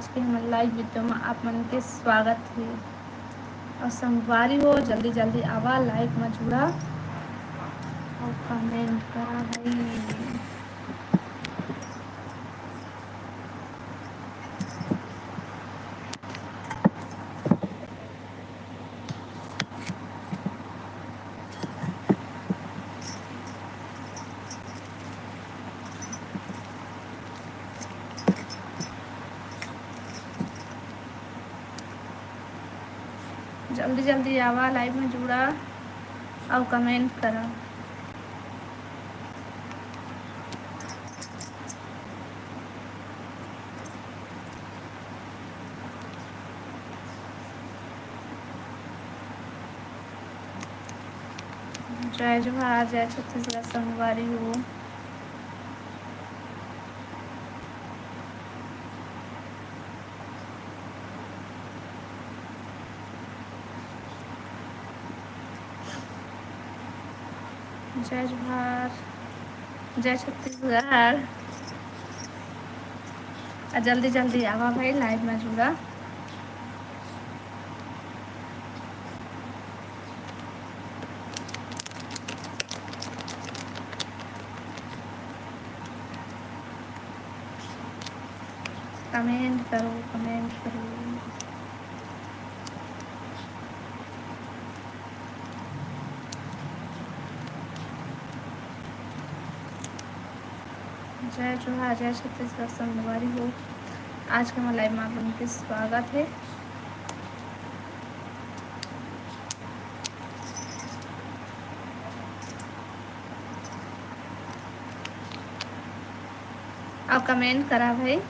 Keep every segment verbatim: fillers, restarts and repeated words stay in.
आज के हमर live video म आप मन के स्वागत हे। अउ संगवारी हो, जल्दी जल्दी आवा, live म जुड़ा अउ comment करा भाई। जल्दी जल्दी आवा, live में जुड़ा अउ comment करा। जय जोहार, जय छत्तीसगढ़ संगवारी हो। जय जोहार, जय छत्तीसगढ़। आ जल्दी जल्दी आवा भाई, live में जुड़ा। Comment करो, comment करो। जय जोहार, जय छत्तीसगढ़ संगवारी हो। आज के हमर live में आप मन के स्वागत हे। अउ comment करा भाई।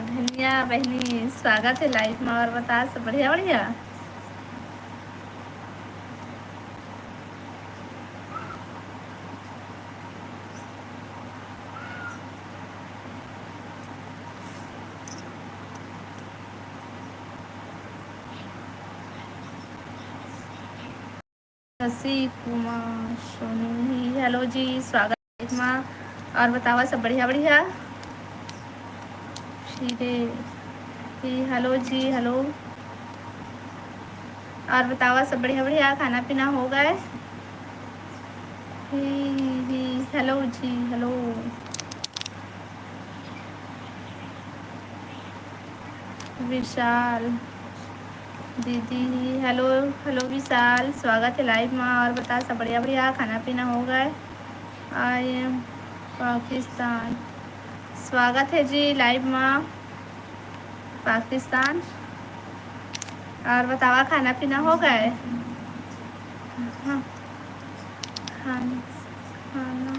धनिया बहिनी, स्वागत हे live में। अउ बता, सब बढ़िया बढ़िया? शशि कुमार सोनी, hello जी, स्वागत हे मा। अउ बतावा, सब बढ़िया बढ़िया? फिरे ही, hello जी, hello। अउ बतावा, सब बढ़िया बढ़िया? खाना पीना हो गए? ही, ही, hello जी, hello। विशाल दीदी, hello, hello विशाल, स्वागत हे live मा। अउ बता, सब बढ़िया बढ़िया? खाना पीना हो गए? I am पाकिस्तान, स्वागत हे जी live मा पाकिस्तान। अउ बतावा, खाना पीना हो गए? हाँ, खाना, खाना।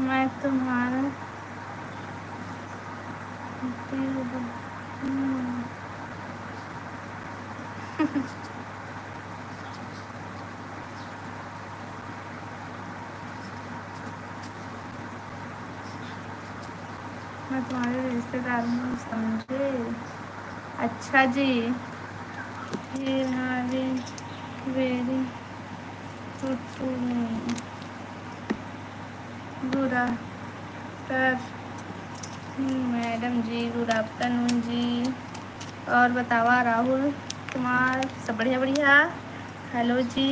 मैं तुम्हारा दिल, हम्म। मैं तुम्हारे रिश्तेदार हूँ, समझे? अच्छा जी, ये हमारे very good to me। Good afternoon madam ji, good afternoon जी। अउ बतावा राहुल कुमार, सब बढ़िया बढ़िया? Hello जी,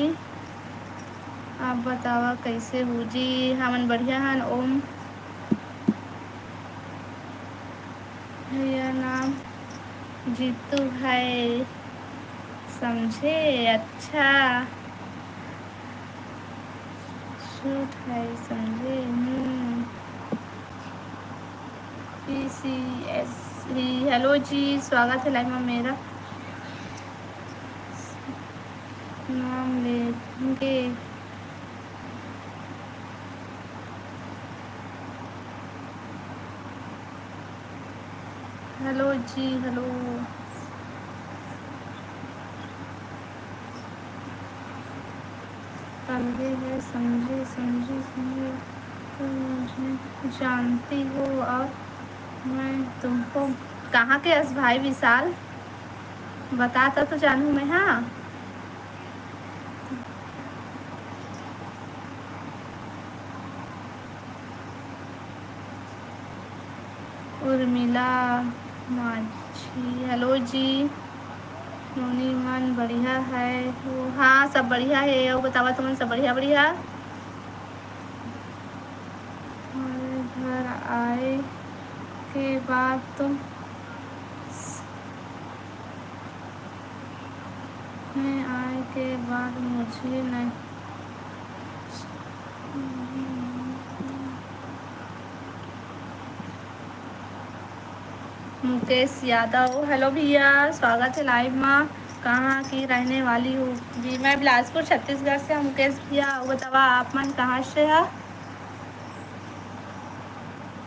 आप बतावा कैसे हो जी? हमन बढ़िया हन। ओम भैया नाम जीतू है, समझे? अच्छा, सूट है, समझे? हम्म। पी सी एस ही, hello जी, स्वागत है live में मेरा। नाम लेंगे। Hello जी, hello। अलगे है, समझे, समझे, समझे, तुम मुझे जानती हो और मैं तुमको। कहाँ के अस भाई विशाल? बता तो, तो जानू मैं, हाँ। उर्मिला माझी, hello जी। नोनी मन बढ़िया है? वो, हाँ, सब बढ़िया है। अउ बतावा, तुमन सब बढ़िया, बढ़िया? हमारे घर आए के बाद तो मैं आए के बाद मुझे नहीं। मुकेश यादव, hello भैया, स्वागत है live मा। कहाँ की रहने वाली हो? जी, मैं बिलासपुर, छत्तीसगढ़ से हूँ मुकेश भैया। अउ बतावा, आप मन कहाँ से है?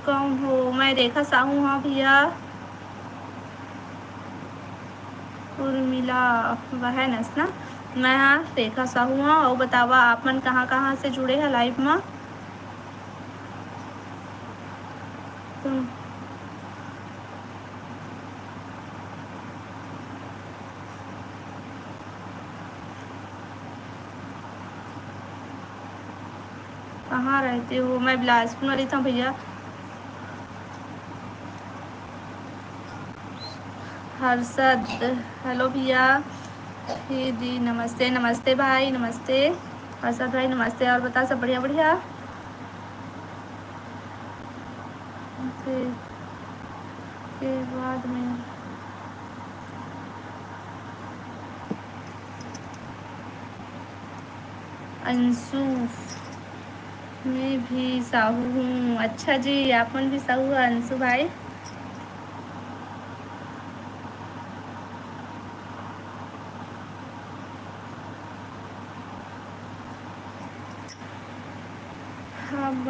कौन हो? मैं रेखा साहू हाँ भैया। उर्मिला, वह नस ना? मैं हाँ रेखा साहू हाँ। अउ बतावा, आप मन कहाँ कहाँ से जुड़े हैं live मा? तुम कहाँ रहते हो? मैं बिलासपुर में रहता हूँ भैया। हर्षद, hello भैया। हे दी, नमस्ते, नमस्ते भाई, नमस्ते। हर्षद भाई, नमस्ते। और बता, सब बढ़िया, बढ़िया? के बाद में अंशु, मैं भी साहू हूँ। अच्छा जी, आप मन भी साहू है अंशु भाई? अब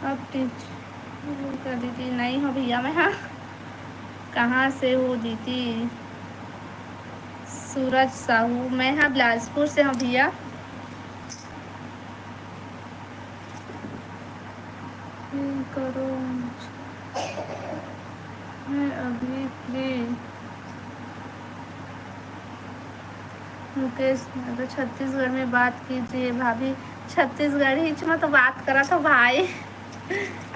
अब टीचर दीदी नहीं हो भैया, मैं हाँ। कहाँ से हो दीदी? सूरज साहू, मैं हाँ बिलासपुर से हूँ भैया। करो, मैं अभी free। मुकेश, तो छत्तीसगढ़ में बात कीजिए भाभी। छत्तीसगढ़ी में तो बात करा था भाई।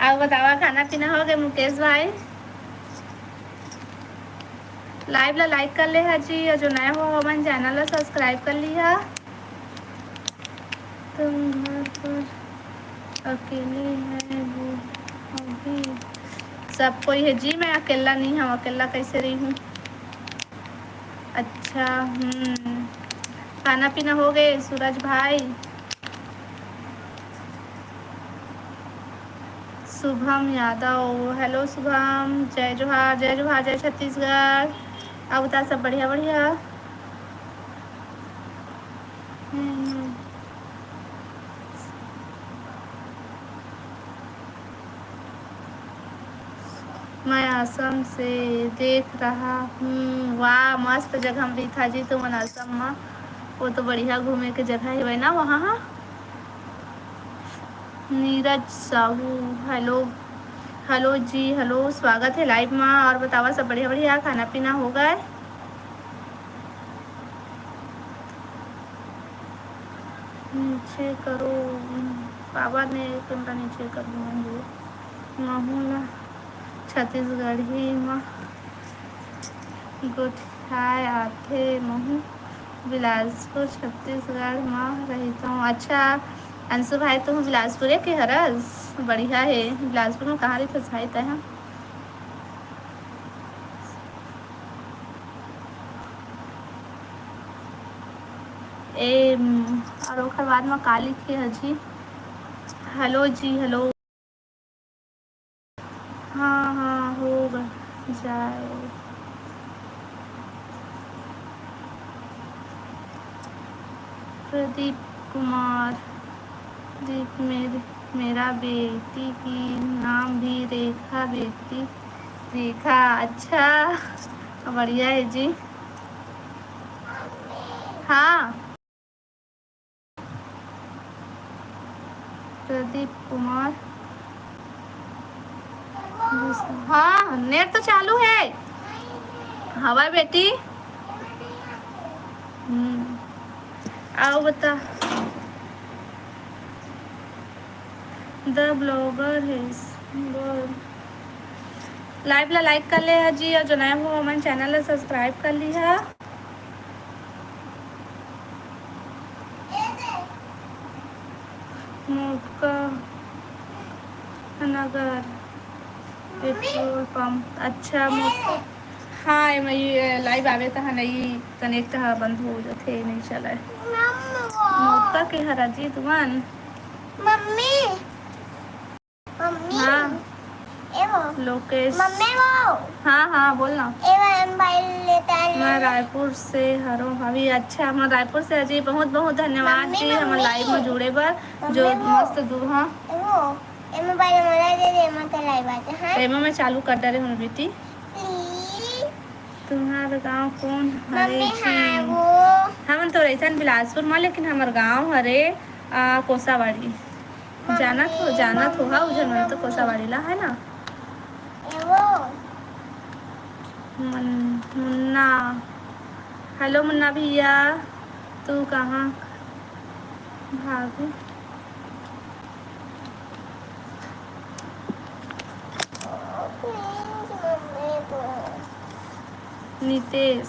अउ बतावा, खाना पीना हो गए मुकेश भाई? Live ला like कर ले हा जी, अउ जो नया हो हमन channel ला subscribe कर लिहा। तुम घर पर अकेले है वो अभी? सब कोई है जी, मैं अकेला नहीं हूँ। अकेला कैसे रही हूँ? अच्छा, हम्म, खाना पीना हो गए सूरज भाई? शुभम यादव, hello शुभम, जय जोहार, जय जोहार, जय छत्तीसगढ़। अउ बता, सब बढ़िया, बढ़िया? हम्म। मैं असम से देख रहा हूँ। वाह, मस्त जगह में रहिथा जी तुमन असम में। वो तो बढ़िया घूमे के जगह हेवय ना वहाँ, हाँ? नीरज साहू, hello, hello जी, hello, स्वागत है live में। और बतावा, सब बढ़िया, बढ़िया, खाना पीना हो गए? नीचे करो, बाबा ने कैमरा नीचे कर दिया है। महू ला छत्तीसगढ़ी म गोठियाए आथे। महू बिलासपुर, छत्तीसगढ़ म रहिथों। अच्छा, अंशु भाई, तुम बिलासपुर के हरस? बढ़िया है। बिलासपुर में कहाँ रहिथस भाई तैं? ए, और ओकर बाद में का लिखे है जी? Hello जी, hello। हाँ, हाँ, हो ग-, जाए। प्रदीप कुमार, प्रदीप, मेरे, मेरा बेटी की नाम भी रेखा, बेटी रेखा। अच्छा, बढ़िया है जी। हाँ। प्रदीप कुमार। हाँ, net तो चालू है। हवा बेटी। हम्म। अउ बता। The blogger is good। Live ला like कर ले हा जी, अउ जो नया हो हमन channel ला subscribe कर लिहा। मोटका नगर petrol pump, अच्छा, मोटका, हाँ, एमा ये live आवे तहाँ नहीं connect ह बंद हो जाथे, नहीं चलय। मोटका के हरा जी तुमन। मम्मी। मम्मी। हाँ। ए वो। लोकेश। मम्मी वो। हाँ, हाँ, बोल ना। ए वो mobile लेता है। मैं रायपुर से हरों भाभी। अच्छा, मैं रायपुर से अजी, बहुत बहुत धन्यवाद मम्मी, जी, हमर मम्मी। Live में जुड़े बर, मम्मी जो वो। मस्त दू, हाँ। ए वो, ए mobile मोला दे दे, मैं तो live आते, हाँ। तो एमा मैं चालू कर डरे हूँ बेटी। Please। तुम्हार गाँव कौन हरे मम्मी, जी? हाँ, वो। हमन तो रहिथन बिलासपुर में, लेकिन हमर गाँव हरे, आ, कोसावाड़ी। जानत हो, जानत हो, हाँ, उधर मन तो कोसावाड़ी ला, है ना? ए वो। मन-, मुन्ना। Hello मुन्ना भैया, तू कहाँ भाभी? नितेश,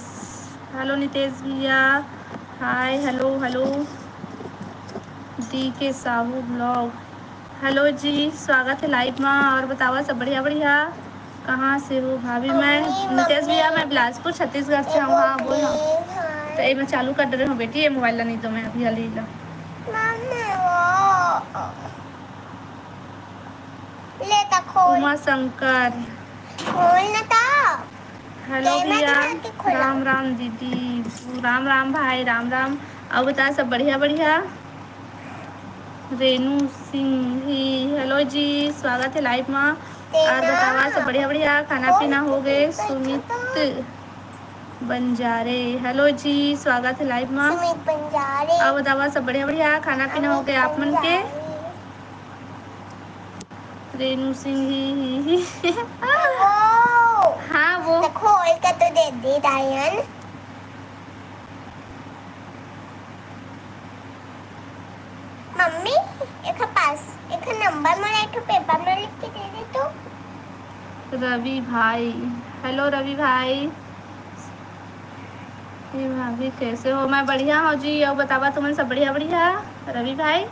hello नितेश भैया, hi, hello, hello। डी के साहू blog, hello जी, स्वागत है live मा। और बतावा, सब बढ़िया, बढ़िया? कहाँ से हो भाभी? मैं मम्मी, नितेश भैया, मम्मी। मैं बिलासपुर, छत्तीसगढ़ से हूँ। हाँ, बोल ना। Please, हाँ। तो ये मैं चालू कर रहे हूँ बेटी, ये mobile ला नहीं तो मैं अभी हाल ही ला। मम्मी, वो। ले त खोल। उमा शंकर। खोल न त। Hello कैमरा भैया। दिखा के खोला। राम राम दीदी। राम राम भाई, राम राम। अउ बता, सब बढ़िया, बढ़िया? रेनू सिंह ही, hello जी, स्वागत है live मा। तेरा और बतावा, सब बढ़िया, बढ़िया? खाना खोल पीना हो गए? खोल सुमित तो। बंजारे, hello जी, स्वागत है live मा। सुमित बंजारे। अउ बतावा, सब बढ़िया, बढ़िया? खाना पीना हो गए आप मन के? बंजारे। रेनू सिंह ही, ही, ही। वो। हाँ, वो। देखो, और का तो दे दे, डायन। मम्मी, एक पास, एक नंबर मोला एक paper में लिख के दे दे तो। रवि भाई, hello रवि भाई। हे भाभी, कैसे हो? मैं बढ़िया हूँ जी। अउ बतावा, तुमन सब बढ़िया, बढ़िया? रवि भाई,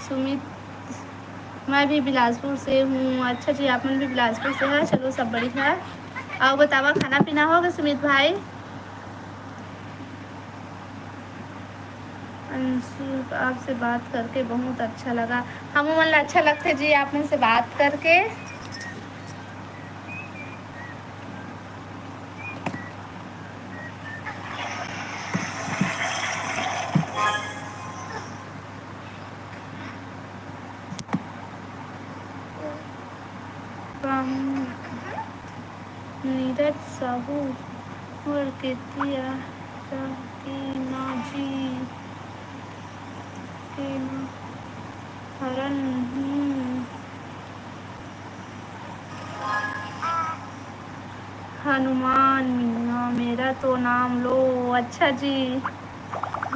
सुमित, मैं भी बिलासपुर से हूँ। अच्छा जी, आप मन भी बिलासपुर से है, चलो, सब बढ़िया है। अउ बतावा, खाना पीना हो गए सुमित भाई? अंशु, आपसे बात करके बहुत अच्छा लगा। हमू मन ला अच्छा लगथे जी, आप मन से बात करके। नीरज साहू, मोर केतिया रह के ना जी, के ना हरन ही। हनुमान मिया, मेरा तो नाम लो। अच्छा जी,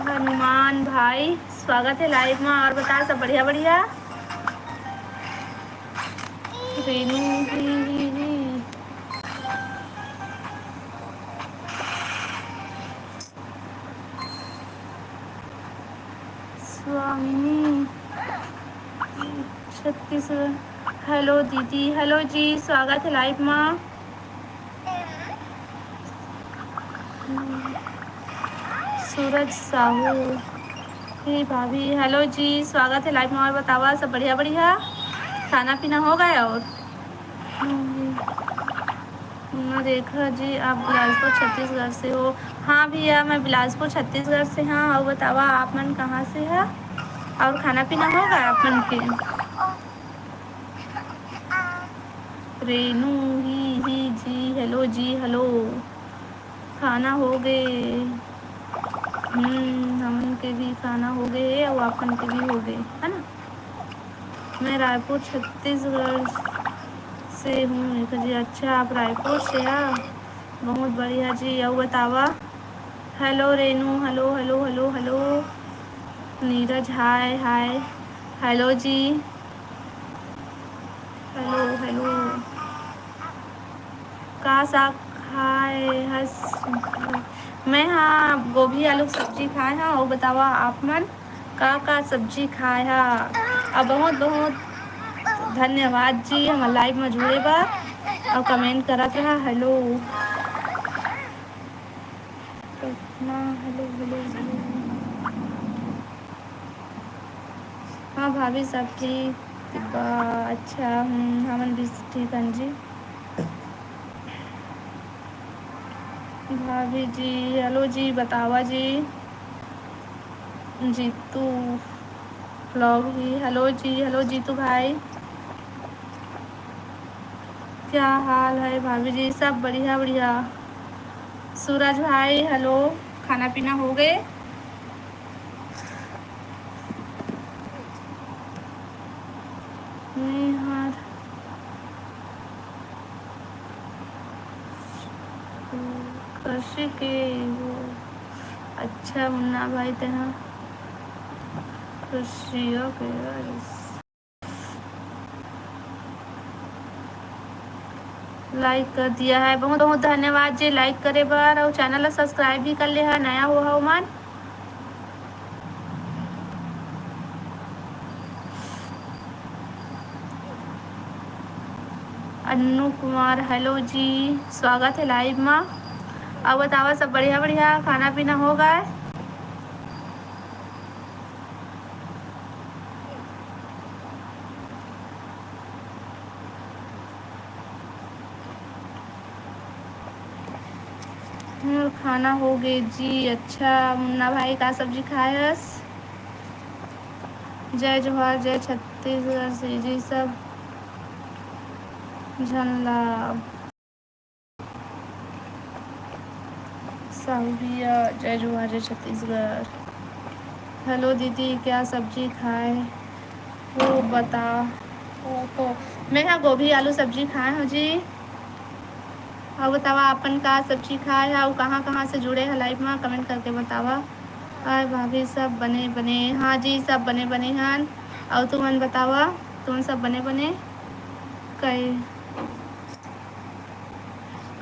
हनुमान भाई, स्वागत है live मा। और बता, सब बढ़िया, बढ़िया? रेनू ही, ही, ही। स्वामिनी, छत्तीसगढ़। Hello दीदी, hello जी, स्वागत है live मा। सूरज साहू, हे भाभी, hello जी, स्वागत है live मा। और बतावा, सब बढ़िया, बढ़िया? खाना पीना हो गया? और मैं देखा जी, आप बिलासपुर छत्तीसगढ़ से हो। हाँ भैया, मैं बिलासपुर छत्तीसगढ़ से हाँ। और बतावा, आप मन कहाँ से है? और खाना पीना हो गया आप मन के? रेनू ही, ही जी, hello जी, hello। खाना हो गए? हम्म, हमन के भी खाना हो गए हे, अउ आपन के भी हो गए, है ना? मैं रायपुर, छत्तीसगढ़ से हूँ रेखा जी। अच्छा, आप रायपुर से हा? बहुत बढ़िया जी। अउ बतावा। Hello Renu, hello, hello, hello, hello। Neeraj, hi, hi। Hello जी, हेलो, हेलो। का साग खाए हस? मैं हा गोभी आलू के सब्जी खाए हा। अउ बतावा आप मन का का सब्जी खाए हा? अब बहुत बहुत धन्यवाद जी हमर लाइव में जुड़े बर अउ कमेंट करत रहा। Hello Patna, hello, hello, hello. हाँ भाभी, सब ठीक बा। अच्छा, हम्म, हमन भी ठीक हन जी। भाभी जी, हेलो जी, बतावा जी। जीतू व्लॉग ही, हेलो जी, हेलो जीतू भाई, क्या हाल है भाभी जी? सब बढ़िया, बढ़िया। सूरज भाई, हेलो, खाना पीना हो गए? मैं हर कृषि के वो। अच्छा मुन्ना भाई, तेहा कृषिया के लाइक कर दिया है। बहुत बहुत धन्यवाद जी लाइक करे बर, अउ चैनल ला सब्सक्राइब भी कर ले है, नया हो हा ओमन। अन्नू कुमार, हेलो जी, स्वागत है लाइव मा। अउ बतावा, सब बढ़िया बढ़िया, खाना पीना हो गए? मोर खाना हो गे जी। अच्छा मुन्ना भाई, का सब्जी खाए हस? जय जोहार, जय छत्तीसगढ़ से जी सब झन ला। साहू भैया, जय जोहार, जय छत्तीसगढ़। हेलो दीदी, क्या सब्जी खाए हो बता। ओ तो मैं हा गोभी आलू सब्जी खाए हो जी। अउ बतावा, अपन का सब्जी खाए हा अउ कहाँ कहाँ से जुड़े हा लाइव मा, कमेंट करके बतावा। और भाभी, सब बने बने? हाँ जी, सब बने बने हन। अउ तुमन बतावा, तुमन सब बने बने? कई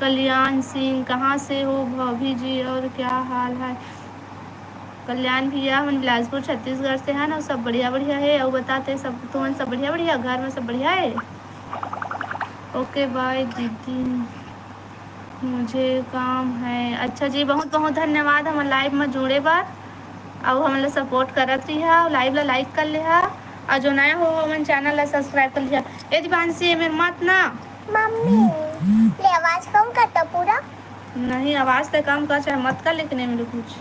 कल्याण सिंह, कहाँ से हो भाभी जी और क्या हाल है? कल्याण भैया, हमन बिलासपुर छत्तीसगढ़ से हन, अउ सब बढ़िया बढ़िया है। अउ बताते सब, तुमन सब बढ़िया बढ़िया, घर में सब बढ़िया है? ओके बाय दीदी, मुझे काम है। अच्छा जी, बहुत बहुत धन्यवाद हमर लाइव में जुड़े बर, अउ हमन ला सपोर्ट करत रहिहा, अउ लाइव ला लाइक कर लेहा, अउ जो नया हो हमन चैनल ला सब्सक्राइब कर लिहा। ए दीपांशी, ए मेर मत ना। मम्मी, ले आवाज कम कर तो पूरा। नहीं, आवाज ते कम कर, चाहे मत कर, लेकिन ए मेरे कुछ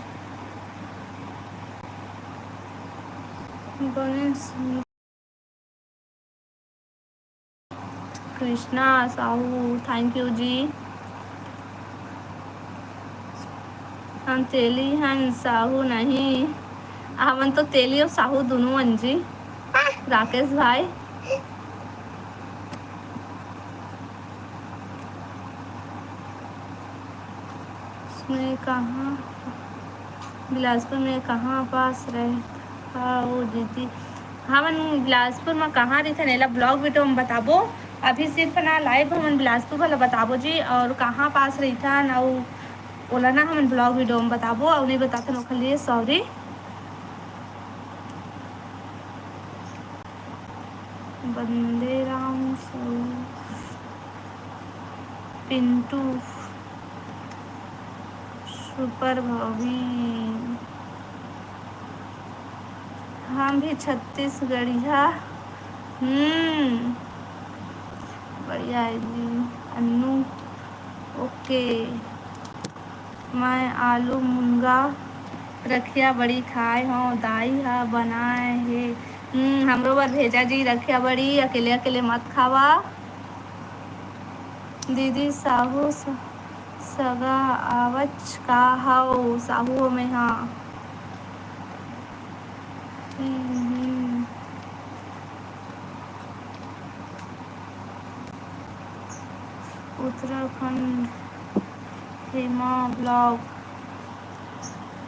बने। कृष्णा साहू, थैंक यू जी। हम तेली हन, साहू नहीं। हमन तो तेली अउ साहू दुनों हन जी। राकेश भाई, में कहाँ, बिलासपुर में कहाँ पास रहत हव दीदी? हमन बिलासपुर में कहाँ रहिथन, एला ब्लॉग वीडियो में बताबो। अभी सिर्फ ना लाइव हमन बिलासपुर वाला बताबो जी, अउ कहाँ पास रहिथन, अउ ओला ना हमन ब्लॉग वीडियो में बताबो, अउ नहीं बताथन ओखर लिए सॉरी। बंदे राम सो पिंटू सुपर भाभी, हम भी छत्तीसगढ़िया। हम्म, बढ़िया है जी। अन्नू, ओके। मैं आलू मुनगा रखिया बड़ी खाए हव, दाई ह बनाए हे। हम्म, हमरो बर भेजा जी रखिया बड़ी, अकेले अकेले मत खावा। दीदी साहू स-, सगा आवच का हव? साहू हो मैं हा। हम्म, हम्म। उत्तराखंड, हेमा ब्लॉग।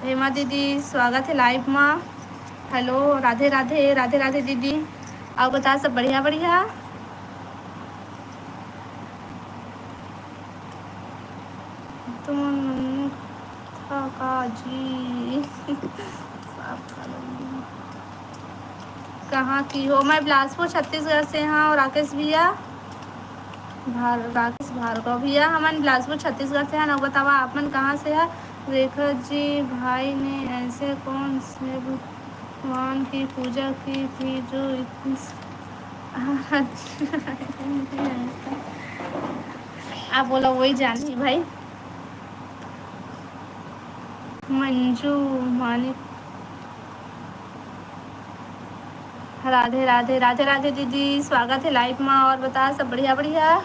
हेमा दीदी, स्वागत है लाइव मा। हेलो, राधे राधे, राधे राधे दीदी। अउ बता, सब बढ़िया बढ़िया? तुम था का जी? साफ करो। कहाँ की हो? मैं बिलासपुर छत्तीसगढ़ से हाँ। और राकेश भैया, भार-, राकेश भार्गव भैया, हमन बिलासपुर छत्तीसगढ़ से हन। अउ बतावा, आप मन कहाँ से है? रेखा जी, भाई ने ऐसे कौन से भगवान की पूजा की थी जो इतनी स-, आप बोला वही जानी भाई। मंजू मानिक, राधे राधे, राधे राधे दीदी, स्वागत है लाइव मा। और बता, सब बढ़िया बढ़िया?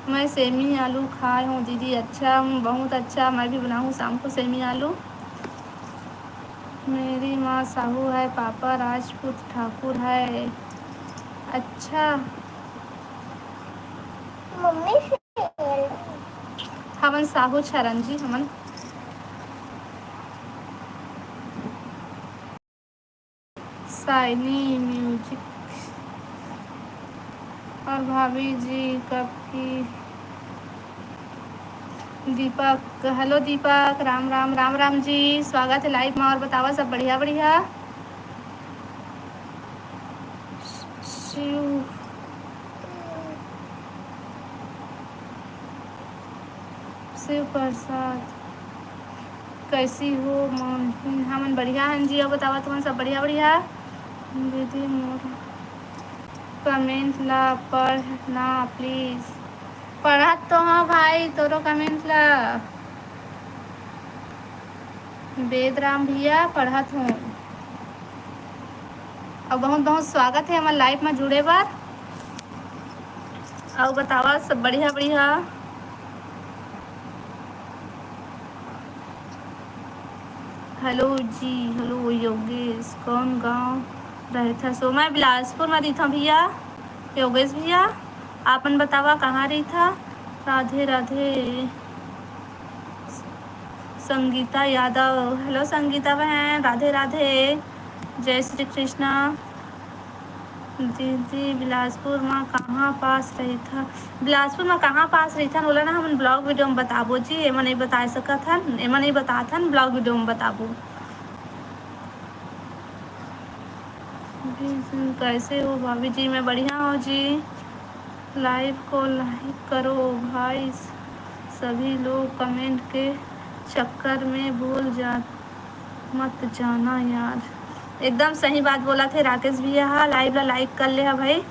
मैं सेमी आलू खाए हूँ दीदी। अच्छा, बहुत अच्छा, मैं भी बनाऊँ शाम को सेमी आलू। मेरी माँ साहू है, पापा राजपूत ठाकुर है। अच्छा। मम्मी से हमन साहू छरन जी, हमन साइनी म्यूजिक। और भाभी जी कब की? दीपक, हेलो दीपक, राम राम, राम राम जी, स्वागत है लाइव मा। और बतावा, सब बढ़िया बढ़िया? शिव, शिव प्रसाद, कैसी हो मालकिन? हमन बढ़िया हन जी। अउ बतावा, तुमन सब बढ़िया बढ़िया? दीदी मोर कमेंट ला पढ़ ना प्लीज। पढ़त तो हूँ भाई तोरो कमेंट ला। वेदराम भैया, पढ़त हूँ। अउ बहुत बहुत स्वागत है हमर लाइव में जुड़े बर। अउ बतावा, सब बढ़िया बढ़िया? हेलो जी, हेलो योगेश, कौन गांव रहता सो? मैं बिलासपुर में रहिथों भैया। योगेश भैया, आपन बतावा, कहाँ रहिथा? राधे राधे। संगीता यादव, हेलो संगीता बहन, राधे राधे, जय श्री कृष्णा। दीदी, बिलासपुर मा कहाँ पास रहिथा? बिलासपुर मा कहाँ पास रहिथन, ओला ना हमन ब्लॉग वीडियो में बताबो जी। एमा नहीं बता सकत हन, एमा नहीं बतात हन, ब्लॉग वीडियो में बताबो। कैसे हो भाभी जी? मैं बढ़िया हूँ जी। लाइव को लाइक करो भाई, सभी लोग कमेंट के चक्कर में भूल जा, मत जाना यार। एकदम सही बात बोला थे राकेश भैया। हाँ, लाइव ला लाइक कर ले हा भाई।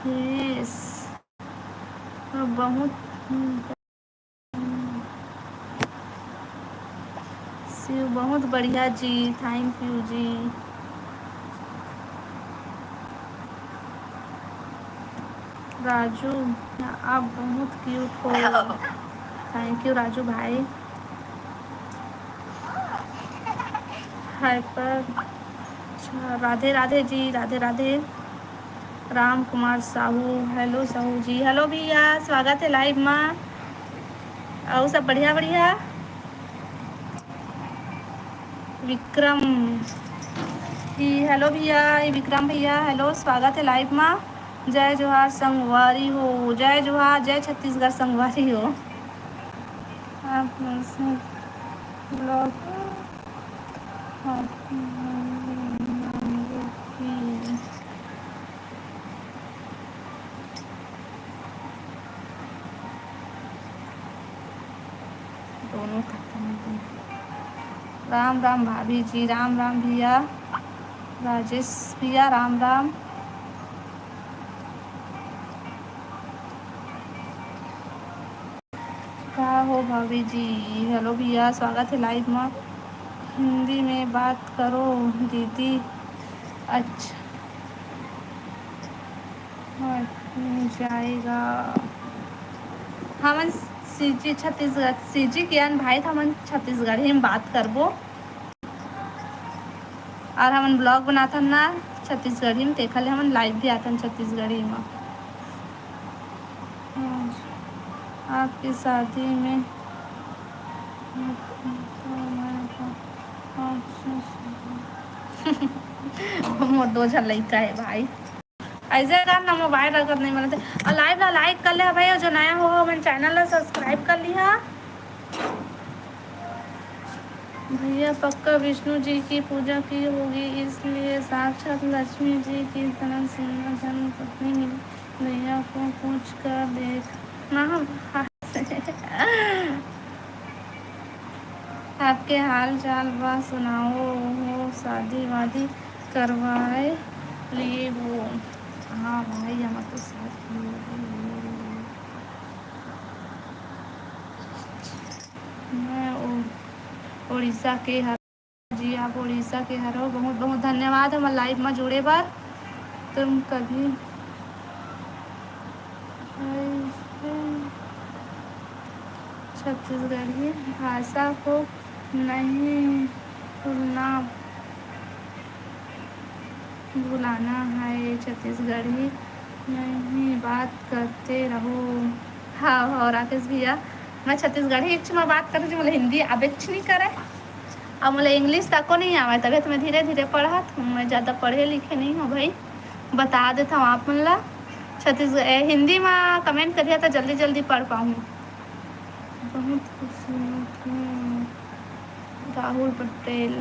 यस, बहुत शिव, बहुत बढ़िया जी, थैंक यू जी। राजू, आप बहुत क्यूट हो। थैंक यू राजू भाई। हाइपर, अच्छा, राधे राधे जी, राधे राधे। राम कुमार साहू, हेलो साहू जी, हेलो भैया, स्वागत है लाइव मा। अउ सब बढ़िया बढ़िया? विक्रम जी, हेलो भैया, ये विक्रम भैया, हेलो, स्वागत है लाइव मा। जय जोहार संगवारी हो, जय जोहार, जय छत्तीसगढ़ संगवारी हो। आप लोग से ब्लॉग दोनों खत्म हो गए। राम राम भाभी जी, राम राम भैया, राजेश भैया, राम राम। का हो भाभी जी? हेलो भैया, स्वागत है लाइव में। हिंदी में बात करो दीदी। अच्छा, हो जाएगा। हमन सीजी छत्तीसगढ़, सीजी किरण भाई, त हमन छत्तीसगढ़ी में बात करबो। और हमन ब्लॉग बनाथन ना छत्तीसगढ़ी में, तेखर ले हमन लाइव भी आथन छत्तीसगढ़ी में। आज आपकी शादी में मोर दो झन लइका हे भाई। ऐसे कर ना, मोबाइल रखत नहीं बनते। और लाइव ला लाइक कर ले भाई, और जो नया हो, हो मन चैनल ला सब्सक्राइब कर लिहा। भैया पक्का विष्णु जी की पूजा की होगी, इसलिए साक्षात लक्ष्मी जी की तरह सुंदर धर्म पत्नी मिली। भैया को पूछ कर देख ना। आपके हाल चाल बा सुनाओ, हो शादी वादी करवाए लिए हो? हाँ भाई, हम तो शादी हो गई। मैं ओ-, उड़ीसा के हर जी, आप उड़ीसा के हरो, बहुत बहुत धन्यवाद हमर लाइव में जुड़े बर। तुम कभी छत्तीसगढ़ी भाषा को नहीं भूलना, भुलाना है, छत्तीसगढ़ी में ही बात करते रहो। हाँ, हाँ, राकेश भैया, मैं छत्तीसगढ़ी च में बात करत हूँ, मोला हिंदी आबेच नहीं करे। अब मोला इंग्लिश तको नहीं आवे, तबे तो मैं धीरे धीरे पढ़त हूँ। मैं ज़्यादा पढ़े लिखे नहीं हूँ भाई, बता देता हूँ आप मन ला। छत्तीसगढ़, ए, हिंदी में कमेंट करिए तो जल्दी जल्दी पढ़ पाऊँ। बहुत खुशी हूँ। राहुल पटेल,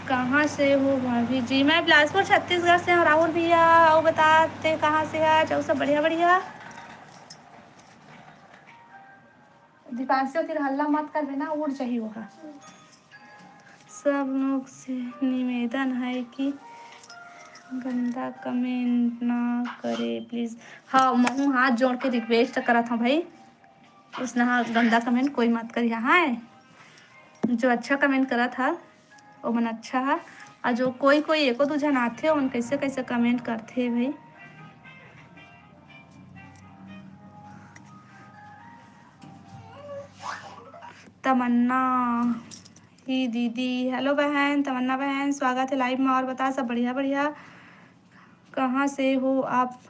कहाँ से हो भाभी जी? मैं बिलासपुर छत्तीसगढ़ से हूँ राहुल भैया। और बताते कहाँ से है? और सब बढ़िया बढ़िया। दीपांशु, तेरे हल्ला मत करबे ना, उड़ जाही ओहा। सब लोग से निवेदन है कि गंदा कमेंट ना करे प्लीज। हाँ, महू हाथ जोड़ के रिक्वेस्ट करत हूँ भाई, उसने हाँ गंदा कमेंट कोई मत करिया। हाँ, जो अच्छा कमेंट करत हा ओमन अच्छा हा, और जो कोई कोई एको दू झन आथे ओमन कैसे कैसे कमेंट करथे भाई। तमन्ना ही दीदी, हेलो बहन, तमन्ना बहन, स्वागत है लाइव में। और बता, सब बढ़िया बढ़िया? कहाँ से हो आप?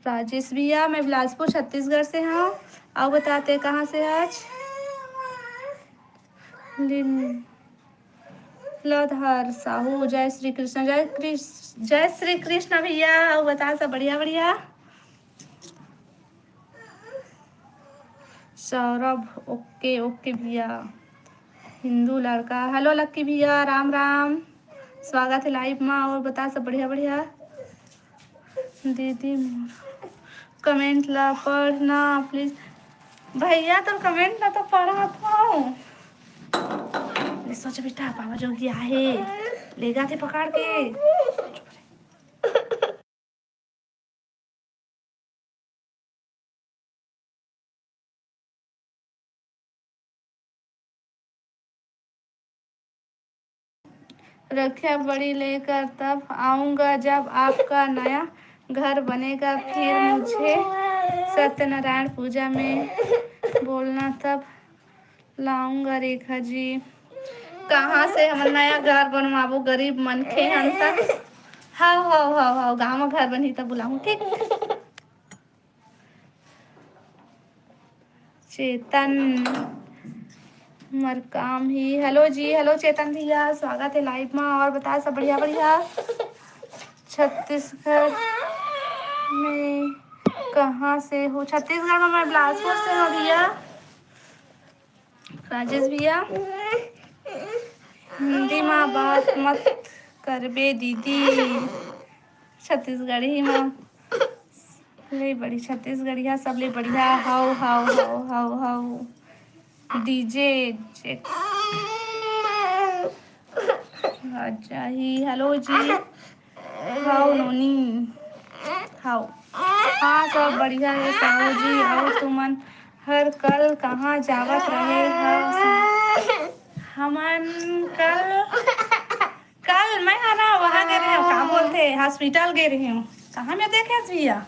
राजेश भैया, मैं बिलासपुर छत्तीसगढ़ से हूँ। और बताते कहाँ से आज? लीलाधर साहू, जय श्री कृष्ण। जय कृष्ण, जय श्री कृष्ण भैया। और बता, सब बढ़िया बढ़िया? सौरभ, ओके ओके भैया। हिंदू लड़का, हेलो लक्की भैया, राम राम, स्वागत है लाइव में। और बता, सब बढ़िया बढ़िया? दीदी मोर कमेंट ला पढ़ना प्लीज। भैया, तोर कमेंट ला तो पढ़त हूँ। ले सोच बेटा, बाबा जोगी आहे, लेगा थे पकड़ के। रक्षा बड़ी लेकर तब आऊँगा, जब आपका नया घर बनेगा, फिर मुझे सत्यनारायण पूजा में बोलना, तब लाऊंगा रेखा जी। कहाँ से हमन नया घर बनवाबो, गरीब मनखे हन त। हव, हव, हव, हव, गाँव म घर बनही त बुलाहूँ, ठीक? चेतन मरकाम ही, हेलो जी, हेलो चेतन भैया, स्वागत है लाइव में। और बता, सब बढ़िया, बढ़िया? छत्तीसगढ़ में कहाँ से हो? छत्तीसगढ़ में मैं बिलासपुर से हूँ भैया। राजेश भैया, हिंदी में बात मत करबे दीदी। छत्तीसगढ़ी में ले बड़ी छत्तीसगढ़िया, सबले बढ़िया। हाउ, हाउ, हाउ, हाउ, हाउ। DJ check. राजा ही, हेलो जी। हाउ नोनी। हाउ। हाँ, सब बढ़िया है साहू जी। और तुमन हर कल कहाँ जावत रहे हव? हमन कल, कल मैं हा ना वहाँ गे रहे हूँ, का बोलते, हॉस्पिटल गे रहे हूँ। कहाँ में देखे हस भैया?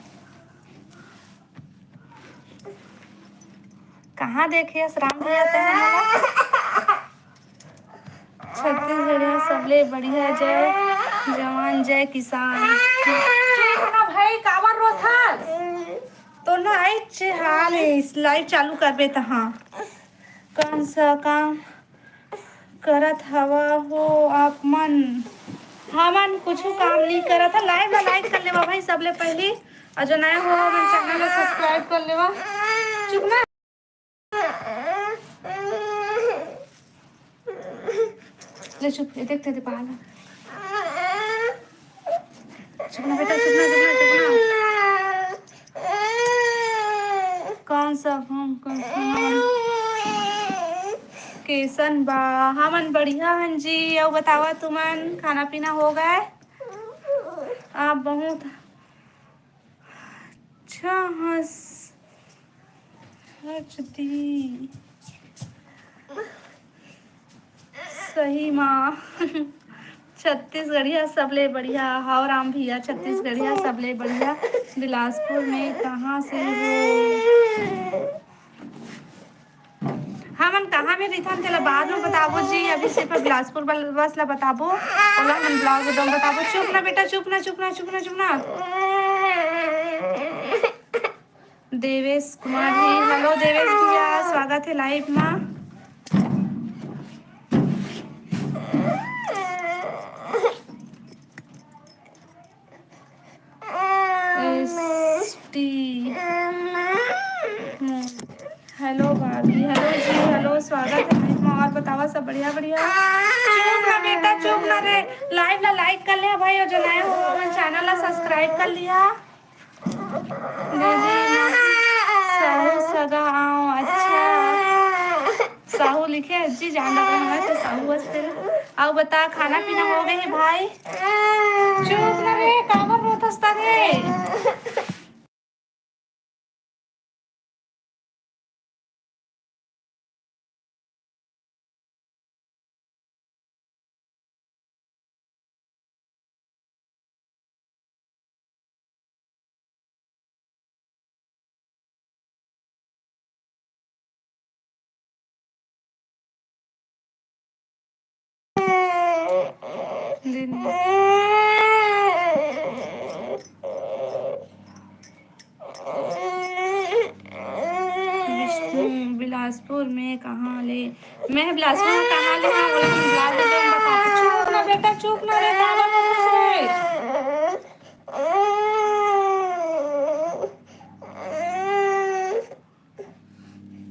कहाँ देखे हस राम भैया ते हमला? छत्तीसगढ़िया सबले बढ़िया, जय जवान जय किसान। चुप ना भाई, काबर रोथस? तो ना, आइच हाल है, लाइव चालू करबे तहाँ। कौन सा काम करत हवा हो आप मन? हमन कुछ काम नहीं करत ह। लाइव ला लाइक कर लेवा भाई सबले पहली, और जो नया हो हमन चैनल ला सब्सक्राइब कर लेवा। चुप ना। ले चुप, ये देख, तेरे पागल। चुप ना बेटा, चुप ना, चुप ना, चुप ना। कौन सा हम, कौन सा हम? कैसन बा? हमन बढ़िया हन जी। अउ बतावा तुमन, खाना पीना हो गए? आप बहुत अच्छा हंस, हंस दी। सही मा। छत्तीसगढ़िया सबले बढ़िया। हव राम भैया, छत्तीसगढ़िया सबले बढ़िया। बिलासपुर में कहाँ से हो? हमन कहाँ में रहिथन, तेला बाद में बताबो जी। अभी सिर्फ बिलासपुर बल-, बस ला बताबो, ओला हमन ब्लॉग एकदम बताबो। चुप ना बेटा, चुप ना, चुप ना, चुप ना, चुप ना। देवेश कुमार जी, हेलो देवेश भैया, स्वागत है लाइव मा। S T. हेलो भाभी, हेलो जी, हेलो, स्वागत है लाइव मा। और बतावा, सब बढ़िया, बढ़िया? चुप ना बेटा, चुप ना रे। लाइव ला लाइक कर ले भाई, और जो नया हो हमन चैनल ला सब्सक्राइब कर लिया। दीदी, साहू सगा आंव। अच्छा, साहू लिखे, अज्जी जान लगा है तो साहू बस तेरा। अउ बता, खाना पीना हो गए है भाई? चुप ना रे, काबर रोतस ता रे? दिन। विष्णु, बिलासपुर में कहाँ ले? मैं बिलासपुर में कहाँ ले? हाँ, बोला तुम बिलासपुर में बता। चुप ना बेटा, चुप ना रे, काबर बोलत रे?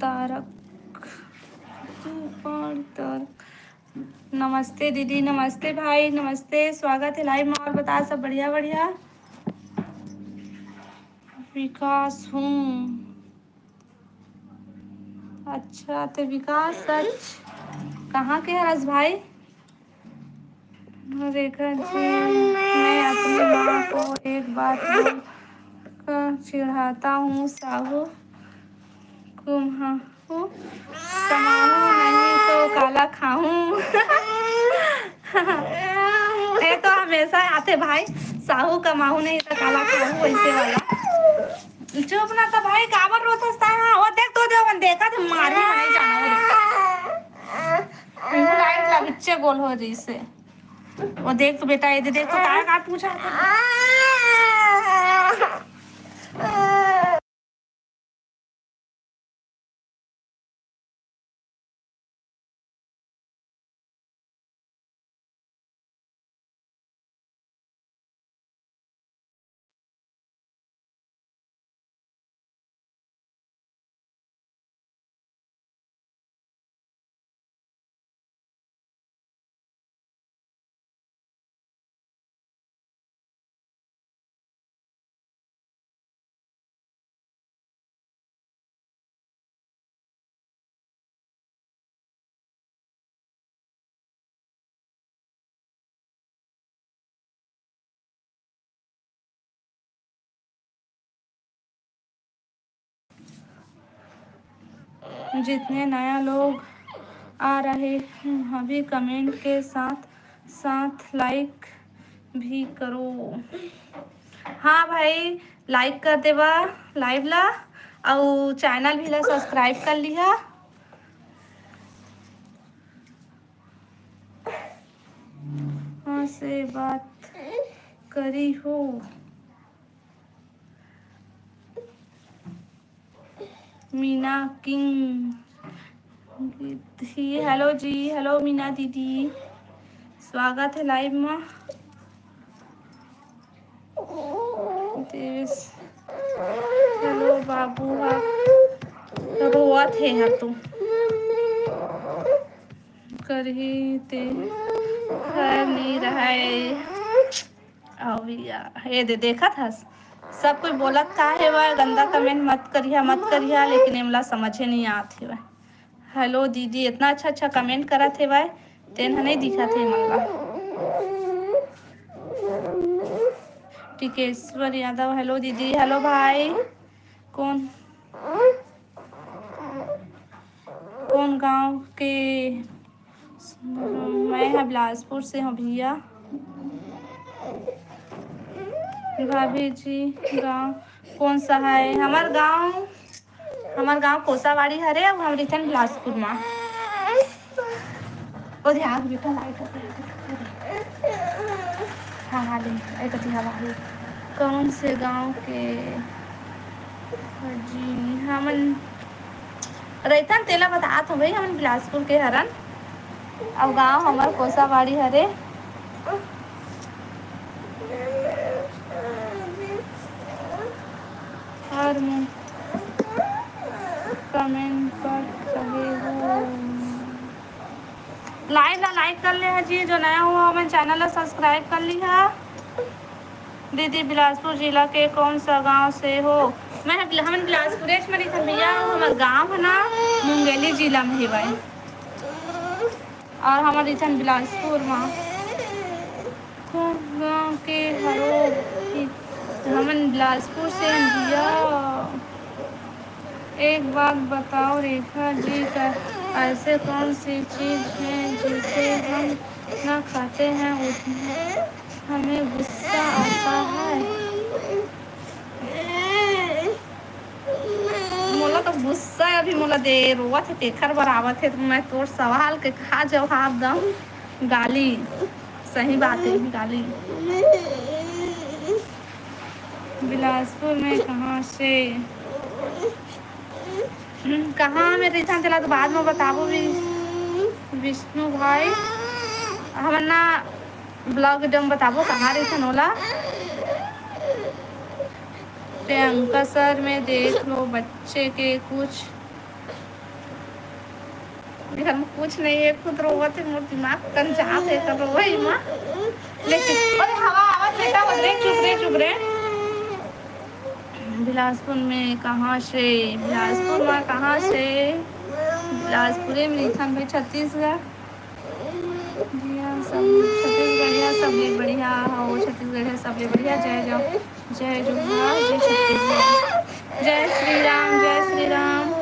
तारक, तू पढ़ तारक। नमस्ते दीदी, नमस्ते भाई, नमस्ते, स्वागत है लाइव में। और बता, सब बढ़िया, बढ़िया? विकास हूँ। अच्छा, ते विकास सच कहाँ के हरस भाई? रेखा जी, मैं अपनी माँ को एक बात बोल कर चिढ़ाता हूँ, साहू कुम्हाऊ कमाऊँ नहीं तो काला खाऊँ। ये तो हमेशा आथे भाई, साहू कमाहू नहीं तो काला खाहू, वैसे वाला। चुप ना तो भाई, काबर रोतस ता? हाँ, वो देख तो दे, मन देखा थे, मारी नहीं जाना वो। लाइट ला बिच्चे गोल हो जैसे। वो देख तो बेटा, ये दे, देख तो काय का पूछा था। जितने नया लोग आ रहे हैं, अभी कमेंट के साथ साथ लाइक भी करो। हाँ भाई, लाइक कर देवा लाइव ला, अउ चैनल भी ला सब्सक्राइब कर लिहा। हाँ से बात करी हो। मीना किंग। हेलो जी, हेलो मीना दीदी, स्वागत है लाइव में। देवेश, हेलो बाबू हा, रोवत हे हा तू। करही ते घर नहीं रहे। अउ भैया, ये दे, देखत हस, सब कोई बोलत का हे, वह गंदा कमेंट मत करिहा, मत करिहा, लेकिन एमला समझे नहीं आत हेवय। हेलो दीदी, इतना अच्छा अच्छा कमेंट करत हेवय, तेन ह नहीं दिखत हे मन ला। टिकेश्वर यादव, हेलो दीदी, हेलो भाई। कौन, कौन गांव के? मैं ह बिलासपुर से हूँ भैया। भाभी जी, गांव कौन सा है? हमार गांव, हमार गांव कोसावाड़ी हरे, अउ हम रिथन बिलासपुर मा। ओ दे, आग बेटा, लाइट। हाँ, हाँ, ले, ए कति हवा हे। कौन से गांव के? जी, हमन रहिथन, तेला बतात हूँ भाई, हमन बिलासपुर के हरन। अउ गांव हमर कोसावाड़ी हरे। और मैं कमेंट कर रहे हो। लाइव ला लाइक कर ले हा जी, जो नया हुआ हमन चैनल ला सब्सक्राइब कर ली हा। दीदी, बिलासपुर जिला के कौन सा गांव से हो? मैं ह-, हमन बिलासपुर में रहिथन भैया, हमर गांव है ना मुंगेली जिला में हेवय, और हमन रहिथन बिलासपुर में। कौन गांव के हरो? हमन बिलासपुर से हन भैया। एक बात बताओ रेखा जी, का ऐसे कौन सी चीज है जिसे हम ना खाते हैं, उस-, हमें गुस्सा आता है? मोला तो गुस्सा है अभी, मोला दे रोवत है, तेखर बर आवत है, तो मैं तोर सवाल के का जवाब दऊं? गाली, सही बात है, गाली। बिलासपुर में कहाँ से? कहाँ में रहिथन, तेला तो बाद में बताबो वि-, विष्णु भाई। हमन ना ब्लॉग एकदम बताबो कहाँ रहिथन ओला। प्रियंका सर में देख लो बच्चे के कुछ। घर में कुछ नहीं है, खुद रोवत है, मोर दिमाग कन जात है, कर रोवई माँ। लेकिन, अरे हवा आवत बेटा, चुप रे, चुप रे। बिलासपुर में कहाँ से? बिलासपुर में कहाँ से? बिलासपुरे में रहिथन भाई, छत्तीसगढ़। जिया सब छत्तीसगढ़िया सबले बढ़िया हो, छत्तीसगढ़िया सबले बढ़िया। जय जय, जय जोहार, जय छत्तीसगढ़, जय श्री राम, जय श्री राम।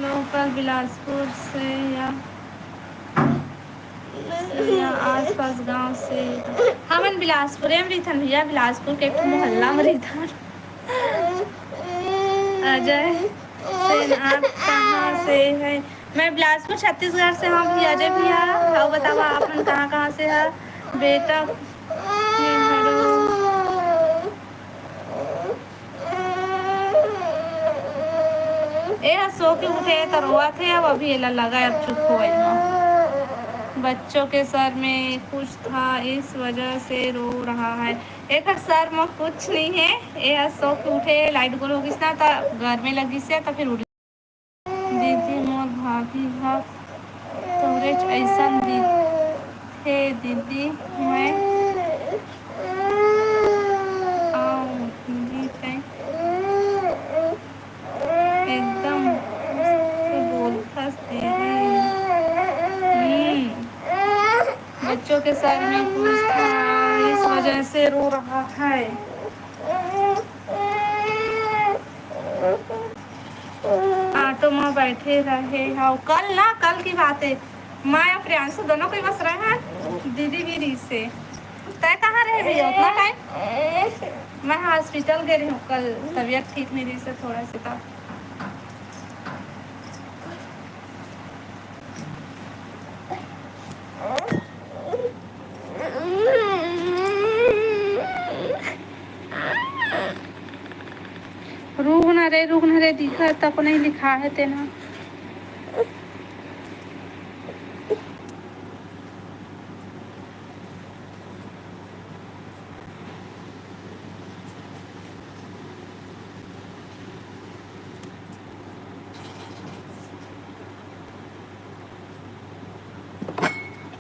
लोकल बिलासपुर से या, से या आसपास गांव से। हमन बिलासपुरे में रहिथन भैया, बिलासपुर के एक ठो मोहल्ला में रहिथन। अजय सेन, आप कहाँ से है? मैं बिलासपुर छत्तीसगढ़ से हूँ भैया। अजय भैया, आओ बतावा आप मन कहाँ कहाँ से है? बेटा, ये हरो। ए ह सो के उठे त रोवत हे, अब अभी एला लगा है, अब चुप हो गई ना। बच्चों के सर में कुछ था, इस वजह से रो रहा है। एकर सर में कुछ नहीं है, ए ह सो के उठे, लाइट गोल हो गिस ना, त घर में लगिस है, त फिर उठ। दीदी, मोर भाभी ह तोरेच अइसन दिखे दीदी, मैं आऊँ दीदी तैं एकदम से बोलथस दीदी। हम्म। बच्चों के सर में कुछ था, इस वजह से रो रहा है। ऑटो में बैठे रहे हव। कल ना, कल की बात है, मैं और प्रियांशु दोनों कोई बस रहे हैं दीदी भी रही से। तय कहाँ रहे भैया उतना टाइम? मैं हॉस्पिटल गए रही हूँ कल, तबीयत ठीक नहीं रही से थोड़ा सा, तब। ए, रुक न रे, दिखत तको नहीं लिखा है तेना।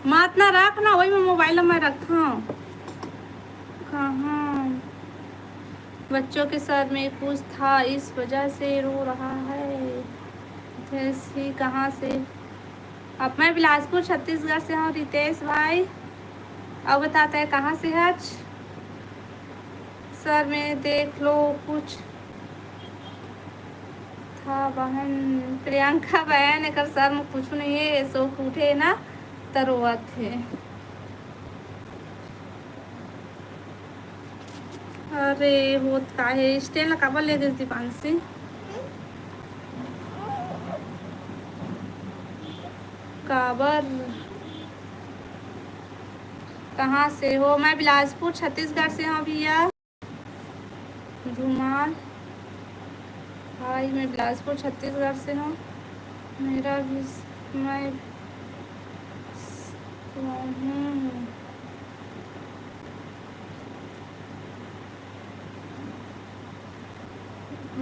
मात ना रख ना, वही में मोबाइल मैं रखा हूँ। कहाँ? बच्चों के सर में कुछ था, इस वजह से रो रहा है। रितेश ही कहाँ से? अब मैं बिलासपुर छत्तीसगढ़ से हूँ रितेश भाई। अब बताता है कहाँ से है आज? सर में देख लो कुछ था बहन। प्रियंका बहन, एकर सर में कुछ नहीं है, ये सो के उठे ना त रोवत है। अरे, होत का हे? स्टैंड ला काबर ले गिस दीपांशी? काबर? कहाँ से हो? मैं बिलासपुर, छत्तीसगढ़ से हूँ भैया। धुमाल। हाय, मैं बिलासपुर, छत्तीसगढ़ से हूँ। मेरा भी स-, मैं स-, हूँ।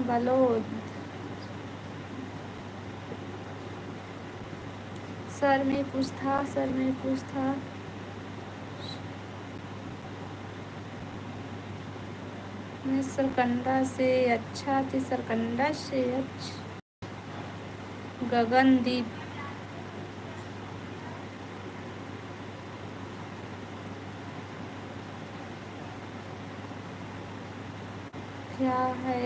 बलोद। सर में कुछ था, सर में कुछ था। मैं सरकंडा से अच्छा थी, सरकंडा से अच्छा। गगनदीप। क्या है?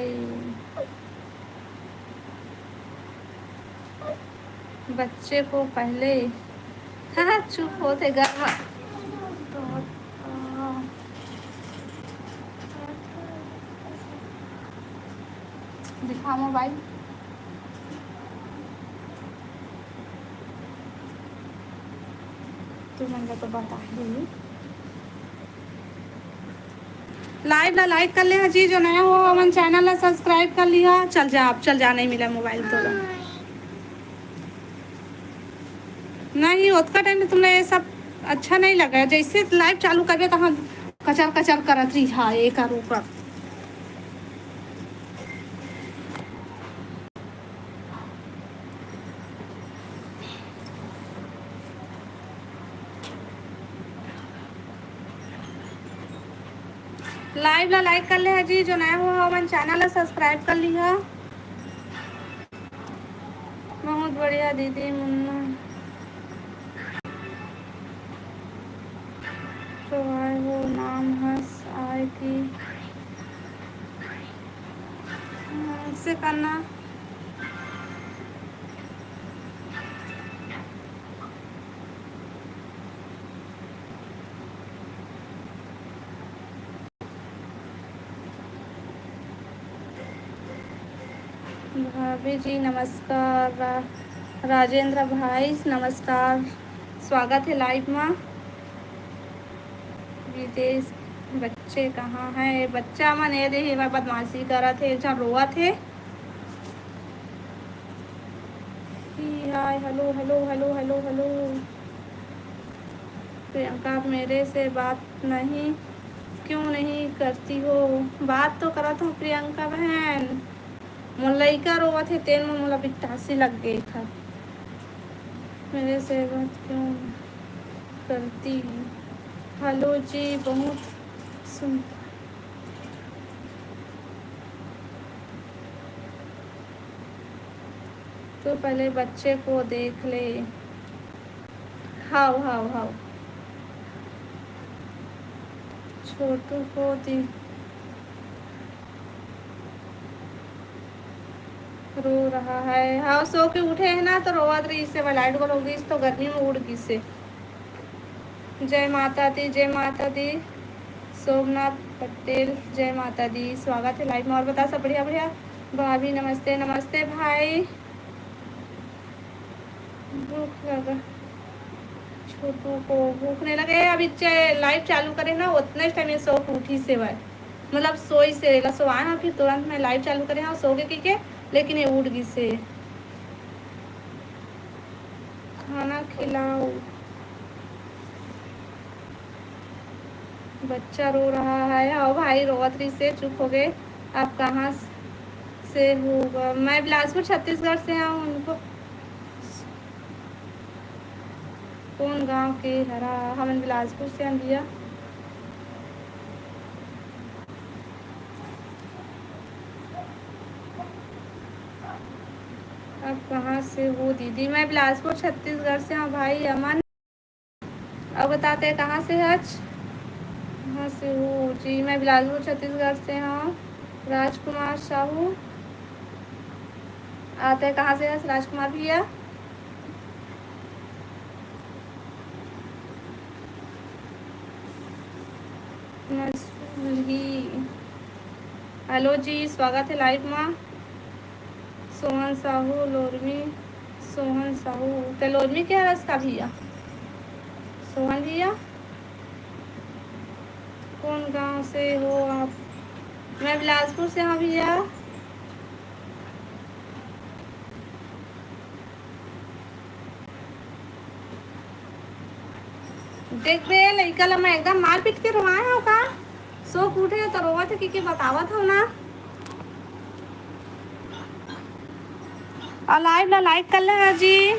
बच्चे को पहले चुप होते घर में। दिखा मोबाइल। तू मन ला तो बता ही। लाइव ला लाइक कर ले हा जी, जो नया हो हमन चैनल ला सब्सक्राइब कर लिहा। चल जा, अब चल जा, नहीं मिला मोबाइल तो। नहीं, ओतका टाइम में तुमला ये सब अच्छा नहीं लगा। जैसे लाइव चालू करबे तहाँ कचर कचर करत रही हा, एकर ओकर। लाइव ला लाइक कर ले हा जी, जो नया हो हमन चैनल ला सब्सक्राइब कर लिहा। बहुत बढ़िया दीदी मुन्ना। तो आए हो नाम हस आए की से करना। भाभी जी नमस्कार। रा-, राजेंद्र भाई नमस्कार, स्वागत है लाइव मा। विदेश बच्चे कहाँ है? बच्चा मन ए दे हे, बदमाशी करत हे, एक झन रोवत हे। ही hi, hello, hello, hello, hello, hello. Priyanka, आप मेरे से बात नहीं, क्यों नहीं करती हो? बात तो करत हूँ प्रियंका बहन, मोर लइका रोवत हे, तेन म मोला बिकटासी लग गई था। मेरे से बात क्यों करती? हेलो जी, बहुत सुन। तो पहले बच्चे को देख ले। हाव, हाव, हाव। छोटू को दे-, रो रहा है। हाव, सो के उठे है ना, तो रोवत रहिस हे, लाइट गोल हो गई, तो गर्मी में उड़ गई से। जय माता दी, जय माता दी। सोमनाथ पटेल, जय माता दी, स्वागत है लाइव में। और बता सब बढ़िया, बढ़िया। भाभी नमस्ते, नमस्ते भाई। भूख लगा, छोटू को भूख नहीं लगे। अभी चे-, लाइव चालू करे ना, उतने टाइम ये सो के उठी से भाई। मतलब सोइस हे, एला सोवाए हंव, फिर तुरंत मैं live चालू करे हंव, सो गे कहिके, लेकिन ये उठ गिस हे। खाना खिलाओ, बच्चा रो रहा है। हव भाई, रोवत रहिस हे, चुप हो गे। आप कहाँ से हो? मैं बिलासपुर छत्तीसगढ़ से हंव। उनको कोन गांव के हरा? हमन बिलासपुर से हन भैया। आप कहाँ से हो दीदी? मैं बिलासपुर छत्तीसगढ़ से हंव भाई अमन। अब बताते हैं कहाँ से हच? कहाँ से हो जी? मैं बिलासपुर छत्तीसगढ़ से हंव। राजकुमार साहू, आते हैं कहाँ से हच राजकुमार भैया? मसूली। Hello जी, स्वागत हे live मा। सोहन साहू, लोरमी, सोहन साहू, ते लोरमी के हरस का भैया? सोहन भैया, कौन गांव से हो आप? मैं बिलासपुर से हंव भैया। देख बे, लइका ला मैं एकदम मारपीट के रोवाए हंव का? सो के उठे त रोवत हे कहिके बतावत हंव ना। अउ live ला like कर ले हव जी,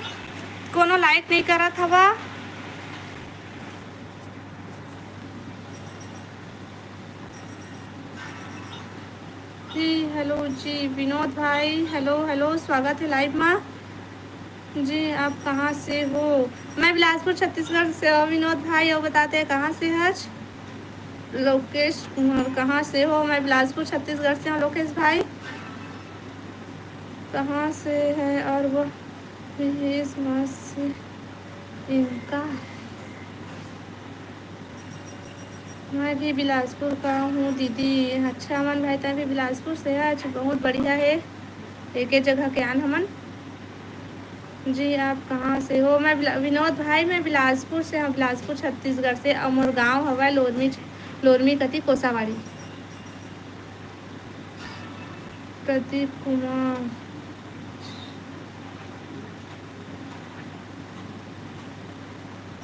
कोनो like नहीं करत हवा। जी, hello जी, विनोद भाई, hello, hello, स्वागत हे live मा। जी, आप कहाँ से हो? मैं बिलासपुर, छत्तीसगढ़ से हंव, विनोद भाई। अउ बताते हैं, कहाँ से हच? लोकेश कुमार, कहाँ से हो? मैं बिलासपुर, छत्तीसगढ़ से हंव, लोकेश भाई। कहाँ से है? और वो बीस मास से इनका मैं भी बिलासपुर का हूँ दीदी। अच्छा अमन भाई, तैं भी बिलासपुर से हच? बहुत बढ़िया हे, एक जगह के आन हमन। जी, आप कहाँ से हो? मैं बिला-, विनोद भाई, मैं बिलासपुर से हंव, बिलासपुर छत्तीसगढ़ से, अउ मोर गांव हवय लोरमी, लोरमी कती कोसावाड़ी। प्रदीप कुमार।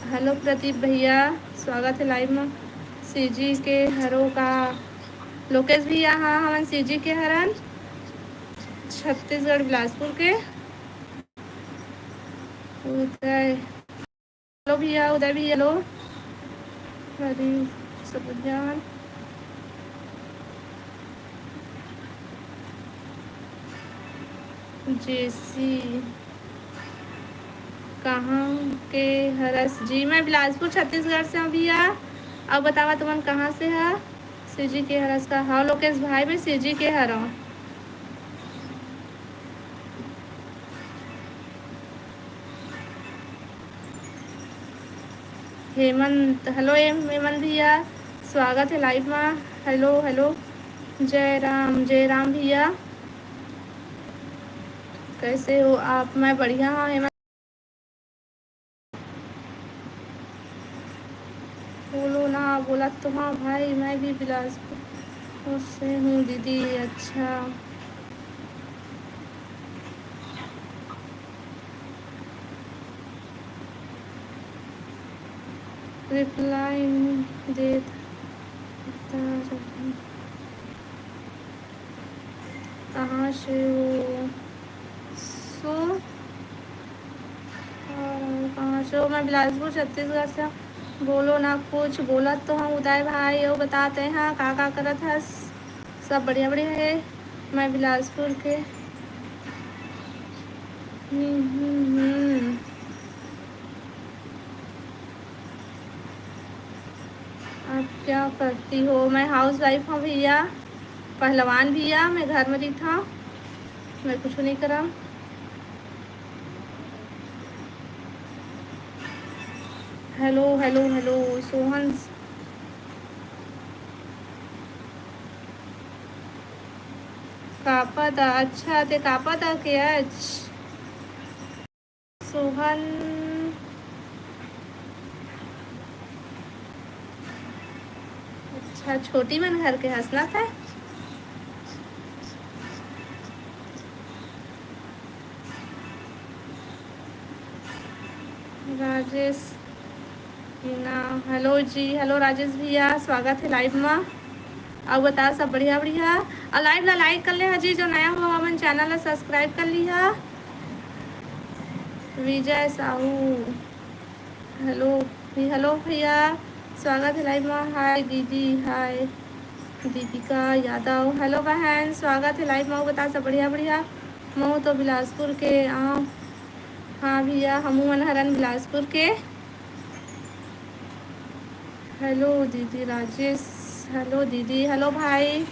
Hello प्रदीप भैया, स्वागत हे live मा। सीजी के हरो का? लोकेश भैया, हाँ, हमन सीजी के हरन, छत्तीसगढ़ बिलासपुर के। उदय, hello भैया, उदय भैया, hello। हरी सब जान। जेसी, कहाँ के हरस जी? मैं बिलासपुर, छत्तीसगढ़ से हंव भैया। अउ बतावा, तुमन कहाँ से हा? सीजी के हरस का? हाँ लोकेश भाई, मैं सीजी के हरंव। हेमंत, hello एम हेमंत भैया, स्वागत हे live मा। Hello, hello, जय राम, जय राम भैया, कैसे हो आप? मैं बढ़िया हंव हेमंत। बोलो ना, बोलत तो हंव भाई, मैं भी बिलासपुर से हूँ दीदी। अच्छा। Reply नहीं देत। कहाँ से हो? सो, और कहाँ से हो? मैं बिलासपुर, छत्तीसगढ़ से हंव। बोलो ना कुछ, बोलत तो हंव उदय भाई, अउ बताते हैं का का करत हस? सब बढ़िया बढ़िया हे। मैं बिलासपुर के। हम्म, हम्म, हम्म। आप क्या करती हो? मैं housewife हंव भैया, पहलवान भैया, मैं घर में रहिथंव, मैं कुछ नहीं करंव। Hello, hello, hello, Sohan. कापा दा, अच्छा, ते कापा दा के आज? सोहन, अच्छा, छोटी मन घर के हंसना था। राजेश मीना, हेलो जी, हेलो राजेश भैया, स्वागत है लाइव में। अउ बता, सब बढ़िया बढ़िया? अउ लाइव ला लाइक कर ले हा जी, जो नया हो हमन चैनल ला सब्सक्राइब कर लिहा। विजय साहू, हेलो भी, हेलो भैया, स्वागत है लाइव में। हाय दीदी, हाय दीपिका यादव, हेलो बहन, स्वागत है लाइव में। अउ बता, सब बढ़िया बढ़िया? महू तो बिलासपुर के आंव। हाँ भैया, हमू मन हरन बिलासपुर के। हेलो दीदी राजेश, हेलो दीदी, हेलो भाई।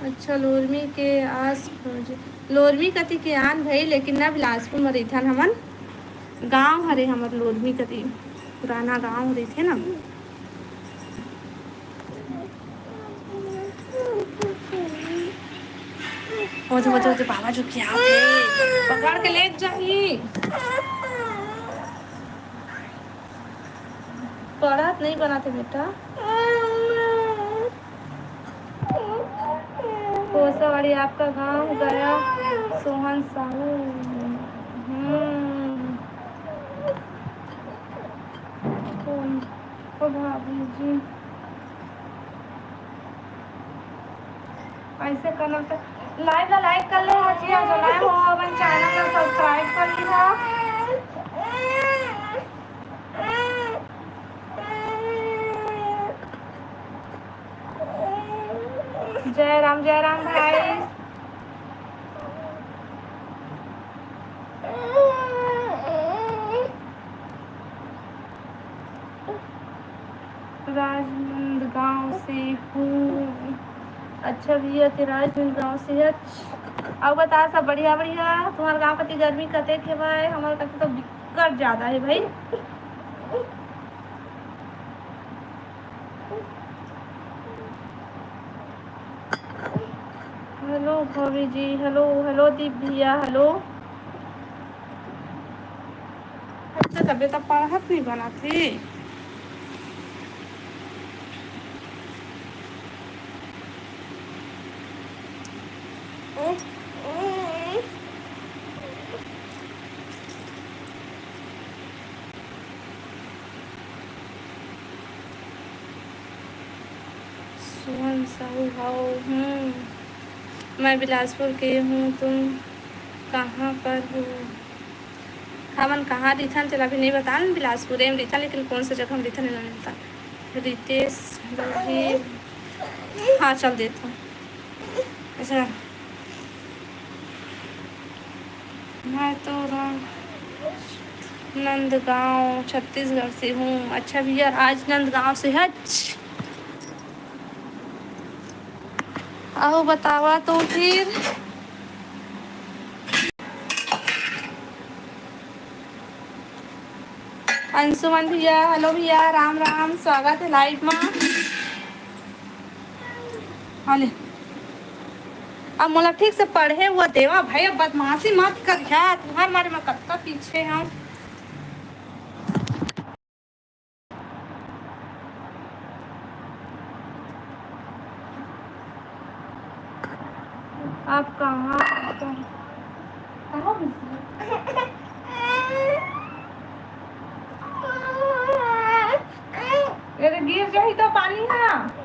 अच्छा, लोरमी के आस पड़ोस, लोरमी कति के आन भई, लेकिन ना बिलासपुर में रहिथन हमन। गांव हरे हमर लोरमी कति, पुराना गांव रहिथे ना। ओदे, ओदे, ओदे, बाबा जो क्या होते, पकड़ के ले जाही। पढ़त नहीं बनाते बेटा। कोसावाड़ी आपका गांव गया, सोहन साहू। हम्म। कौन? ओ भाभी जी। ऐसे करना तो लाइव ला लाइक कर ले, आज यहाँ जो नया हो अपन चैनल ला सब्सक्राइब कर लिहा। जय राम, जय राम भाई। राजनांदगांव से हूँ। अच्छा भैया, ते राजनांदगांव से है। अउ बता, सब बढ़िया बढ़िया? तुम्हार गांव कति गर्मी कतेक हेवय? हमर कति तो बिक्कट ज्यादा हे भाई। हेलो भाभी जी, हेलो, हेलो दीप भैया, हेलो। अच्छा, तबे तो पढ़त नहीं बनाथे। सुमन साहू, हाउ? हूँ, मैं बिलासपुर के हूँ, तुम कहाँ पर हो? हमन कहाँ रिथन, तेला भी नहीं बतान, बिलासपुर में रिथन, लेकिन कौन सा जगह में रिथन, एला नहीं बतान। रितेश, रवि, हाँ, चल देता हूँ। अच्छा, मैं तो रा-, नंदगांव, छत्तीसगढ़ से हूँ। अच्छा भैया, राजनांदगांव से है। अच्छा, अउ बतावा तो फिर। अंशुमन भैया, हेलो भैया, राम राम, स्वागत है लाइव में। हाँ ले। अब मोला ठीक से पढ़े हुआ देवा भाई, अब बदमाशी मत कर यार, तुम्हार मारे मैं कतका पीछे हूँ। आप कहाँ, कहाँ, कहाँ busy हो? ये तो गिर जाही तो पानी है।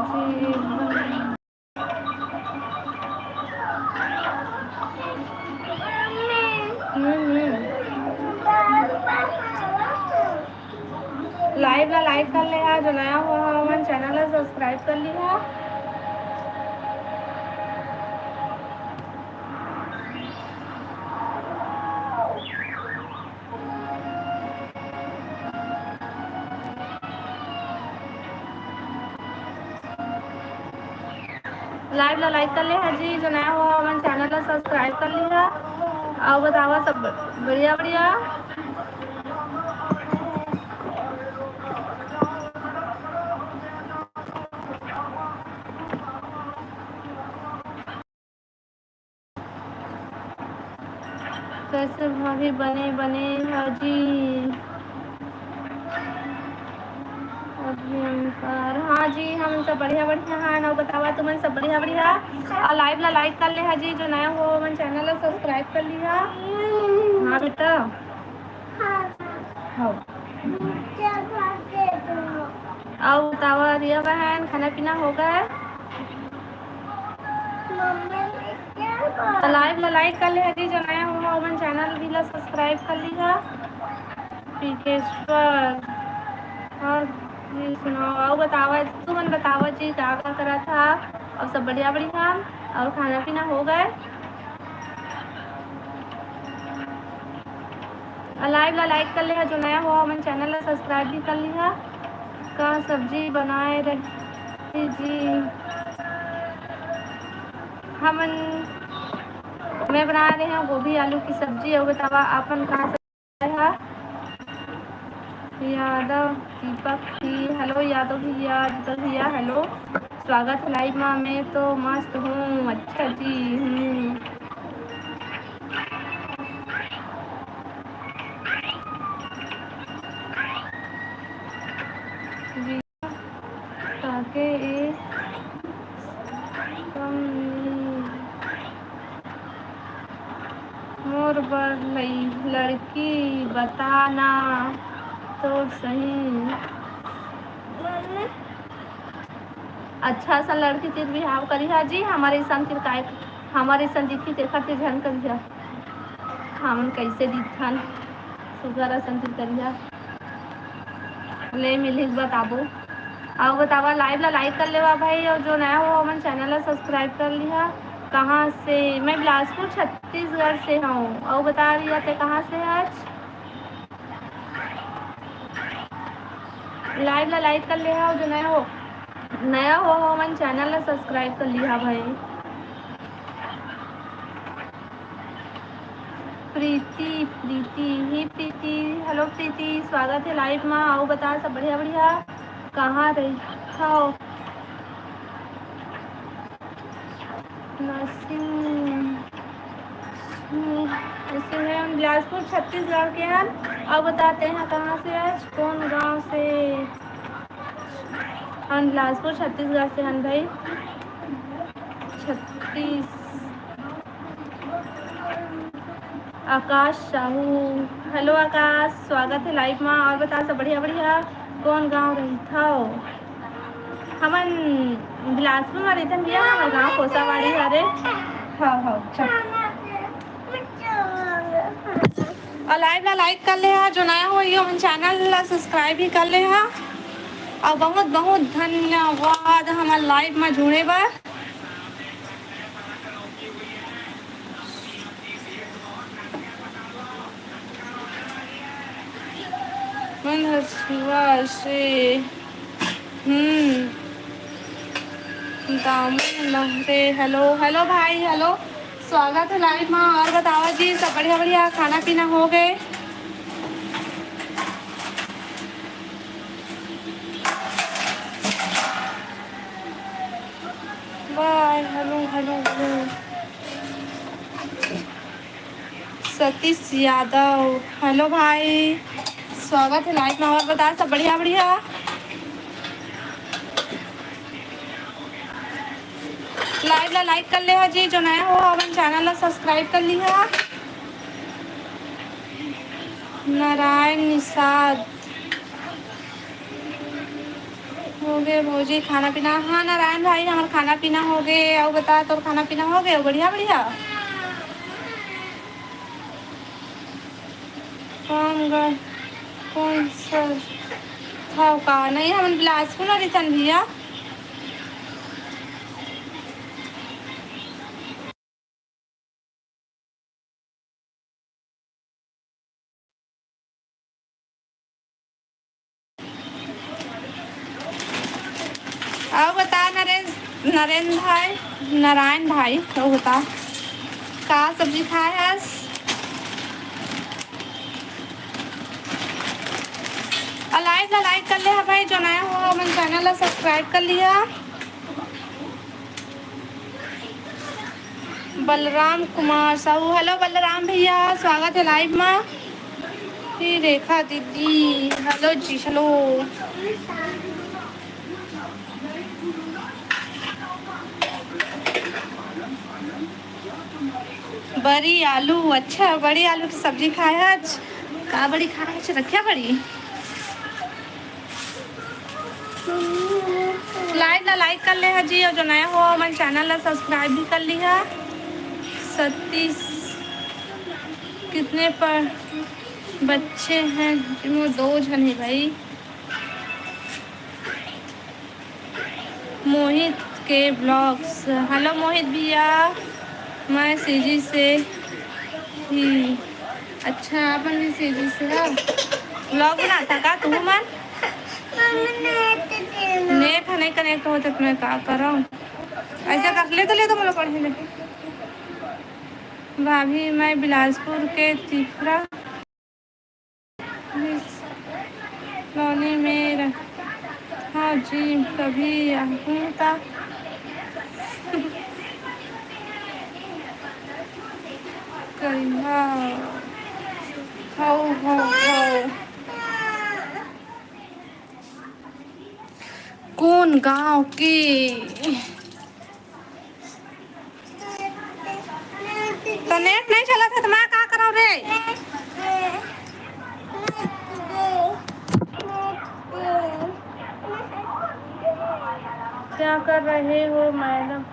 जी, एकदम। हम्म, हम्म। Live ला like कर ले हा, जो नया हो हमन channel ला subscribe कर ली हा। Live ला like कर ले हा जी, जो नया हो हमन channel ला subscribe कर ली हा। अउ बतावा सब बढ़िया बढ़िया। कैसे भाभी बने बने हा जी। अभियंकर, हाँ जी, हम सब बढ़िया बढ़िया हाँ। अउ बतावा तुमन सब बढ़िया बढ़िया। अउ live ला like कर ले हा जी, जो नया हो हमन channel ला subscribe कर लिहा। हाँ बेटा। हाँ। अउ बतावा रिया बहन, खाना पीना हो गए? Live ला like कर ले हा जी, जो नया हो हमन channel भी ला subscribe कर लिहा। पीकेश्वर, और जी सुनाओ, अउ बतावा, तुमन बतावा जी, का का करत हा? अउ सब बढ़िया बढ़िया, अउ खाना पीना हो गए? अउ live ला like कर ले हा, जो नया हो हमन channel ला subscribe भी कर लिहा। का सब्जी बनाए रहे जी? हमन, मैं बना रहे हूँ गोभी आलू की सब्जी। अउ बतावा आपन कहाँ से आए हा? यादव दीपक जी, hello यादव भैया, दीपक भैया hello, स्वागत है live मा। मैं तो मस्त हूँ। अच्छा जी, हम्म। जी। ताके ए कम मोर बर लई लड़की बताना तो सही। अच्छा सा लड़की तिर बिहाव करिहा जी, हमर अइसन तिर काय, हमर अइसन दिखही तेखर तिर झन करिहा। हमन कइसे दिखथन, सुघर असन तिर करिहा। ले मिलही त बताबो। अउ बतावा, live ला like कर लेवा भाई, अउ जो नया हो हमन channel ला subscribe कर लिहा। कहाँ से? मैं बिलासपुर छत्तीसगढ़ से हूँ। अउ बता रिया ते कहाँ से आज? Live ला like कर लेहा, अउ जो नया हो, नया हो हमन channel ला subscribe कर लिहा भाई। प्रीति, प्रीति, हे प्रीति, hello प्रीति, स्वागत है live मा। अउ बता, सब बढ़िया बढ़िया? कहाँ रहिथव? नरसिंह, नरसिंह, हम बिलासपुर छत्तीसगढ़ के हन। अउ बता, तेहा कहाँ से हस, कौन गाँव से? हम बिलासपुर छत्तीसगढ़ से हन भाई। छत्तीस आकाश साहू, hello आकाश, स्वागत है live मा। अउ बता, सब बढ़िया बढ़िया? कौन गाँव रहिथव? हमन बिलासपुर मा रहिथन भैया, हमर गाँव कोसावाड़ी हरे। हाँ, हाँ, अच्छा। अउ live ला like कर लेहा, जो नया हो हमन channel ला subscribe भी कर लेहा। अउ बहुत बहुत धन्यवाद हमर live मा जुड़े बर। मन हर छुआ से, हम्म, दामू लहरे, hello, hello भाई, hello, स्वागत है live मा। अउ बतावा जी, सब बढ़िया बढ़िया, खाना पीना हो गए? Bye, hello, hello, hello। Satish Yadav, hello भाई, स्वागत है live मा। अउ बता, सब बढ़िया बढ़िया? Live ला like कर लेहा जी, जो नया हो हमन channel ला subscribe कर लिहा। नारायण निषाद, हो गे भौजी खाना पीना? हाँ नारायण भाई, हमर खाना पीना हो गे। अउ बता, तोर खाना पीना हो गे? बढ़िया बढ़िया। कौन ग-, कौन सा था का? नहीं, हमन बिलासपुर में रहिथन भैया। अउ बता नरेश, नरेंद्र भाई, नारायण भाई, अउ बता का सब्जी खाए हस? अउ live ला like कर ले हा भाई, जो नया हो हमन channel ला subscribe कर लिहा। बलराम कुमार साहू, hello बलराम भैया, स्वागत है live मा। हे रेखा दीदी, hello जी, hello। बड़ी आलू, अच्छा, बड़ी आलू की सब्जी खाए आज। का बड़ी खाए आज? रखिया बड़ी। Live ला like कर ले हा जी, अउ जो नया हो हमन channel ला subscribe भी कर लिहा। सतीश, कितने पर बच्चे हैं? जी, मोर दो झन हे भाई। मोहित के vlogs, hello मोहित भैया, मैं सीजी से ही। अच्छा, अपन भी सीजी से हा। Vlog बनाथा का तुमन? Net ह नहीं connect होत हे, त मैं का करंव? ऐसे कर ले तो, ले तो मोला पढ़े ले। भाभी, मैं बिलासपुर के तिफरा कॉलोनी में रह-, हाँ जी, कभी आहूँ त करिहा। हौ, हौ, हौ। कोन गाँव के? त net नहीं चलत हे त मैं का करंव रे? क्या कर रहे हो मैडम?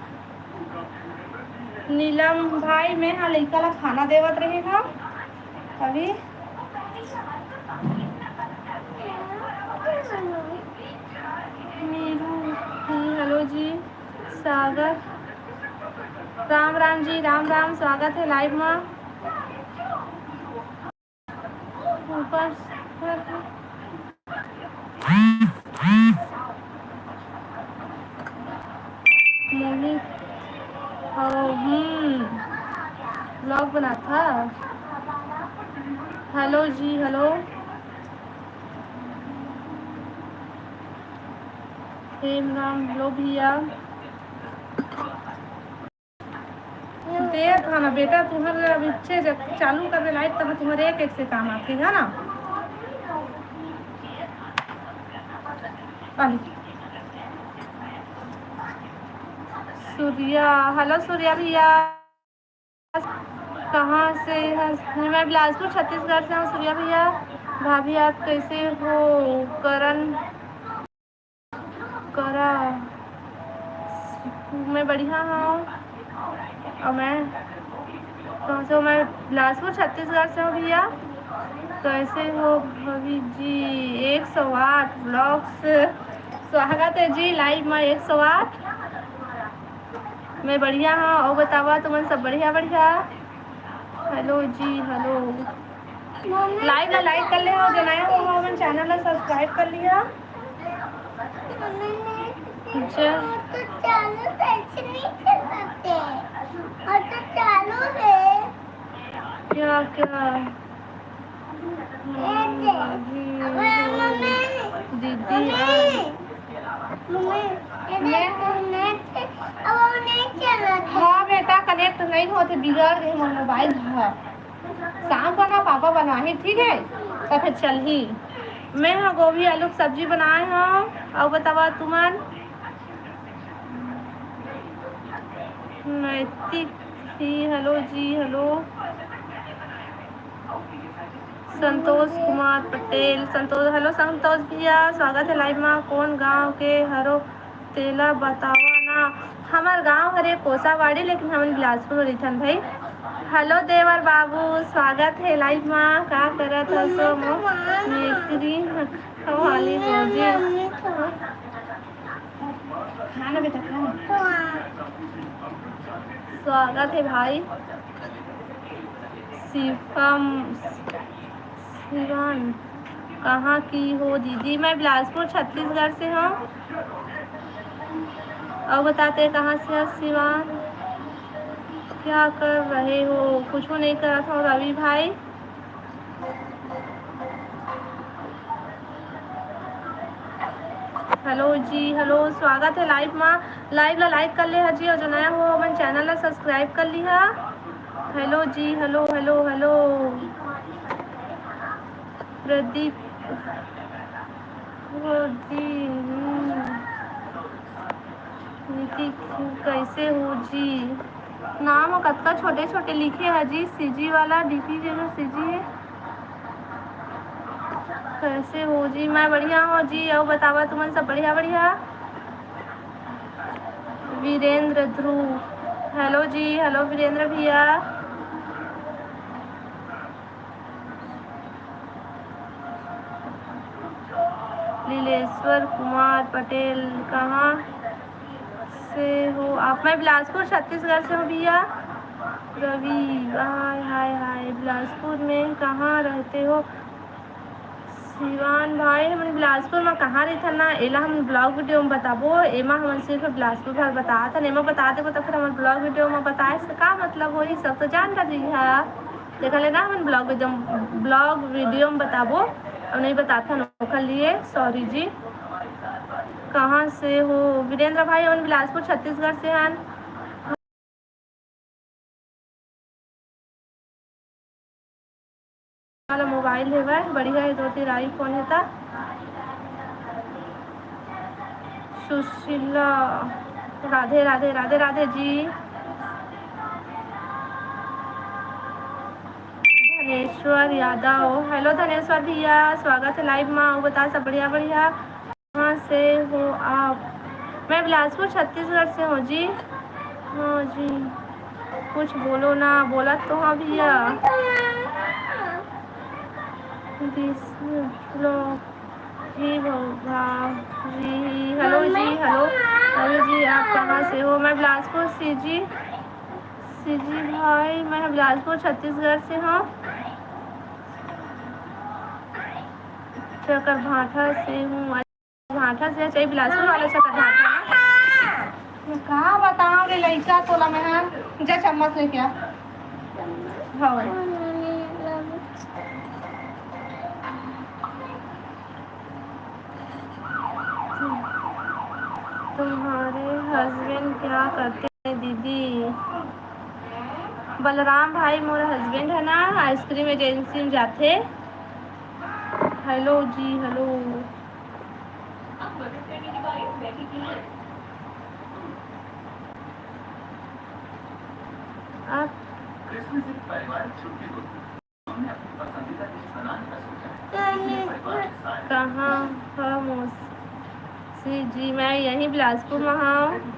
नीलम भाई, मैं हा लइका ला खाना देवत रहे हा अभी। नीरू, hello जी। सागर, राम राम जी, राम राम, स्वागत है live मा। ऊपर मोहित, ओ, हम्म, vlog बनाथा। Hello जी, hello। हेम राम, hello भैया। देख हा ना बेटा, तुम्हर अब इच्छे जब चालू करबे live, तब तुम्हर एक एक से काम आथे, है ना? अरे। सूर्या, hello सूर्या भैया। कहाँ से हस? मैं बिलासपुर छत्तीसगढ़ से हूँ सूर्या भैया। भाभी आप कैसे हो? करण करा, मैं बढ़िया हूँ। और मैं कहाँ से हूँ? मैं बिलासपुर छत्तीसगढ़ से हूँ भैया। कैसे हो भाभी जी? एक सौ आठ vlogs, स्वागत है जी live मा एक सौ आठ। मैं बढ़िया हूँ, और बतावा तुमन सब बढ़िया बढ़िया? Hello जी, hello। Live ला like कर ले हो, जो नया हो हमन channel ला subscribe कर लिहा। अच्छा। क्या क्या? दीदी, हाँ बेटा, connect नहीं होत हे, बिगड़ गे मोर mobile ह। शाम को ना पापा बनवाही, ठीक है, तो फिर चलही। मैं हा गोभी आलू के सब्जी बनाए हूँ, और बतावा तुमन। नैतिक जी, hello जी, hello। संतोष कुमार पटेल, संतोष, hello संतोष भैया, स्वागत हे live मा। कौन गांव के हरो तेला बतावा ना। हमर गांव हरे कोसावाड़ी, लेकिन हमन बिलासपुर में रहिथन भाई। Hello देवर बाबू, स्वागत हे live मा। का करत हसो मो मित्री वाली भौजी? खाना बेटा, खाना। स्वागत हे भाई। शिवम, शिवान, कहाँ की हो दीदी? मैं बिलासपुर छत्तीसगढ़ से हूँ। और बताते कहाँ से हो शिवान? क्या कर रहे हो? कुछ नहीं करत हूँ रवि भाई। Hello जी, hello, स्वागत हे live मा। Live ला like कर ले हा जी, और जो नया हो हमन channel ला subscribe कर लिहा। Hello जी, hello, hello, hello। Pradeep, Pradeep, हम्म। नीति, कैसे हो जी? नाम ह कतका छोटे छोटे लिखे ह जी, सीजी वाला डीपी जगह सीजी हे। कैसे हो जी? मैं बढ़िया हूँ जी, अउ बतावा तुमन सब बढ़िया बढ़िया? वीरेंद्र ध्रुव, hello जी, hello वीरेंद्र भैया। लीलेश्वर कुमार पटेल, कहाँ से हो आप? मैं बिलासपुर छत्तीसगढ़ से हूँ भैया। रवि, हाय हाय हाय, बिलासपुर में कहाँ रहते हो? शिवान भाई, हमन बिलासपुर में कहाँ रहिथन ना, एला हम vlog video में बताबो। एमा हमन सिर्फ बिलासपुर भर बतात हन, एमा बता देबो त फिर हमर vlog video में बताए से का मतलब होही, सब तो जान डरिहा। देख लेना हमन vlog video, vlog video में बताबो, अउ नहीं बताथन ओकर लिए sorry जी। कहाँ से हो वीरेंद्र भाई? हमन बिलासपुर छत्तीसगढ़ से हन। वाला मोबाइल हेवय, बढ़िया हे, तोर तीर iPhone हे त। सुशीला, राधे राधे, राधे राधे जी। धनेश्वर यादव, hello धनेश्वर भैया, स्वागत हे live मा। अउ बता सब बढ़िया बढ़िया? कहाँ से हो आप? मैं बिलासपुर छत्तीसगढ़ से हूँ जी। हाँ जी, कुछ बोलो ना, बोलत तो हाँ भैया। This vlog ही भा-, जी, hello जी, hello, hello जी, आप कहाँ से हो? मैं बिलासपुर सीजी, सीजी भाई, मैं बिलासपुर छत्तीसगढ़ से हूँ। चकरभाठा से हूँ। भाठा से चाहिए, बिलासपुर वाला चकरभाठा। का बताओ रे लइका तोला मैं हा, जा चम्मच लेके आ। हाँ। तुम्हारे husband क्या करते हैं दीदी? बलराम भाई मोर husband है ना, ice cream agency में जाथे। Hello जी, hello। आप कहाँ ह मौसी जी? मैं यहीं बिलासपुर में हूँ।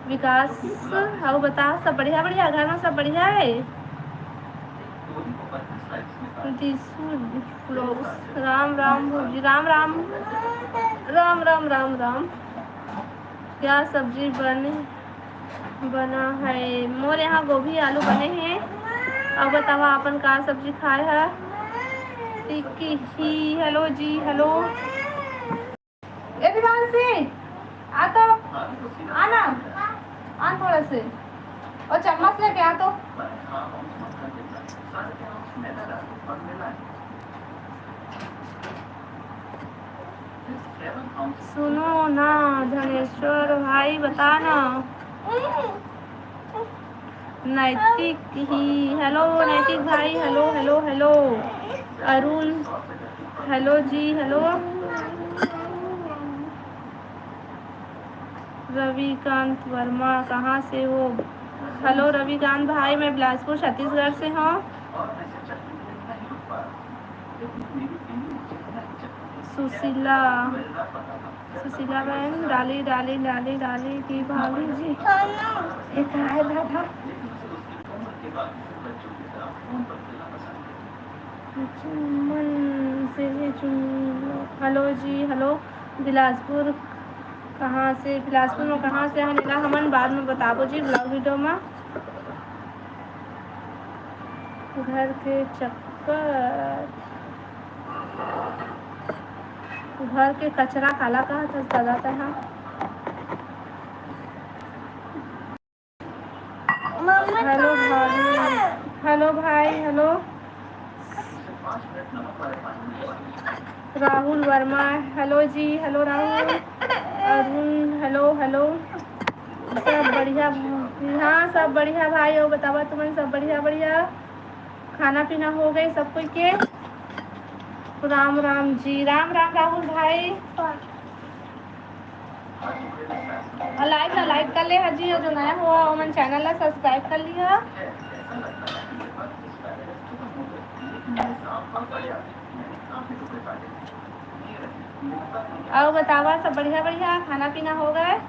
विकास, अउ बता, सब बढ़िया? बढ़िया, घर में सब बढ़िया है? दिशु vlogs, राम राम भौजी, राम राम, राम राम, राम राम। क्या सब्जी बने, बना है? मोर यहाँ गोभी आलू बने हैं। अब बतावा, अपन का सब्जी खाए है? टिक्की ही, hello जी, hello। ए दिवांशी, आ तो, आ ना, आ थोड़ा से, और चम्मच लेके आ तो। सुनो ना धनेश्वर भाई, बता ना। नैतिक ही, hello नैतिक भाई, hello, hello, hello। Arun, hello जी, hello। रविकांत वर्मा, कहाँ से हो? Hello रविकांत भाई, मैं बिलासपुर छत्तीसगढ़ से हूँ। सुशीला, सुशीला बहन, डाली, डाली, डाली, डाली की भाभी जी। ये कहाँ है दादा? चुम्बन से जी, चुम्बन। हेलो जी, हेलो। बिलासपुर कहाँ से, बिलासपुर में कहाँ से हन, एला हमन बाद में बताबो जी, vlog video में। घर के चक्कर, घर के कचरा काला कहत हस दादा तैं हा? हेलो भाभी, हेलो भाई, हेलो। राहुल वर्मा, हेलो जी, hello Rahul. Arun, hello, hello. सब बढ़िया? हाँ, सब बढ़िया भाई। अउ बतावा तुमन, सब बढ़िया, बढ़िया? खाना पीना हो गए सब कोई के? राम राम जी, राम राम राहुल भाई। अउ like ला like कर ले हा जी, अउ जो नया हुआ ओमन channel ला subscribe कर लिहा। अउ बतावा, सब बढ़िया बढ़िया, खाना पीना हो गए?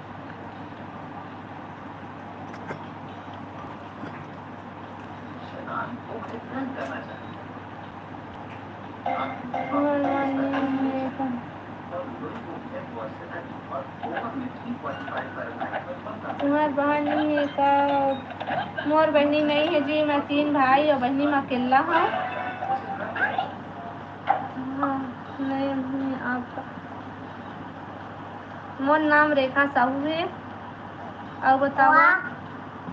तुम्हार बहन नहीं है का? मोर बहिनी नहीं है जी, मैं तीन भाई अउ बहिनी में अकेला हूँ। हाँ, नहीं, नहीं, आपका। मोर नाम रेखा साहू है। अउ बतावा,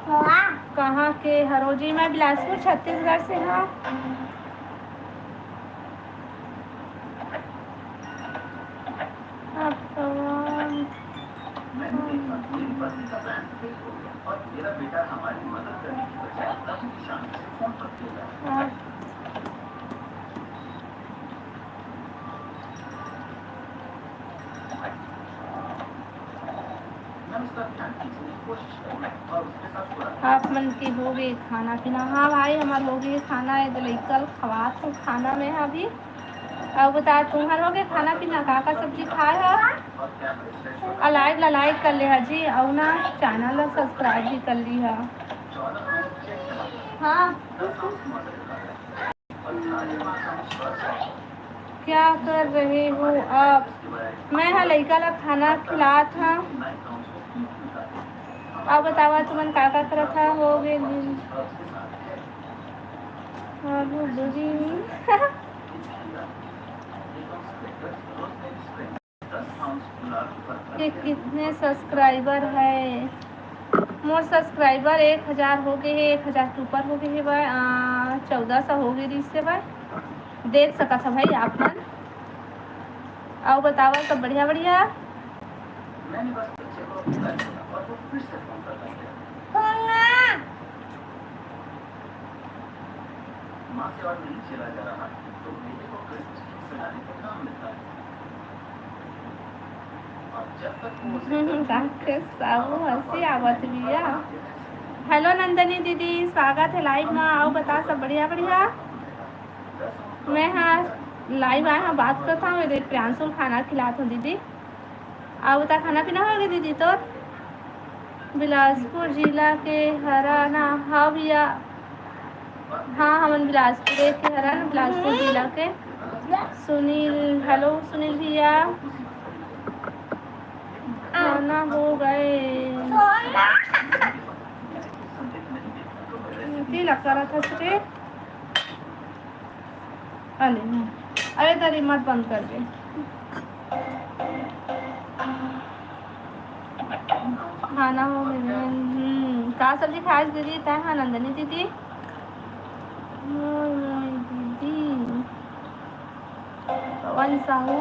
वाह, वाह। कहाँ के हरो जी? मैं बिलासपुर, छत्तीसगढ़ से हूँ। आप कौन? आप आप मन के हो गए खाना पीना? हाँ भाई, हमार हो गए खाना, ये तो लइका ल खवात हूँ खाना में अभी। अब बता, तुम्हार हो गए खाना पीना? का का सब्जी खाए हो? आ live ला like कर ले हा जी, अउ ना channel ला subscribe भी कर ली हा। हाँ। क्या कर रहे हो आप? मैं हा लइका ला खाना खिलात हा। आप बतावा, तुमन का का करत हा? हो गए दिन। आलू बड़ी। के कितने subscriber है? मोर subscriber एक हजार हो गए हे, एक हजार के ऊपर हो गए हे भाई, आ, चौदह सौ हो गए रिहिस हे भाई। देख सकत हा भाई आप मन। अउ बतावा, सब बढ़िया बढ़िया? हम्म, का के साहू हंसी आवत बिया। हेलो नंदनी दीदी, स्वागत है live में। अउ बता, सब बढ़िया बढ़िया? मैं हा live आए हा, बात करत हूँ। ये देख, प्रियांशु खाना खिलात हूँ दीदी। अउ बता, खाना पीना हो गए दीदी तोर? बिलासपुर जिला के हरा ना? हाँ भैया, हाँ, हमन बिलासपुर के हरन, बिलासपुर जिला के। सुनील, हेलो सुनील भैया, खाना हो गए? की लग रहा था सुनील? अरे, अरे, तेरी मत बंद कर दे। खाना हो गया। हम्म, का सब्जी खाए दीदी? तय हाँ, नंदनी दीदी। मोर, मोर दीदी। पवन साहू,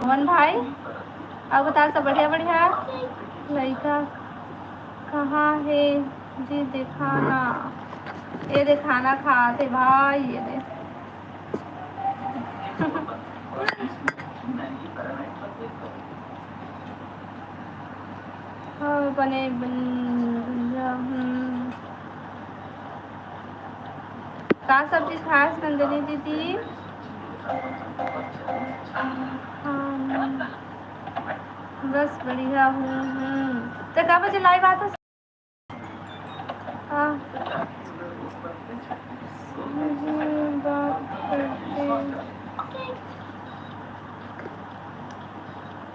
पवन भाई, अउ बता, सब बढ़िया बढ़िया? लइका कहाँ हे जी? दिखाना, ये दे खाना खात हे भाई, ये दे। हाँ, बने बन-, हम्म। का सब्जी खास नंदिनी दीदी? हाँ, बस बढ़िया हूँ। हम्म, तो का बजे लाइव आता? हाँ। हम्म, बात करते।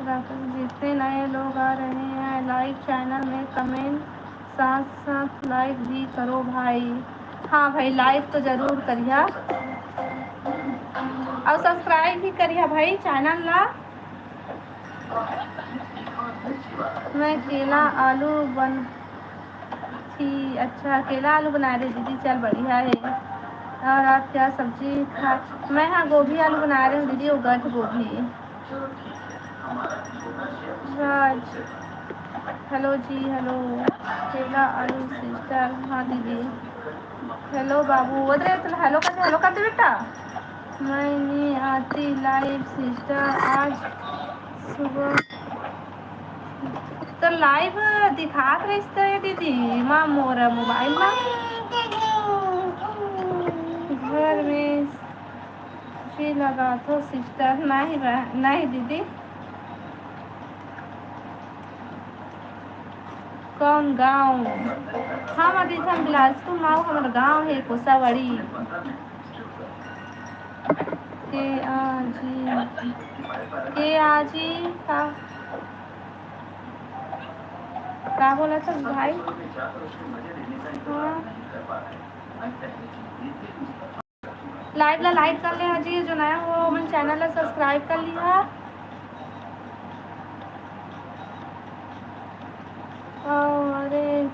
राकेश, जितने नए लोग आ रहे हैं, लाइव चैनल में कमेंट, साथ साथ लाइक भी करो भाई। हाँ भाई, लाइक तो जरूर करिया और सब्सक्राइब भी करिया भाई चैनल ला। मैं केला आलू बन थी। अच्छा, केला आलू बना रहे दीदी, चल बढ़िया है। और आप क्या सब्जी खा? मैं हाँ गोभी आलू बना रहे हूँ दीदी, वो गठ गोभी। राज, हेलो जी, हेलो। केला आलू सिस्टर, हाँ दीदी। हेलो बाबू, वो दे तो हेलो कर दे, हेलो कर दे बेटा। मैं नहीं आती लाइव सिस्टर, आज सुबह तो लाइव दिखात रहिस तो ये दीदी, माँ मोर मोबाइल मा घर में जी लगाथो सिस्टर, नहीं बा-, नहीं दीदी। कौन गाँव? हम अभी हम बिलासपुर मा, हमर गाँव है कोसावाड़ी। के आ जी, के आ जी का, का बोला था भाई? हाँ। लाइव ला लाइक कर ले जी, जो नया हो मन चैनल ला सब्सक्राइब कर लिया। अरे,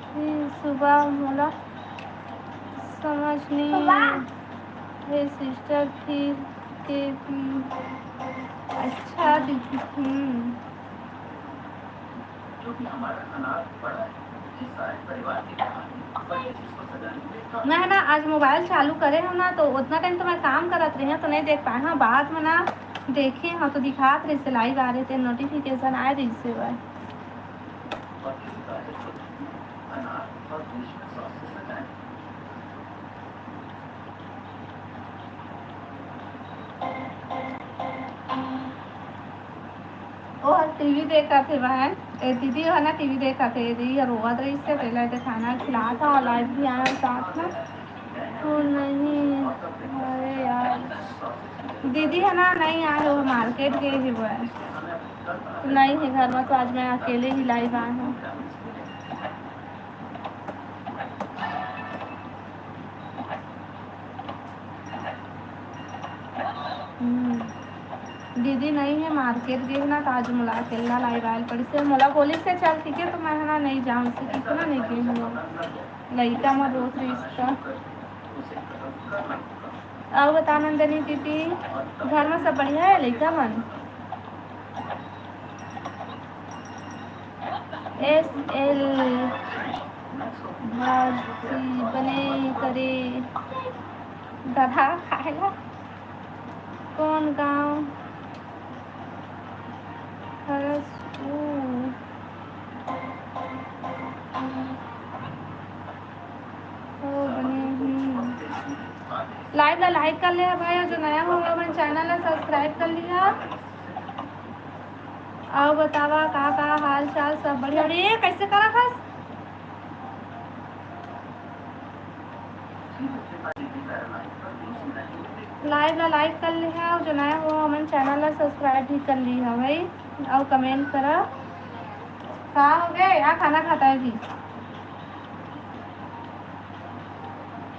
फिर सुबह मोला समझ नहीं हे सिस्टर, फिर के, हम्म, अच्छा दीदी, हम्म। मैं है ना आज मोबाइल चालू करे हूँ ना, तो उतना टाइम तो मैं काम करत रही हूँ, तो नहीं देख पाए हूँ। बाद में ना देखे हूँ तो दिखात रहिस हे, लाइव आ रहे थे, नोटिफिकेशन आए रहिस हे भाई। ओह टीवी देखत हे बहन, ए दीदी ह ना टीवी देखत हे, दीदी ह रोवत रहिस हे, तेला एदे खाना खिलात हव, लाइव भी आए हव साथ में। तो नहीं, अरे यार, दीदी ह ना नहीं आए, वो मार्केट गए हे, वो नहीं हे घर में, तो आज मैं अकेले ही लाइव आए हूँ। हम्म। दीदी नहीं हे, मार्केट गे हे ना, तो आज मोला अकेला लाइव आयल पड़िस हे। मोला बोलिस हे, "चल ठीक हे," तो मैं ह ना नहीं जाऊँ, से कितना नहीं गई हूँ। लइका मन रोत रहिस त। अउ बता नंदनी दीदी, घर में सब बढ़िया है लइका मन? एस एल भारती बने करे ददा खाए ला। कौन गाँव हरस ओ? ओ बने ही। लाइव ला लाइक कर ले भाई, और जो नया हो मन चैनल ला सब्सक्राइब कर लिया। अउ बतावा का का हाल चाल, सब बढ़िया? अरे कैसे करा खास? लाइव ला लाइक कर लिहा, अउ जो नया हो हमन चैनल ला सब्सक्राइब भी कर लिहा भाई, अउ कमेंट करा। का हो गए? आ खाना खाता है अभी।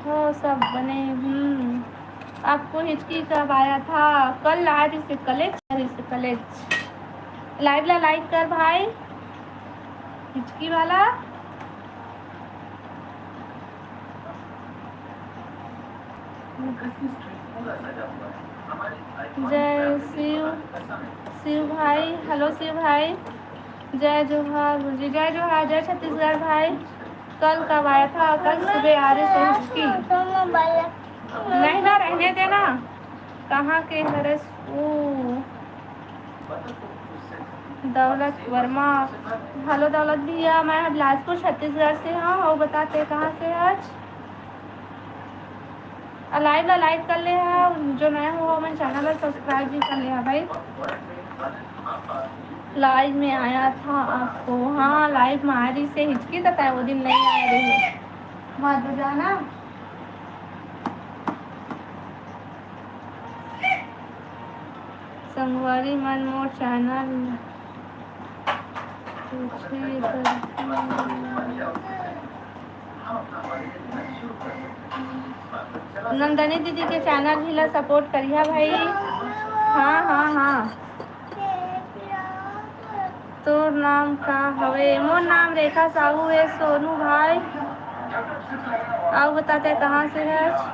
हो सब बने। हम्म, आपको हिचकी कब आया था? कल आया, Rise college, Rise college. Live ला लाइक कर भाई, हिचकी वाला। जय शिव, शिव भाई, हेलो शिव भाई, जय जोहार जी, जय जोहार, जय छत्तीसगढ़ भाई। कल कब आया था? कल सुबह आ रहे थे हिचकी। नहीं ना, रहने देना। कहाँ के हरस? ओ, दौलत वर्मा। हेलो दौलत भैया, मैं बिलासपुर छत्तीसगढ़ से हूँ। और बताते कहाँ से आज? और live ला like कर ले हा, जो नया हो हमन channel ला subscribe भी कर ले हा भाई। Live में आया था आपको, हाँ, live में आ रही से हिचकी तक है, वो दिन नहीं आ रही। मत जाना। संगवारी मन मोर channel पूछे करके। नंदनी दीदी के channel भी ला support करिहा भाई। हाँ, हाँ, हाँ। तोर नाम का हवे? मोर नाम रेखा साहू है, सोनू भाई। अउ बता, तैं कहाँ से हस?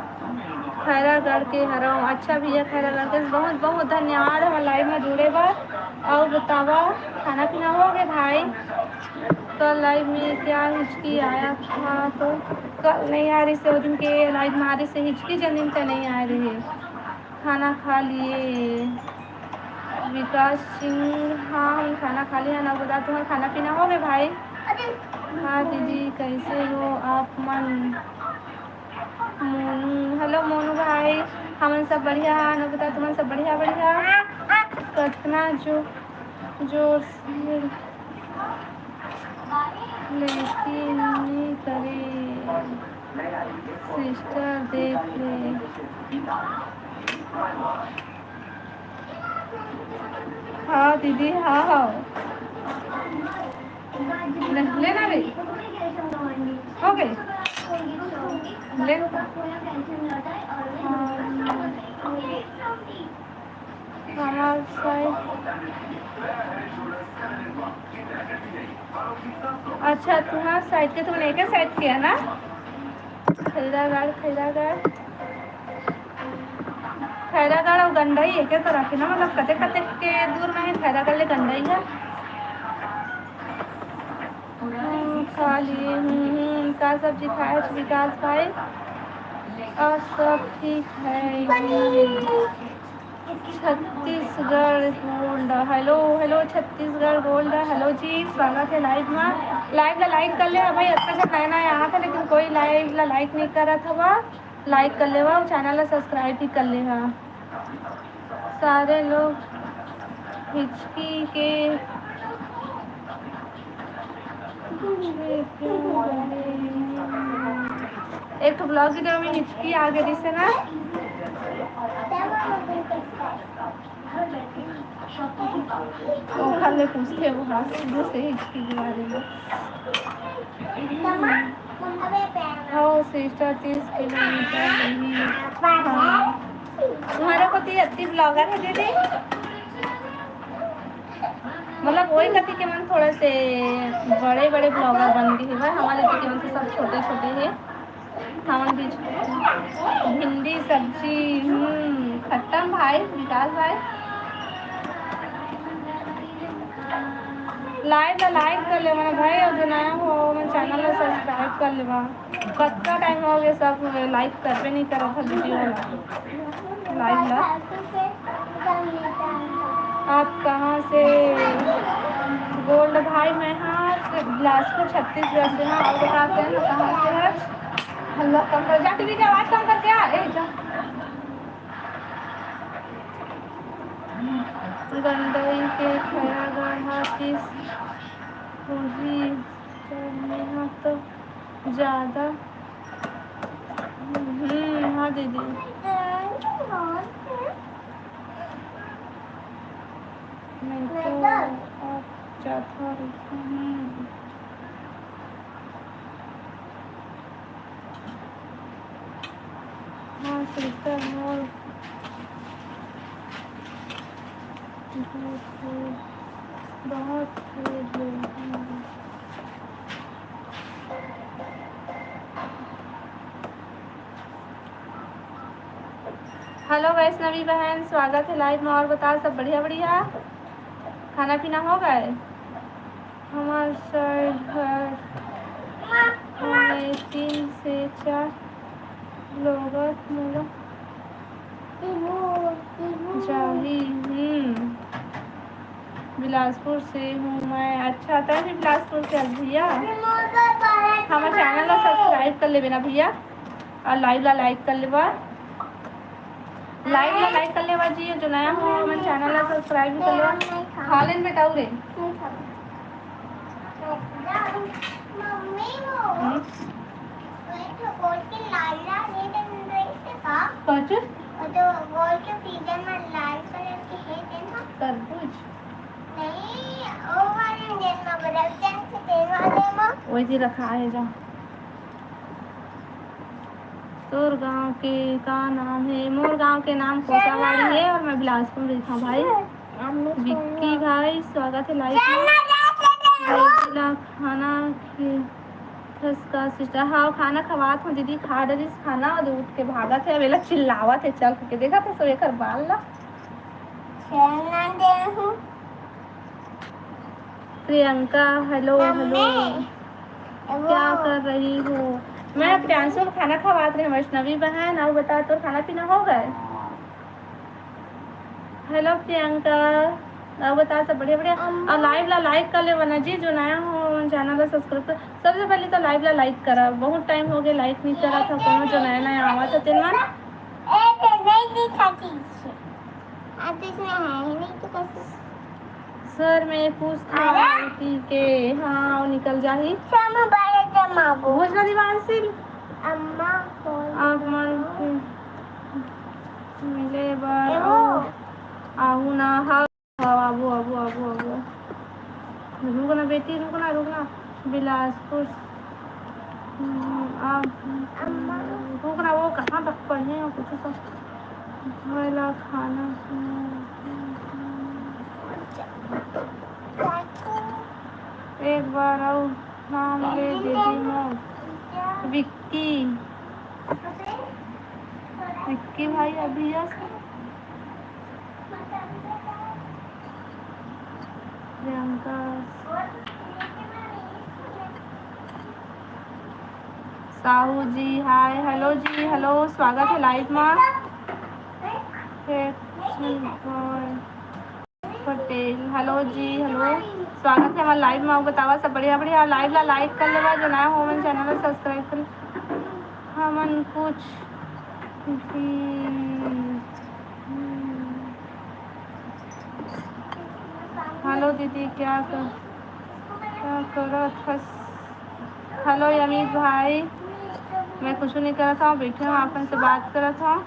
खैरागढ़ के हरव। अच्छा भैया, खैरागढ़ के। बहुत बहुत धन्यवाद हमर live में जुड़े बर। अउ बतावा, खाना पीना हो गए भाई? कल live में क्या हिचकी आया था तो? कल नहीं आ रही से, वो दिन के live में आ रही से हिचकी, जन दिन का नहीं आ रही है। खाना खा लिए विकास सिंह? हाँ, हम खाना खा लिए। ना बता, तुम्हारा खाना पीना हो गए भाई? हाँ दीदी, कैसे हो आप मन? मोनू, hello मोनू भाई, हमन सब बढ़िया। ना बता, तुमन सब बढ़िया? बढ़िया। कतना जो जोर से लेकिन नहीं करे। Sister देख ले। हाँ दीदी, हाँ, हाँ। ले, लेना रे। हो गई। ले। हाँ। हमार side। अच्छा, तुम्हार side के, तुमन एके side के है ना? खैरागढ़, खैरागढ़, खैरागढ़ अउ गंडई एके तरफ है ना, मतलब कते कते के दूर में है खैरागढ़ ले गंडई है। हम्म, खा लिए। हम्म, हम्म, का सब्जी खाए छ विकास भाई? और सब ठीक है। Chhattisgarh gold, hello, hello, Chhattisgarh gold, hello जी, स्वागत है live में। Live ला like कर ले हा भाई, अच्छा से नया नया आया था लेकिन कोई live ला like नहीं करत हवा, like कर लेवा, channel ला subscribe भी कर ले हा। सारे लोग हिचकी के पूछे क्यों रहे हैं? एक ठो vlog video में हिचकी आ गई से ना। ओखर ले पूछते वो हाँ सीधे से हिचकी के बारे में। हाँ, sister, तीस किलोमीटर नहीं। हाँ। तुम्हारे को तो अति vlogger है दीदी, मतलब वही कति के मन थोड़ा से बड़े बड़े vlogger बन गए हैं भाई, हमारे तो के मन तो सब छोटे छोटे हैं। हमन बीच भिंडी सब्जी, हम्म, खत्म भाई, विकास भाई। Live ला like कर लेवा ना भाई, और जो नया हो, हमर channel ला subscribe कर लेवा। कतका time हो गया, सब like करबे नहीं करत है video ला, live ला। आप कहाँ से? गोल्ड भाई, मैं हाँ बिलासपुर छत्तीसगढ़ से हाँ। और बताते हैं ना कहाँ से है? हल्ला कम कर, जा टीवी की आवाज कम करके आ। ए, जा। गंडई के खैरागढ़ हा किस पूरी चढ़ने हा तो ज्यादा। हम्म, हाँ दीदी। मैं तो अब जाता हूँ। हम्म। हाँ, sister, मोर बहुत, बहुत। Hello वैष्णवी बहन, स्वागत है live में। और बताओ, सब बढ़िया? बढ़िया, खाना पीना हो गए? हमार side घर में तीन से चार लोगत मोला जाही। हम्म, बिलासपुर से हूँ मैं। अच्छा, तै भी बिलासपुर से हस भैया? हमार channel ला subscribe कर लेबे ना भैया, और live ला like कर लेबा। Live ला like कर लेवा जी, जो नया हो हमन channel ला subscribe भी कर लेवा। खा लेन बेटा, उरे। मम्मी वो हम्म। वो एक ठो गोल के लाल लाल हे, देन रही से का? कौन चीज? वो जो गोल के freezer में लाल colour के हे, देन ना। तरबूज? नहीं, वो वाले देन में बदल जाए से, देन वाले में। वही जी रखा है जा। तोर गांव के का नाम हे? मोर गांव के नाम कोसावाड़ी हे और मैं बिलासपुर रहिथंव भाई। विक्की भाई, स्वागत हे live में। बेटी ला खाना खिलाथस का sister? हाँ, खाना खवात हंव दीदी, खा डरिस खाना और उठ के भागत हे। अब एला चिल्लावत हे चल के, देखत हस एकर बाल ला। Priyanka, hello, hello। क्या कर रही हो? मैं प्रियांशु को खाना खवात रहे, वैष्णवी बहन। अउ बता, तोर खाना पीना हो गए? Hello प्रियंका, अउ बता, सब बढ़िया बढ़िया? अउ live ला like कर लेवा ना जी, जो नया हो channel ला subscribe कर। सबसे पहले तो live ला like करा, बहुत time हो गए like नहीं करा था कोनो, जो नया नया आवा था तेन मन। ए, तो नहीं दिखा चीज। अब तो इसमें है ही नहीं, तो कैसे? सर में पूछ था अरे? लड़की के, हाँ, वो निकल जाही। सर में बड़े जमाबो। भोजना दीवानशील। अम्मा को आप मन के मिले बर एगो। आऊ, आहू ना, हाँ, हाँ, आबो, आबो, आबो, आबो। रुक ना बेटी, रुक ना, रुक ना। बिलासपुर, हम्म, आप, अम्मा। रुक ना, वो कहाँ तक पढ़े हैं, कुछ तो। मोला खाना, एक बार अउ नाम ले दीदी मोर। विक्की, विक्की भाई अभी यस। प्रियंका साहू जी, hi, hello जी, hello, स्वागत हे live मा। पटेल, hello जी, hello, स्वागत हे हमर live मा। बतावा सब बढ़िया बढ़िया, live ला like कर लेवा, जो नया हो हमन channel ला subscribe कर। हमन कुछ भी Hello दीदी, क्या कर, क्या करत हस? Hello अमित भाई, मैं कुछ नहीं करत हूँ, बैठे हूँ, आप मन से बात करत हूँ।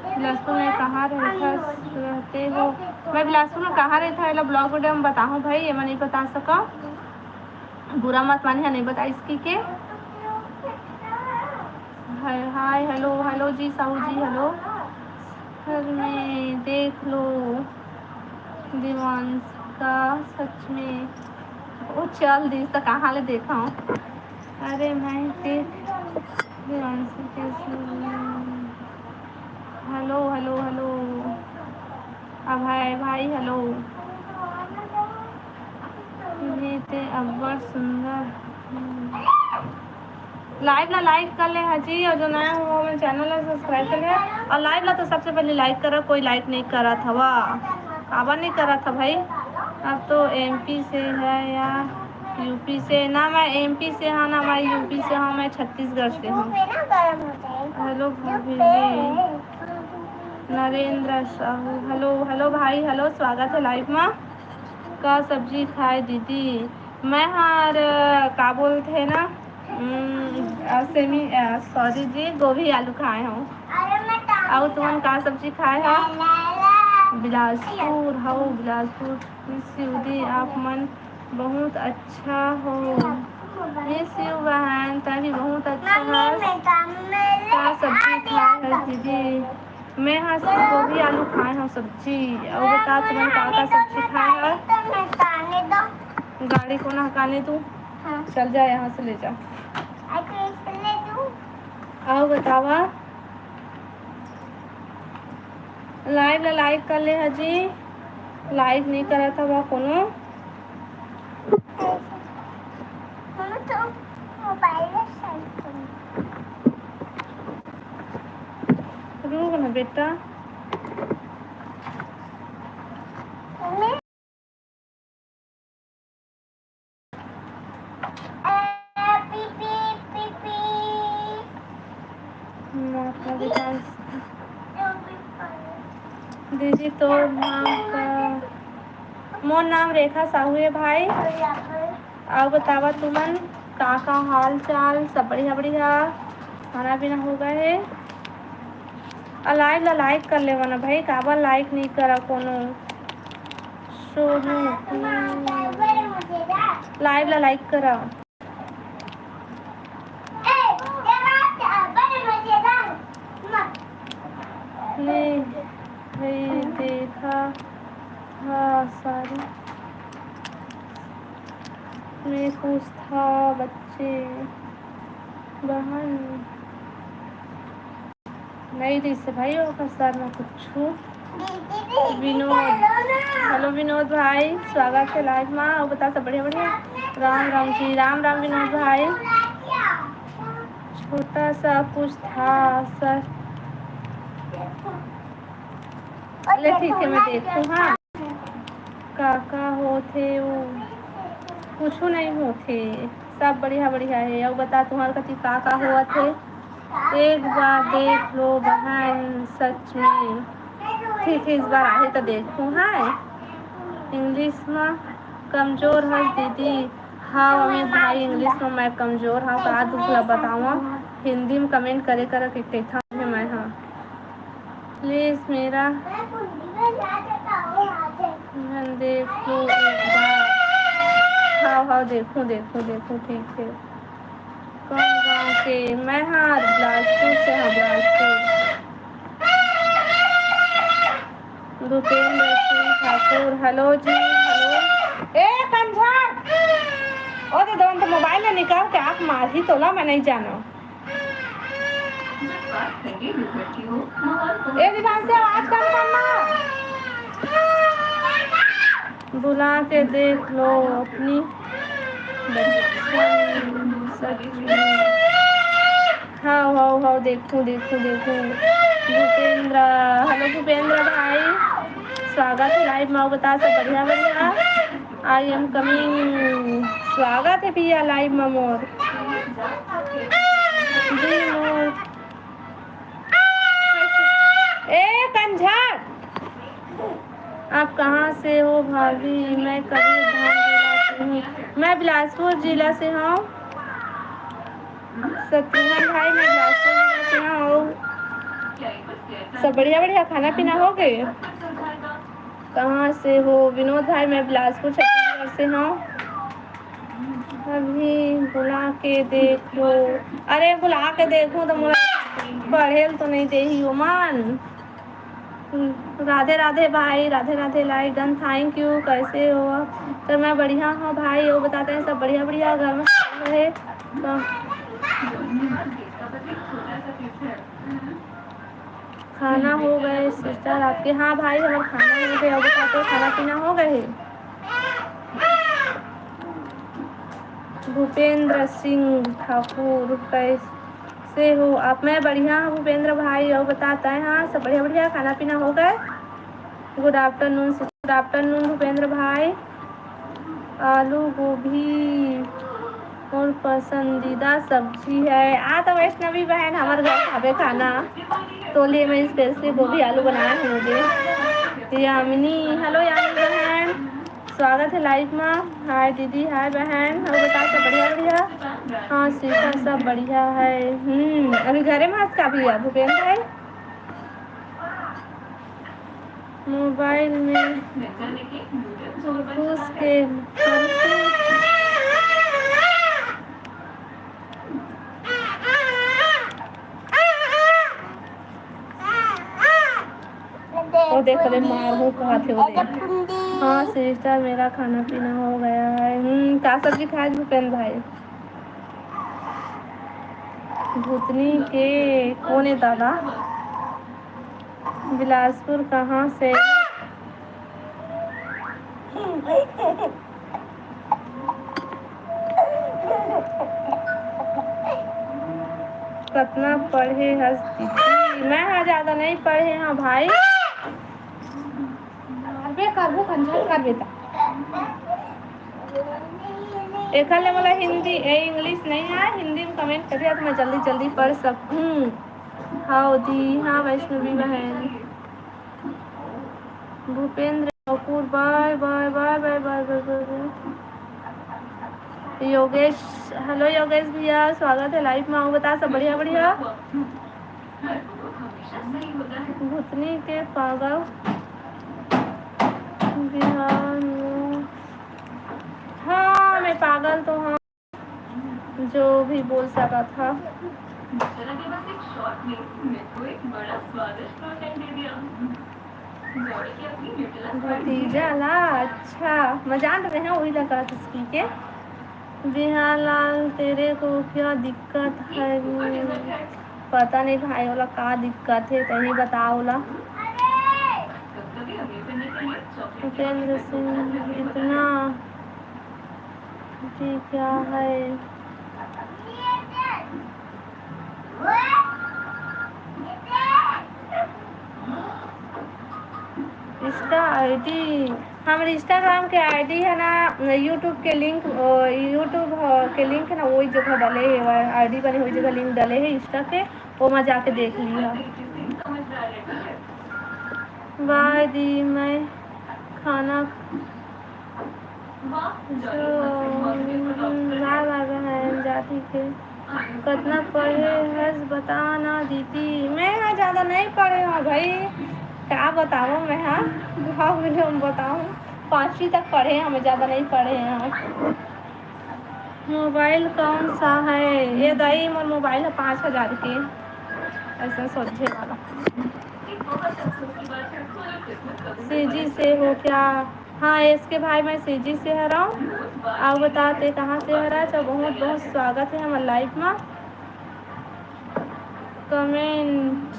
बिलासपुर में कहाँ रहत हस, रहते हो? मैं बिलासपुर में कहाँ रहत हूँ, एला vlog video में बताहूँ भाई, ये मैं नहीं बता सका, बुरा मत मानिहा, नहीं बताइस कि के। Hi, hi, hello, hello जी, साहू जी, hello। सर में देख लो, देवांशिका सच में। ओ चल दिस, त कहाँ ले देखा हूँ? अरे मैं देख, देवांशिका कैसे? Hello, hello, hello। अभय भाई, hello। ये ते अब्बड़ सुंदर। Live ला like कर ले हा जी, और जो नया हो हमर channel ला subscribe कर ले हा। और live ला तो सबसे पहले like करा, कोई like नहीं करत हवा, काबर नहीं करत हा भाई? अब तो एमपी से है या यूपी से? ना मैं एमपी से हाँ, ना मैं यूपी से हाँ, मैं छत्तीसगढ़ से हूँ। Hello भाभी जी, नरेंद्र साहू, hello, hello भाई, hello, स्वागत है live मा। का सब्जी खाए दीदी? मैं हर, का बोलथे ना, उम, अ, सेमी, अ, sorry जी, गोभी आलू खाए हूँ। अउ तुमन का सब्जी खाए हो? बिलासपुर, हऊ बिलासपुर। Miss you दी, आप मन बहुत अच्छा हो। Miss you बहन, तैं भी बहुत अच्छा हस। का सब्जी खाए हस दीदी? मैं ह गोभी आलू खाए हव सब्जी। अउ बता, तुमन का का सब्जी खाए हव? गाड़ी कोन हकाने तू? हाँ। चल जा, यहाँ से ले जा। अउ बतावा, live ला like कर ले हा जी, like नहीं करत हवा कोनो। रुक ना बेटा। दीदी, तोर नाम का? मोर नाम रेखा साहू हे भाई। अउ बतावा तुमन का का हाल चाल? सब बढ़िया बढ़िया? खाना पीना हो गए हे? अउ live ला like कर लेवा ना भाई, काबर like नहीं करा कोनो? सोनू, live ला like करा। नहीं भाई, देखा था सारी में कुछ था बच्चे बहन। नहीं रिहिस भाई, ओकर सर में कुछू। विनोद, hello विनोद भाई, स्वागत हे live मा। अउ बता सब बढ़िया बढ़िया? राम राम जी, राम राम विनोद भाई। छोटा सा कुछ था सर। ले ठीक है, मैं देखूँ। हाँ, का का होथे? वो कुछू नहीं होथे, सब बढ़िया बढ़िया हे। अउ बता, तुम्हार कति का का होवत हे? एक बार देख लो बहन, सच में। ठीक है, इस बार आहे तो देखूँ। हाँ, English में कमजोर हस दीदी। हाँ अमित भाई, English में मैं कमजोर हाँ, का दुख ला बतावा। हिंदी में comment करे कर के कथा है मैं। हाँ, please मेरा मन देख लो एक बार। हाँ हाँ, देखूँ देखूँ देखूँ, ठीक है। कौन गाँव के? मैं हाँ बिलासपुर से हाँ, बिलासपुर। भूपेंद्र सिंह ठाकुर, hello जी, hello। ए कंझट, ओ दे दो तो mobile में निकाल के आँख मारही तोला, मैं नहीं जानो। ए विधान से आवाज कम करना। बुला के देख लो अपनी बच्ची, सच में। हाँ हाँ हाँ, देखूँ देखूँ देखूँ। भूपेंद्र, hello भूपेंद्र भाई, स्वागत है live में। बता सब बढ़िया बढ़िया? I am coming। स्वागत है भैया live में मोर। जी मोर। ए कंझट, आप कहाँ से हो भाभी? मैं कबीरधाम जिला से हूँ। मैं बिलासपुर जिला से हूँ। शत्रुघ्न भाई, मैं बिलासपुर जिला से हूँ। सब बढ़िया बढ़िया, खाना पीना हो गए? कहाँ से हो विनोद भाई? मैं बिलासपुर छत्तीसगढ़ से हूँ। अभी बुला के देख लो। अरे बुला के देखूँ तो मोला पढ़े ल तो नहीं देही ओमन। राधे राधे भाई, राधे राधे लाइक डन, thank you। कैसे हो? तो मैं बढ़िया हूँ भाई, वो बताते हैं सब बढ़िया बढ़िया, घर में सब है तो। खाना हो गए सिस्टर आपके? हाँ भाई, हमार खाना हो गए। अब बताते, खाना पीना हो गए? भूपेंद्र सिंह ठाकुर, कैसे हो आप? मैं बढ़िया हूँ भूपेंद्र भाई, और बताता है। हाँ, सब बढ़िया बढ़िया, खाना पीना हो गए? Good afternoon, good afternoon Bhupendra भाई। आलू गोभी मोर पसंदीदा सब्जी है। आ तो वैष्णवी बहन हमारे घर खाबे खाना, तो लिए मैं specially गोभी आलू बनाए हूँ मुझे। यामिनी, hello यामिनी बहन, स्वागत है live में। हाय दीदी, हाय बहन, और बता सब बढ़िया बढ़िया? हाँ सिस्टर, सब बढ़िया है। हम्म, अभी घरे में आज का भी है भूपेंद्र भाई? मोबाइल में घुस के ओ देखो रे, मार हूँ कहत हे वो दे। हाँ सिस्टर, मेरा खाना पीना हो गया है। हम्म, का सब्जी खाए भूपेंद्र भाई? भूतनी के कोन ए दादा? बिलासपुर कहाँ से? कतना पढ़े हस दीदी? मैं हा ज्यादा नहीं पढ़े हाँ भाई। करबे करबो, कंझल करबे ता। एखर ले मोला हिंदी, ए, English नहीं है, हिंदी में comment करिए तो मैं जल्दी जल्दी पढ़ सकूँ। हाँ दी, हाँ वैष्णवी बहन। भूपेंद्र ठाकुर, बाय बाय बाय बाय बाय बाय बाय। योगेश, हेलो योगेश भैया, स्वागत है लाइव में। आओ बता, सब बढ़िया बढ़िया? भूतनी के पागल बिहार में। हाँ, मैं पागल तो हाँ, जो भी बोल सकत हा। भतीजा ला, अच्छा, मैं जान रहे हैं, वही लगा था उसकी के। बिहार लाल, तेरे को क्या दिक्कत है? पता नहीं भाई, ओला का दिक्कत है, तही बताओ ला। भूपेंद्र सिंह, इतना जी क्या है? Insta ID, हमर Instagram के ID है ना, YouTube के link, अ, YouTube ह-, के link है ना, वही जगह डाले है, ID बने वही जगह link डाले है Insta के, ओमा जाके देख लिहा। बाय दी, मैं खाना जो, हम्म, बाय बाय बहन, जाती के। कतना पढ़े हस, बता ना दीदी। मैं हा ज्यादा नहीं पढ़े हूँ भाई, का बताऊँ मैं हा, भाव में हम बताऊँ, पाँचवीं तक पढ़े हैं, हम ज्यादा नहीं पढ़े हैं। मोबाइल कौन सा है? ये दाई, मोर मोबाइल है पाँच हजार के, ऐसा सोचे वाला। सीजी से हो क्या? हाँ, एस के भाई, मैं सीजी से हरव। अउ बता, ते कहाँ से हरच? अउ बहुत बहुत स्वागत है हमर लाइव में। कमेंट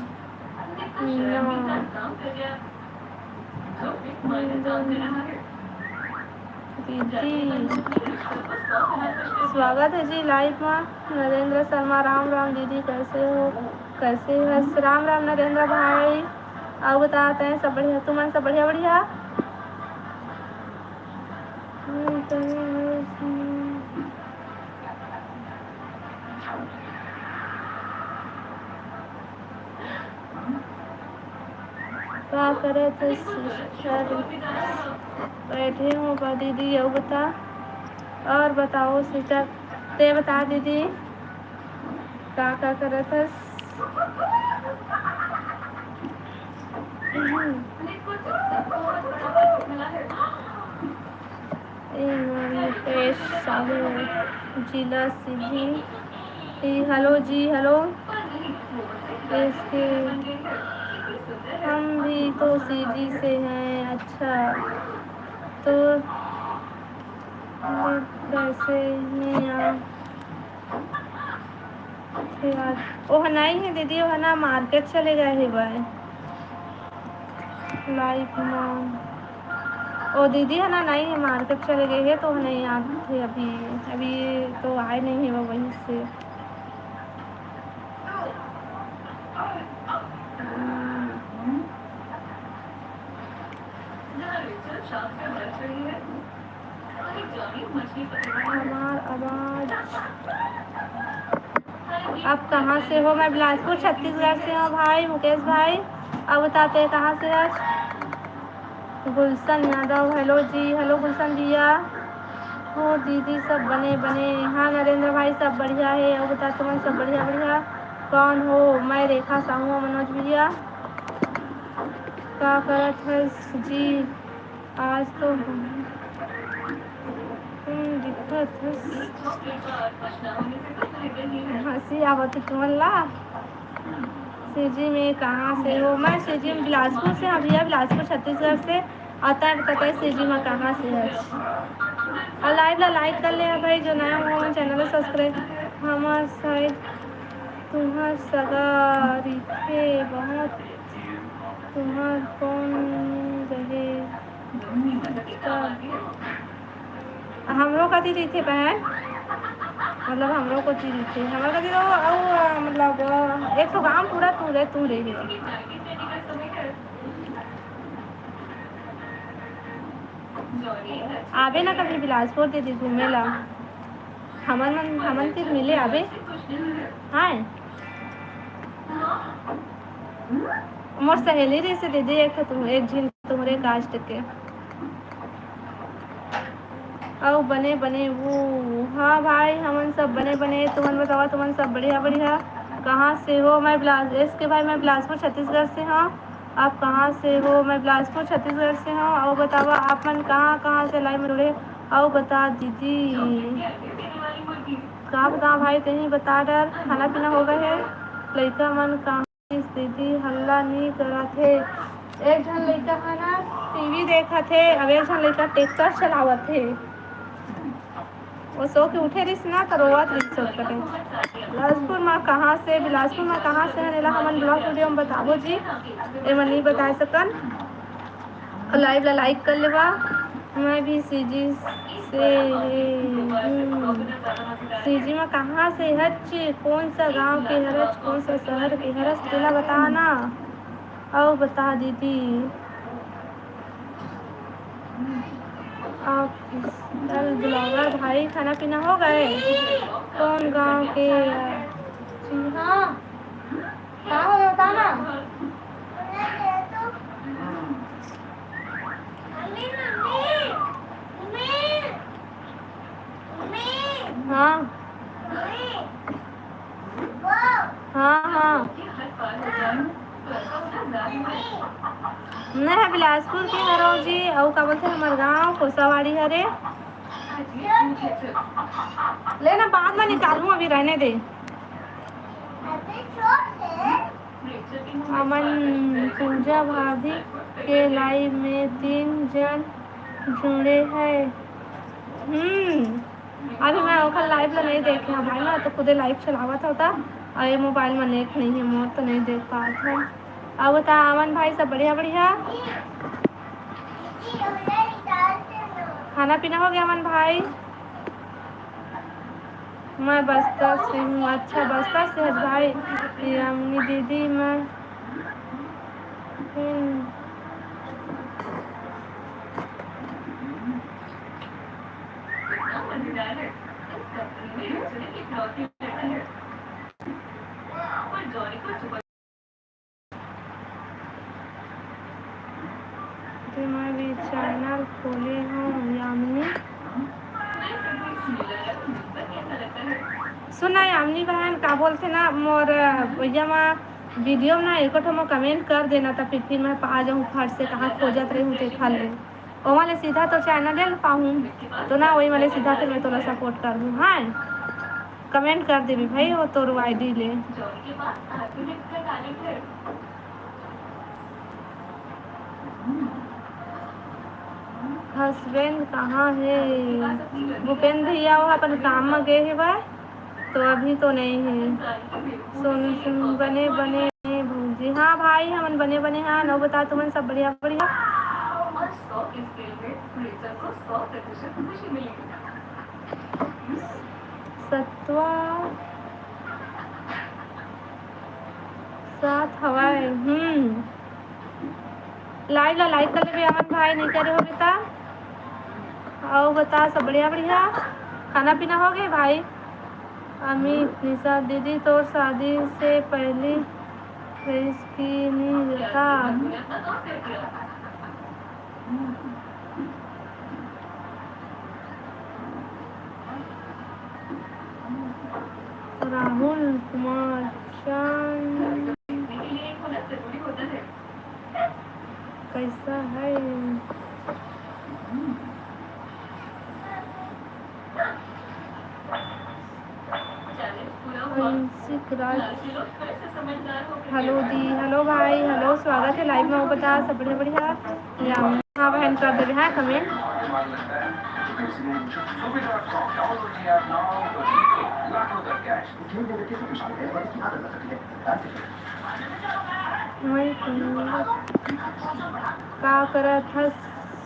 ना। दीदी, स्वागत है जी लाइव में। नरेंद्र शर्मा, राम राम दीदी, कैसे हो? कैसे हस? राम राम नरेंद्र भाई। अउ बता, तैं सब बढ़िया? तुमन सब बढ़िया, बढ़िया? का करत हस sister? बैठे हूँ बा दीदी, अउ बता, और बताओ sister, ते बता दीदी, का का करत हस? ए, मुकेश साहू, जिला सीधी। ए, हेलो जी, हेलो। इसके, हम भी तो सीधी से हैं। अच्छा, तो कैसे नहीं आ? ओह, नहीं है दीदी, ओह ना मार्केट चले गए हे भाई। लाइव में ओ दीदी है ना, नहीं है, मार्केट चले गए हैं तो नहीं आते अभी। अभी तो आए नहीं है वो वहीं से। हमार आवाज। आप कहाँ से हो? मैं बिलासपुर छत्तीसगढ़ से हूँ भाई, मुकेश भाई। अब बताते हैं कहाँ से आज। गुलशन यादव, हेलो जी, हेलो गुलशन भैया। हो दीदी, सब बने बने। हाँ नरेंद्र भाई, सब बढ़िया है। अब बता तुमन सब बढ़िया बढ़िया। कौन हो? मैं रेखा साहू, मनोज भैया। का करत हस जी? आज तो तुम दिखत हस। हंसी आवत तुमन ला। सीजी में कहाँ से हो? मैं सीजी में बिलासपुर से, हाँ भैया, बिलासपुर छत्तीसगढ़ से। और तब पता है सीजी में कहाँ से है। और लाइव ला लाइक कर ले भाई, जो नया हो चैनल ला सब्सक्राइब। हमार साइड तुम्हार सगा रिथे बहुत, तुम्हार कौन रहे? हमरो कति रहिथे बहन, मतलब हमरो कोती रहिथे, हमर कति तो अउ, मतलब एक ठो गांव पूरा तू रे, तू रे। आबे ना कभी बिलासपुर दीदी घूमे ला, हमन मन, हमन तीर मिले आबे। हाँ, मोर सहेली रहिसे दीदी एक ठो, तू एक झिन तुम्हरे कास्ट के। अउ बने बने वो। हाँ भाई, हमन सब बने बने। तुमन बतावा, तुमन सब बढ़िया बढ़िया? कहाँ से हो? मैं बिलास-, एस के भाई, मैं बिलासपुर छत्तीसगढ़ से हूँ। आप कहाँ से हो? मैं बिलासपुर छत्तीसगढ़ से हूँ। अउ बतावा, आप मन कहाँ कहाँ से लाइव में जुड़े? अउ बता दीदी। का बताओ भाई, तेही बता डर। खाना पीना हो गए है? लइका मन कहाँ? दीदी हल्ला नी करत हे। एक झन लइका ह ना टीवी देखत हे, अउ एक झन लइका ट्रैक्टर चलावत हे। वो सो के उठे रिस ना, त रोवत रिस, सोच कटे। बिलासपुर मा कहाँ से, बिलासपुर मा कहाँ से हन, एला हमन ब्लॉग वीडियो में बताबो जी, एमन नहीं बता सकन। अउ लाइव ला लाइक कर लेवा। मैं भी सीजी से, हम्म, सीजी मा कहाँ से हच, कौन सा गांव के हरच, कौन सा शहर के हरच, तेला बता ना। अउ बता दीदी, आप कल ब्लॉगर भाई, खाना पीना हो गए? कौन गांव के? जी हाँ, का हो बता ना। हाँ। हाँ, हाँ। मैं ह बिलासपुर के हरव जी, अउ का बोलथे, हमर गांव कोसावाड़ी हरे। ले ना, बाद में निकालूं, अभी रहने दे। हमन पूजा भाभी के लाइव में तीन जन जुड़े हैं। हम्म, अभी मैं ओकर लाइव ला नहीं देखे हूँ भाई, मैं तो खुदे लाइव चलावत होता, अउ ये मोबाइल में नेट नहीं है मोर, तो नहीं देख पात हूँ। अब बता अमन भाई, सब बढ़िया बढ़िया? खाना पीना हो गया अमन भाई? मैं बस्तर से हूँ। अच्छा, बस्तर से हस भाई। यामिनी दीदी, मैं हूँ। ते मैं भी चैनल खोले हूँ यामिनी। सुना यामिनी बहन, का बोलथे ना मोर भैया मा वीडियो में ना एको ठो मोर कमेंट कर देना, त फिर, फिर मैं पा जाऊँ फट से, कहाँ खोजत रही हूँ तेखर ले। ओमा ले सीधा तो चैनल ले पाहूँ, तो ना वही वाले सीधा फिर मैं तोला सपोर्ट कर दूँ। हाँ, कमेंट कर देबे भाई, वो तोर आईडी ले। हस्बैंड कहाँ हे? भूपेंद्र भैया वो अपन काम में गए हे भाई, तो अभी तो नहीं है। सोनू सिंह बने बने भौजी। हाँ भाई, हमन बने बने हाँ। अउ बता तुमन सब बढ़िया बढ़िया? सतवा सात हवाए। हम्म, लाइव ला लाइक कर लेबे अमन भाई, नहीं करे होबे ता। अउ बता सब बढ़िया बढ़िया? खाना पीना हो गए भाई? अमित, निशा दीदी, तोर शादी से पहली रईस की नी बता। राहुल कुमार चांद कैसा है? अंशिक राज, हेलो दी, हेलो भाई, हेलो, स्वागत है लाइव में। अउ बता सब बढ़िया बढ़िया? या, हाँ बहन, कर देबे, हाँ, कमेंट। का करत हस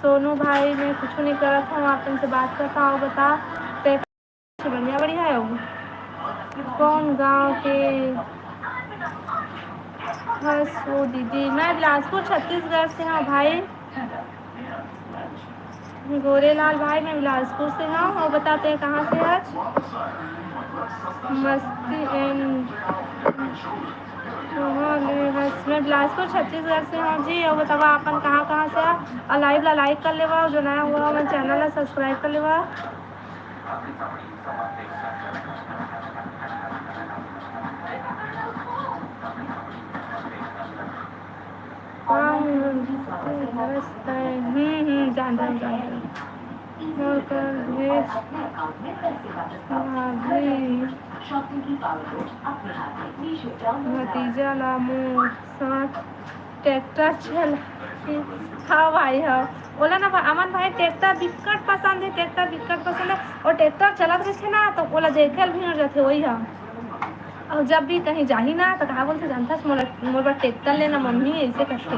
सोनू भाई? मैं कुछ नहीं करत हूँ, आप इनसे बात करता हूँ। बता, ते बढ़िया, बढ़िया है वो। कौन गांव के हस वो दीदी? मैं बिलासपुर, छत्तीसगढ़ से हूँ भाई। गोरेलाल भाई, मैं बिलासपुर से हूँ। और बताते हैं कहाँ से आज? मस्ती एंड, हाँ, मैं बस, मैं बिलासपुर छत्तीसगढ़ से हूँ जी। और बतावा आपन कहाँ कहाँ से आ? और लाइव ला लाइक कर लेवा, और जो नया हुआ हमारे चैनल ला सब्सक्राइब कर लेवा। हाँ, हम्म, हम्म, जानते हैं, जानते हैं। मोर कल भेज भाभी, भतीजा ला मोर साथ ट्रैक्टर चला। हाँ भाई, हाँ। ओला ना भा-, अमन भाई ट्रैक्टर बिकट पसंद है, ट्रैक्टर बिकट पसंद है। और ट्रैक्टर चलत रहिथे ना, तो ओला देखे ल भिड़ जाथे, वही हम। और जब भी कहीं जाही ना, तो कहा बोलथे, "जानथस, मोला, मोर बर ट्रैक्टर लेना मम्मी," ऐसे करथे।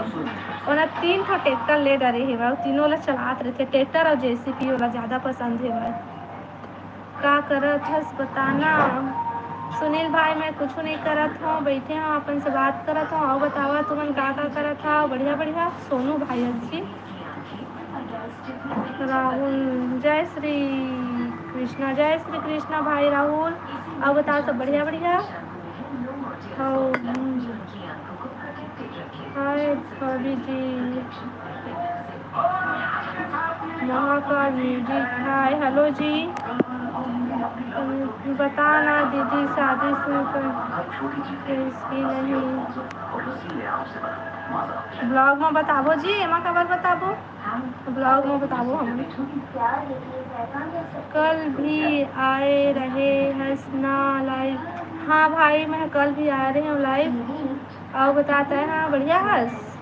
ओला तीन ठो ट्रैक्टर ले डरे हे, वो तीनों ला चलात रहिथे। ट्रैक्टर और जेसीबी ओला ज़्यादा पसंद हे। का करत हस बताना? सुनील भाई, मैं कुछ नहीं करत हूँ, बैठे हूँ, अपन से बात करत हूँ। और बतावा तुमन का का करत हव? बढ़िया बढ़िया। सोनू भाई अच्छी। राहुल, जय श्री कृष्णा, जय श्री कृष्णा भाई राहुल। और बताओ सब बढ़िया बढ़िया? और, हम्म, हाय भाभी जी, महाकाल म्यूजिक, हाय, हेलो जी। बताना दीदी, शादी से कर, इसकी नहीं। ब्लॉग में बताबो जी, एमा काबर बताबो? ब्लॉग में बताबो हम। कल भी आए रहे हस ना लाइव। हाँ भाई, मैं कल भी आए रहे हूँ लाइव। और बताता है, हाँ, बढ़िया हस।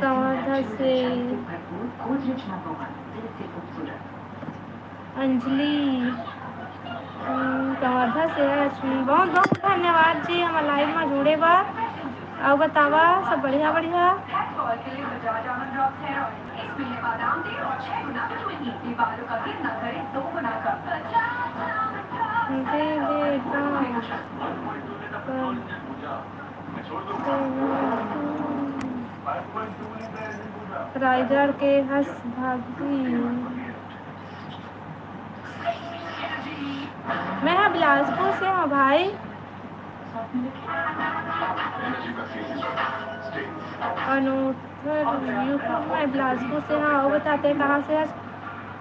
कवर्धा से। अंजलि, हम्म, कवर्धा से है। बहुत बहुत धन्यवाद जी हमर लाइव में जुड़े बर। अउ बतावा, सब बढ़िया बढ़िया? दे दे का? रायगढ़ के हस भाभी। मैं हा बिलासपुर से हूँ भाई। अनुठर यूट्यूब में बिलासपुर से हूँ। और बताते कहाँ से हस?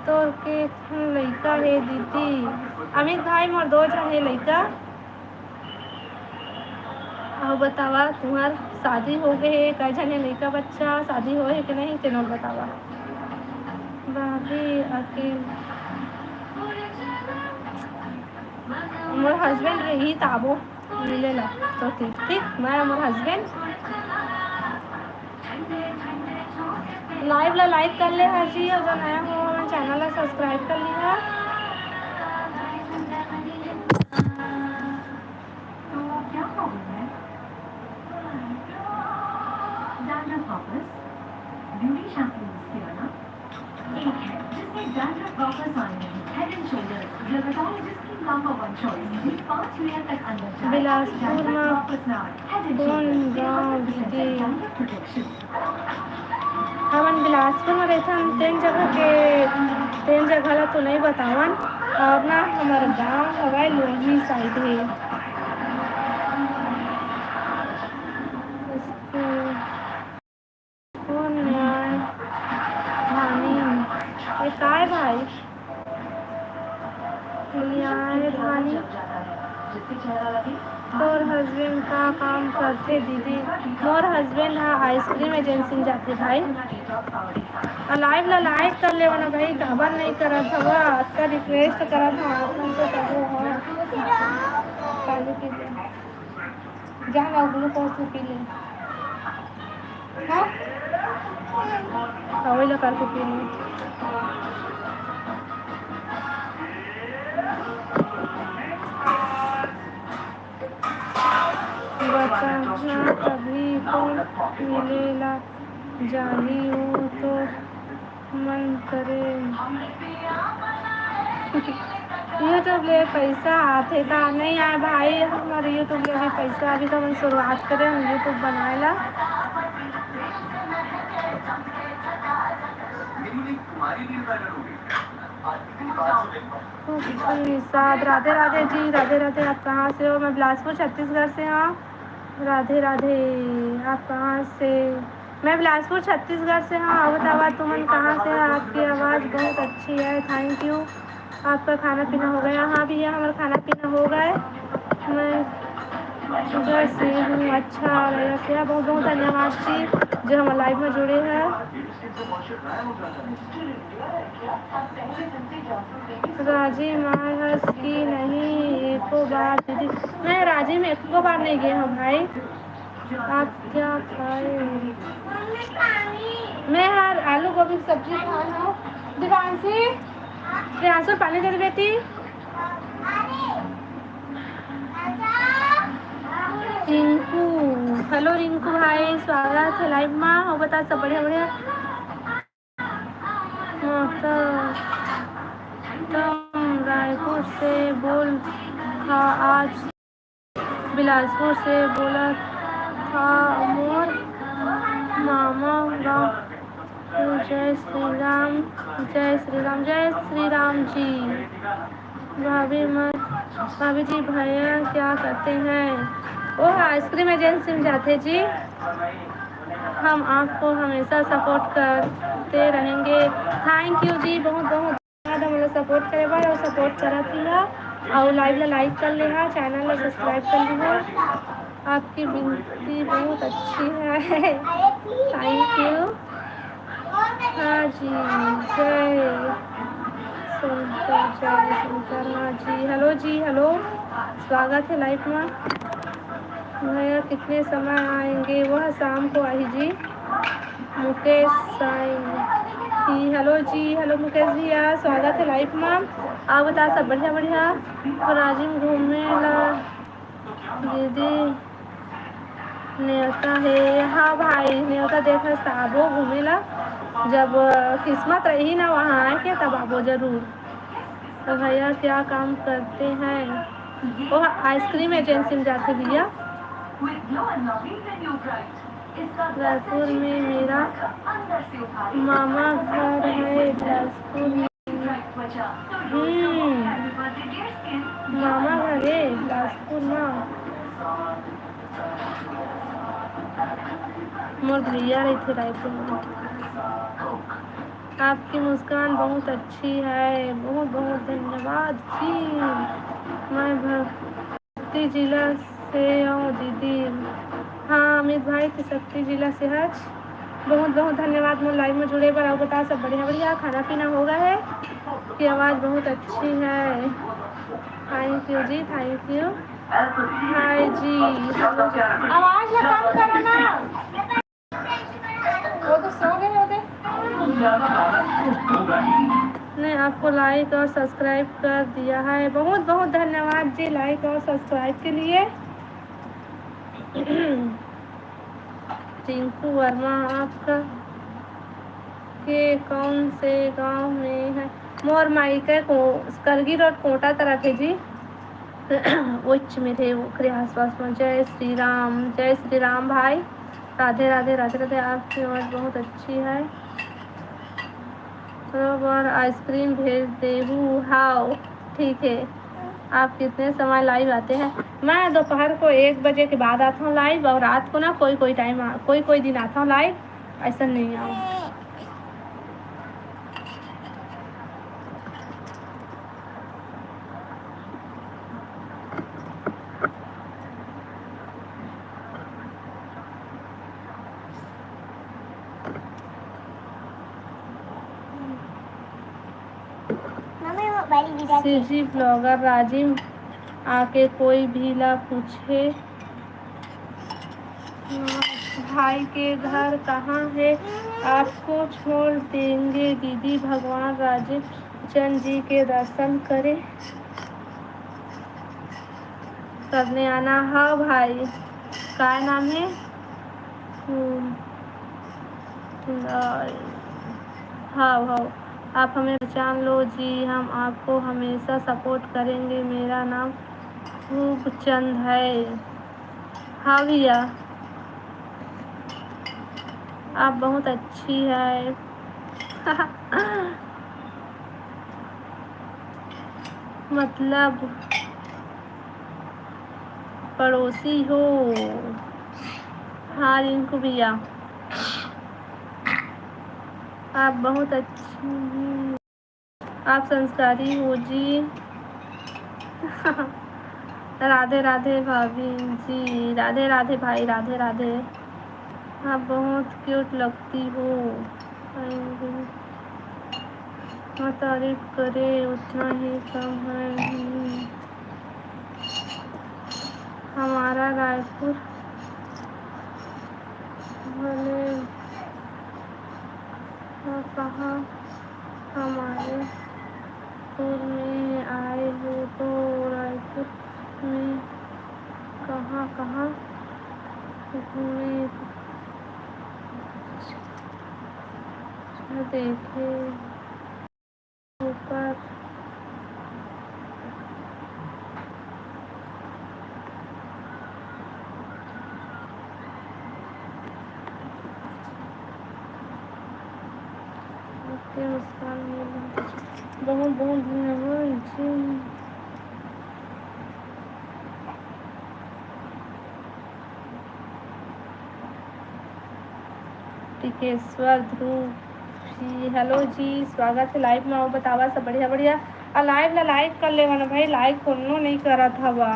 तोर के ठन लइका हे दीदी? अमित भाई, मोर दो झन हे लइका। अउ बतावा, तुहर शादी हो गए हे? कई झन हे लइका बच्चा? शादी होए हे कि नहीं, तेनो बतावा। भाभी अकेल-, मोर हस्बैंड रही त आबो मिले ला। तो ठीक, ठीक, मैं मोर हस्बैंड। लाइव ला लाइक कर ले हा जी, अउ जो नया हो हमर चैनल ला सब्सक्राइब कर लिहा। तो क्या प्रॉब्लम है? डैंड्रफ वापस? ब्यूटी शैम्पू यूज़ किया ना? एक है जिससे डैंड्रफ वापस आए नहीं। हेड एंड शोल्डर्स, डर्मेटोलॉजिस्ट की नंबर वन चॉइस। पाँच मिनट तक अंदर जाए, बिलासपुर डैंड्रफ में वापस ना आए। हेड एंड कौन शोल्डर्स, गाँव एक सौ प्रतिशत दीदी? Dandruff protection. हमन बिलासपुर में रहिथन, तेन जगह के, तेन जगह ला तो नहीं बतावन। और ना हमर गाँव हवय लोहनी साइड हे। उसके कौन न्याय धानी? ये काय भाई? न्याय धानी? तोर हस्बैंड का काम करथे दीदी? मोर हस्बैंड हा आइसक्रीम एजेंसी में जाथे भाई। अउ लाइव ला लाइक कर लेवा ना भाई, काबर नहीं करत हवा? अतका रिक्वेस्ट करत हवा आप मन से, तभो हो। पानी पी ले। जा ना, ग्लूकोज भी पी ले। हाँ? हाँ, वही ला करके पी ले। बता, हाँ, तभी तो मिलेला जाही, वो तो मन करे। YouTube ले पइसा आथे का? नहीं आए भाई, हमर YouTube ले भी पइसा, अभी तो हमन शुरुआत करे हन YouTube बनाए ला। निषाद, राधे राधे जी, राधे राधे। आप कहाँ से हो? मैं बिलासपुर छत्तीसगढ़ से हूँ। राधे राधे। आप कहाँ से? मैं बिलासपुर छत्तीसगढ़ से हूँ। अब बतावा तुमन कहाँ से है? आपकी आवाज़ बहुत अच्छी है, thank you। आपका खाना पीना हो गया? हाँ भैया, हमारा खाना पीना हो गया। मैं छत्तीसगढ़ से हूँ। अच्छा लगा भैया, बहुत बहुत धन्यवाद जी जो हमारे लाइव में जुड़े हैं। राजी माय हस की नहीं एको बार दीदी? मैं राजी में एको बार नहीं गए हूँ भाई। आप क्या खाए? मैं हर आलू गोभी की सब्जी खाए हूँ। दिवांशी, दिवांशु पानी दे दे बेटी। रिंकू, हेलो रिंकू भाई, स्वागत है लाइव में। और बता सब बढ़िया बढ़िया। हाँ, तो तुम रायपुर से बोल था, आज बिलासपुर से बोला था मोर मामा गाँव। जय श्री राम, जय श्री राम, जय श्री राम जी। भाभी मत, भाभी जी, भैया क्या करते हैं? वो आइसक्रीम एजेंसी में जाते जी। हम आपको हमेशा सपोर्ट करते रहेंगे। थैंक यू जी, बहुत बहुत धन्यवाद हमला सपोर्ट करे बर और सपोर्ट करत ही हा। और लाइव ला लाइक कर ले हा, चैनल ला सब्सक्राइब कर ले हा। आपकी बिनती बहुत अच्छी है। Thank you. हाँ जी, जय शंकर, जय शंकर। हाँ जी, हेलो जी, हेलो, स्वागत है लाइव में। भैया कितने समय आएंगे? वह शाम को आई जी। मुकेश साई की, हेलो जी, हेलो मुकेश भैया, स्वागत है लाइव में। आप बता सब बढ़िया बढ़िया। तो राजिम घूमे ला दीदी नेवता है। हाँ भाई, नेवता देख रहे आबो घूमे ला। जब किस्मत रही ना वहाँ आए के, तब आबो जरूर। तो भैया क्या काम करते हैं? वो आइसक्रीम एजेंसी में जाते भैया। रायपुर में मेरा मामा घर है, बिलासपुर में। हम्म, मामा घर है बिलासपुर में। मोर भैया रहिथे रायपुर में। आपकी मुस्कान बहुत अच्छी है, बहुत बहुत धन्यवाद जी। मैं भक्ति जिला से हूँ दीदी। हाँ अमित भाई, तिसक्ति जिला से हच। बहुत बहुत धन्यवाद मोर लाइव में जुड़े बर। और बता सब बढ़िया बढ़िया, खाना पीना हो गया है? की आवाज़ बहुत अच्छी है। थैंक यू जी, थैंक यू। हाय जी, आवाज़ ला कम करो ना। वो तो सो गए होते। ने आपको लाइक और सब्सक्राइब कर दिया है। बहुत बहुत धन्यवाद जी लाइक और सब्सक्राइब के लिए। रिंकू वर्मा, आपका के कौन से गांव में है? मोर मायके को करगी रोड कोटा तरफ है जी। उच्च में थे ओकरे आसपास में। जय श्री राम, जय श्री राम भाई। राधे राधे, राधे राधे। आपकी आवाज़ बहुत अच्छी है। बरोबर आइसक्रीम भेज देहू। हाव, ठीक है। आप कितने समय लाइव आते हैं? मैं दोपहर को एक बजे के बाद आता हूँ लाइव, और रात को ना कोई कोई टाइम आ, कोई कोई दिन आता हूँ लाइव, ऐसा नहीं आऊँ। सीजी ब्लॉगर राजिम आके कोई भी ला पूछे, भाई के घर कहाँ है, आपको छोड़ देंगे दीदी। भगवान राजिम चंद जी के दर्शन करे करने आना। हाँ भाई, का नाम है? हम्म, हाँ, हाँ, आप हमें पहचान लो जी, हम आपको हमेशा सपोर्ट करेंगे। मेरा नाम खूबचंद है। हाँ भैया, आप बहुत अच्छी है। मतलब पड़ोसी हो। हाँ रिंकू भैया, आप बहुत अच्छी, आप संस्कारी हो जी। राधे राधे भाभी जी, राधे राधे भाई, राधे राधे। आप बहुत क्यूट लगती हो। हाँ, तारीफ करे उतना ही कम है। हमारा रायपुर भले, हाँ, कहाँ हमारे पुर में आए हो तो रायपुर में कहाँ कहाँ घूमे देखे ऊपर। ओके, मुस्कान, ये बहुत, बहुत, बहुत धन्यवाद जी। टिकेश्वर ध्रुव जी, हेलो जी, स्वागत है लाइव में। अउ बतावा सब बढ़िया बढ़िया। अउ लाइव ला लाइक कर लेवा ना भाई, लाइक कोनो नहीं करत हवा।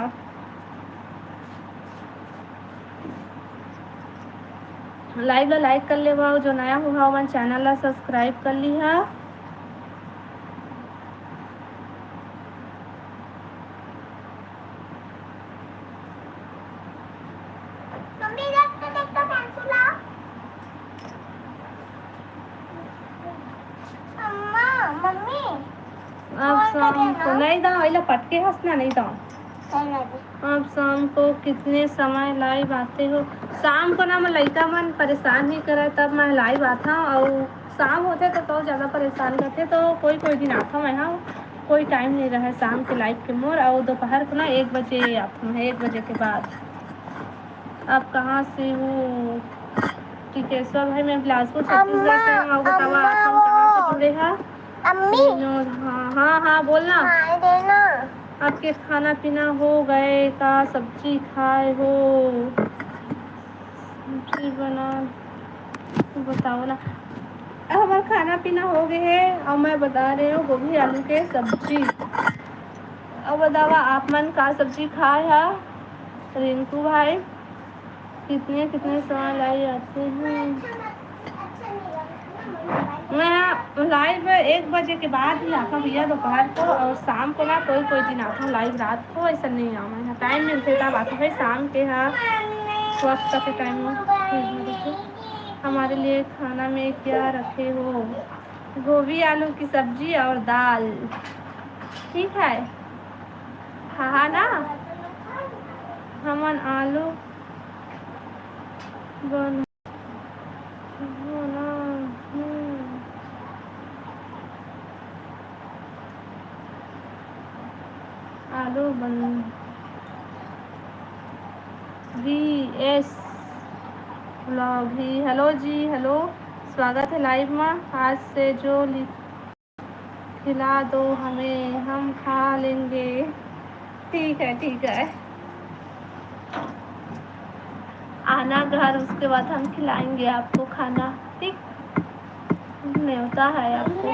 लाइव ला लाइक कर लेवा, अउ जो नया हुआ ओमन चैनल ला सब्सक्राइब कर लिहा। मम्मी, देख तो, देख तो, पेंसिल ला। अम्मा, मम्मी, अब शाम को नहीं दाओ, इला पटके हंसना नहीं दाओ। अब शाम को कितने समय लाइव आते हो? शाम को ना, मैं लइका मन परेशान नहीं करे, तब मैं लाइव आता हूँ। और शाम होते तो, तो ज़्यादा परेशान करते, तो कोई कोई दिन आता हूँ मैं। हाँ, कोई टाइम नहीं रहा शाम के लाइव के मोर। और दोपहर को ना एक बजे आता हूँ, एक बजे के बाद। आप कहाँ से हो? टिकेश्वर भाई, मैं बिलासपुर, छत्तीसगढ़ से हूँ। आप बताओ, आप हम कहाँ से जुड़े हैं? अम्मी। विनोद, हाँ, हाँ, हाँ, बोलना। हाँ, देना। आपके खाना पीना हो गए का? सब्जी खाए हो? सब्जी बना, बताओ ना। हमारा खाना पीना हो गए है और मैं बना रही हूँ गोभी आलू के सब्जी। अब बतावा, आप मन का सब्जी खाए हा? रिंकू भाई, कितने, कितने सवाल आई आते हैं। मैं लाइव एक बजे के बाद ही आता भैया, दोपहर को, और शाम को ना कोई कोई दिन आता लाइव रात को, ऐसा नहीं आवा है। टाइम मिलते तब आता भाई, शाम के हाँ, वक्त के टाइम में। हमारे लिए खाना में क्या रखे हो? गोभी आलू की सब्जी और दाल। ठीक है, हाँ, हाँ ना, हमन आलू बन आलू बन। वी एस ब्लॉग ही। हेलो जी, हेलो, स्वागत है लाइव में। आज से जो लिख खिला दो हमें, हम खा लेंगे। ठीक है, ठीक है, आना घर, उसके बाद हम खिलाएंगे आपको खाना। ठीक, न्योता है आपको।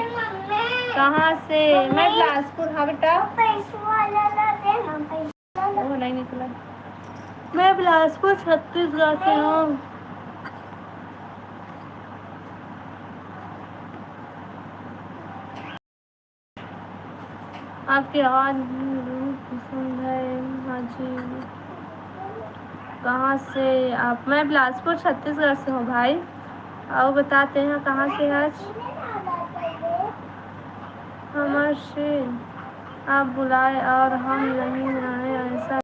कहाँ से? मैं बिलासपुर। हाँ बेटा। वो नहीं निकला। मैं बिलासपुर छत्तीसगढ़ से हूँ। आपकी आवाज़ पसंद है। हाँ जी। कहाँ से आप? मैं बिलासपुर छत्तीसगढ़ से हूँ भाई। और बताते हैं कहाँ से आज। हमारे से आप बुलाए और हम नहीं आए, ऐसा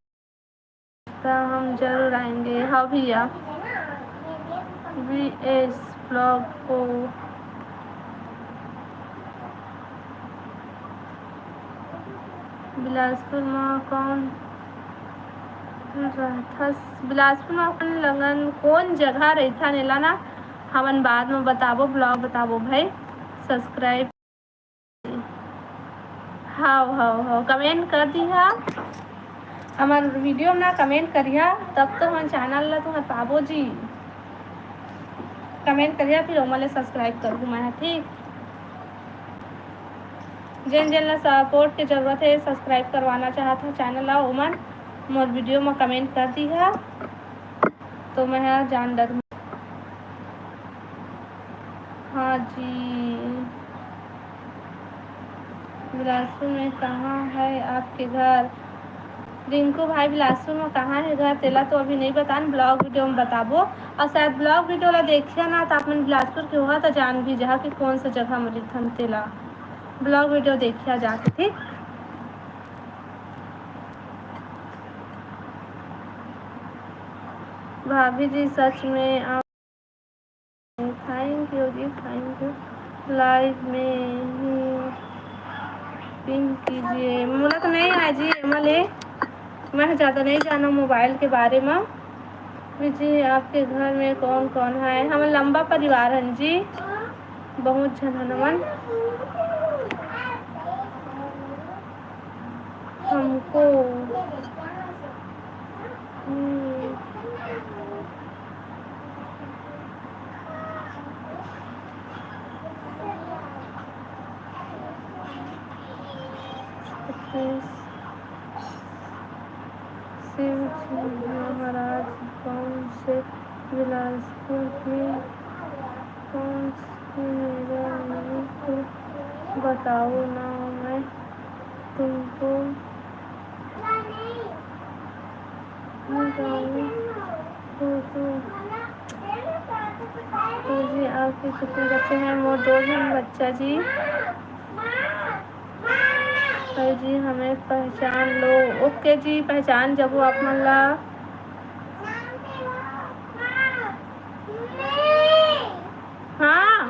तो हम जरूर आएंगे। हाँ भैया, वी एस ब्लॉग को बिलासपुर में कौन रहथस? बिलासपुर में अपन लगन कौन जगह रहिथन, एला ना हमन बाद में बताबो, ब्लॉग बताबो भाई। subscribe। हाव, हाव, हाव, comment कर दिहा। हमर video में ना comment करिहा, तब तो हम channel ला तुहर पाबो जी। Comment करिहा, फिर ओमन ले subscribe करहूँ मैं, ठीक? जेन जेन ला support के जरूरत हे, subscribe करवाना चाहत हे channel ला, ओमन मोर video में comment कर दिहा, तो मैं ह जान डरहूँ। हाँ जी, बिलासपुर में कहाँ है आपके घर? रिंकू भाई, बिलासपुर में कहाँ है घर, तेला तो अभी नहीं बतान, vlog video में बताबो। और शायद vlog video ला देखिया ना, तो आप मन बिलासपुर के होहा, तो जान भी जहा कि कौन सा जगह में रिथन तेला। Vlog video देखिया जाके, ठीक? भाभी जी, सच में आप, thank you ji, thank you। Live में ही ping कीजिए। मोला तो नहीं आए जी, एमा ले मैं ज़्यादा नहीं जाना mobile के बारे में। जी, आपके घर में कौन कौन है? हमन लंबा परिवार हन जी, बहुत झन हन हमन। हमको, हम्म, छत्तीस। शिव जी महाराज कौन से, बिलासपुर के कौन से, मेरा नाम तो बताओ ना, मैं तुमको नहीं जानू। तो, तो, तो जी, आपके कितने बच्चे हैं? मोर दो झन बच्चा जी। सर जी, हमें पहचान लो। OK जी, पहचान जबो आप मन ला। हाँ,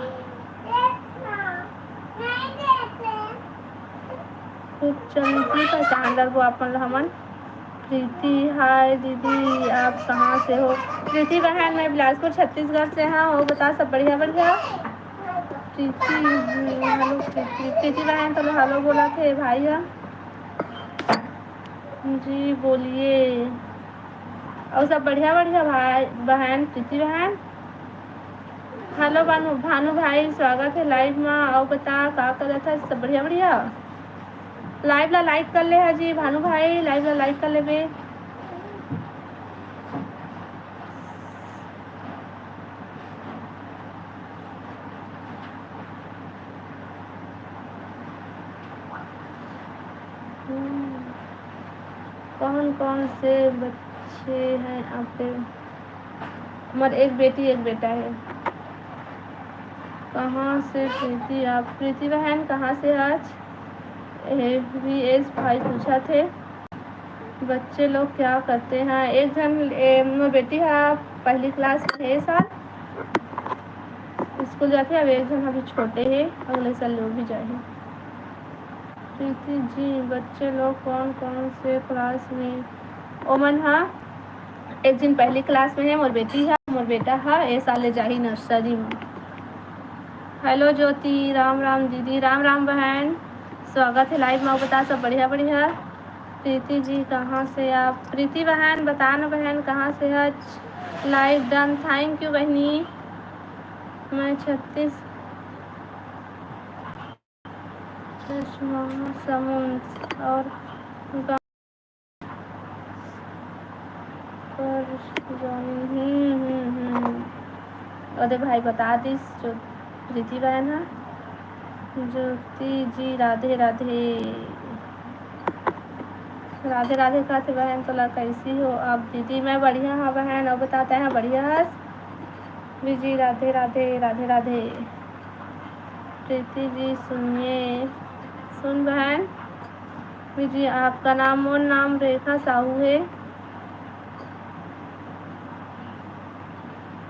खूब जल्दी पहचान डरबो आप मन ला हमन। प्रीति, हाय दीदी, आप कहाँ से हो? प्रीति बहन, मैं बिलासपुर छत्तीसगढ़ से हाँ। हो बता, सब बढ़िया? बढ़िया। प्रीति, हम्म, hello प्रीति। प्रीति बहन तो hello बोलत हे भाई ह। जी बोलिए। और सब बढ़िया बढ़िया भाई बहन, प्रीति बहन। Hello भानु, भानु भाई, स्वागत है live में। और बता, का करत है? सब बढ़िया बढ़िया। Live ला like कर ले हा जी भानु भाई, live ला like कर लेबे। हम्म। कौन कौन से बच्चे हैं आपके? हमर एक बेटी, एक बेटा है। कहाँ से प्रीति आप? प्रीति बहन, कहाँ से आज? ए, वी एस भाई पूछा थे। बच्चे लोग क्या करते हैं? एक झन, ए, मोर बेटी ह पहली class में हे, ए साल school जाथे। अब एक झन अभी छोटे हे, अगले साल वो भी जाही। प्रीति जी, बच्चे लोग कौन कौन से class में? ओमन ह, एक झन पहली class में हे, मोर बेटी ह, मोर बेटा ह, ए साल ले जाही nursery में। Hello ज्योति, राम राम दीदी। राम राम बहन, स्वागत है live में। बता, सब बढ़िया बढ़िया? प्रीति जी, कहाँ से आप? प्रीति बहन, बता ना बहन, कहाँ से? आज live done, thank you बहनी। मैं छत्तीस, महासमुंद और गाँव पर joining। हम्म, हम्म, हम्म। अरे भाई, बता दिस जो प्रीति बहन ह। ज्योति जी, राधे राधे। राधे राधे कहत हे बहन, तोला कैसी हो आप दीदी? मैं बढ़िया हाँ बहन, अउ बता, तैं ह बढ़िया हस? जी, राधे राधे, राधे राधे। प्रीति जी सुनिए, सुन बहन। जी, आपका नाम? मोर नाम रेखा साहू है।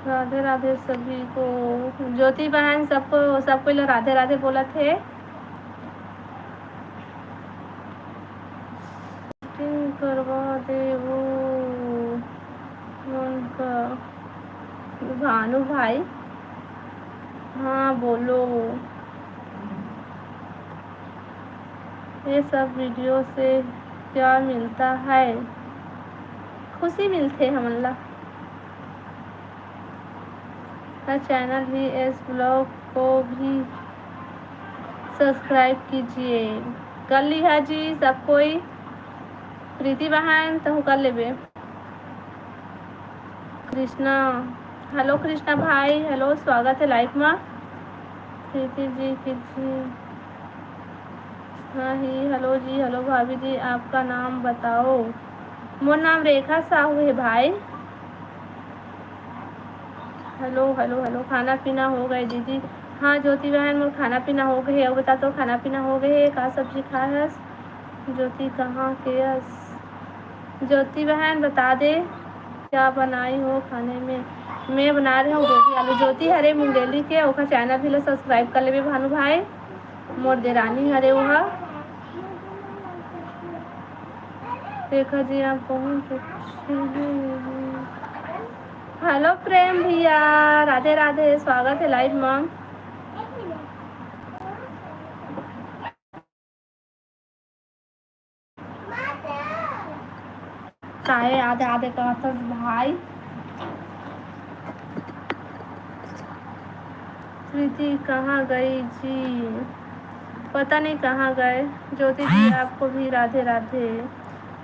राधे राधे सभी को। ज्योति बहन, सबको, सब कोई ला राधे राधे बोलत हे। Shooting करवा देवो मन का। भानु भाई, हाँ बोलो। ये सब वीडियो से क्या मिलता है? खुशी मिलथे हमन ला। हर चैनल भी, इस ब्लॉग को भी सब्सक्राइब कीजिए। कर लिहा जी सब कोई। प्रीति बहन, तहूँ कर लेबे। कृष्णा, हेलो कृष्णा भाई, हेलो, स्वागत है लाइव मा। प्रीति जी की जी, हाँ ही, हेलो जी, हेलो भाभी जी, आपका नाम बताओ। मोर नाम रेखा साहू है भाई। हेलो, हेलो, हेलो, खाना पीना हो गए दीदी? हाँ ज्योति बहन, मोर खाना पीना हो गए। अब बता, तो खाना पीना हो गए, का सब्जी खाए हस? ज्योति कहाँ के अस? ज्योति बहन, बता दे, क्या बनाई हो खाने में? मैं बना रही हूँ गोभी आलू। ज्योति हरे मुंगेली के, ओकर चैनल भी ला सब्सक्राइब कर लेबे भानु भाई। मोर देरानी हरे ओहा। रेखा जी, आप बहुत अच्छे हैं। हेलो प्रेम भैया, राधे राधे, स्वागत है लाइव मा। काहे आधे आधे कहत हस भाई? प्रीति कहाँ गई जी? पता नहीं कहाँ गए। ज्योति जी, आपको भी राधे राधे।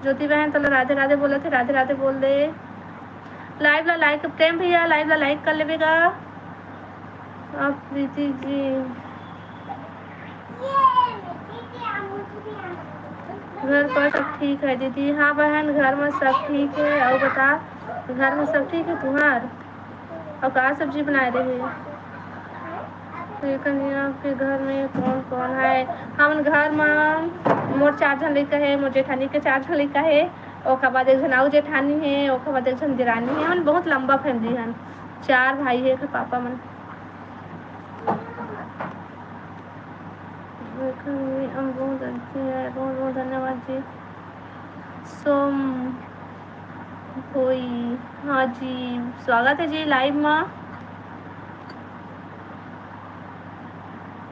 ज्योति बहन, तोला राधे राधे बोलत हे, राधे राधे बोल दे। लाइव ला लाइक, प्रेम भैया, लाइव ला लाइक कर लेबे गा। अब प्रीति जी, घर पर सब ठीक है दीदी? हाँ बहन, घर में सब ठीक है। और बता, घर में सब ठीक है तुम्हार? और का सब्जी बनाए रहे? तो ये कन्या, आपके घर में कौन कौन है? हमन घर में मोर चार झन लइका है, मोर जेठानी के चार झन लइका है, ओकर बाद एक झन अउ जेठानी है, ओकर बाद एक झन देरानी है। हमन बहुत लंबा फैमिली हन, चार भाई है एकर पापा मन। बहुत अच्छे हैं, बहुत बहुत धन्यवाद जी। सोम भोई, हाँ जी, स्वागत है जी लाइव मा।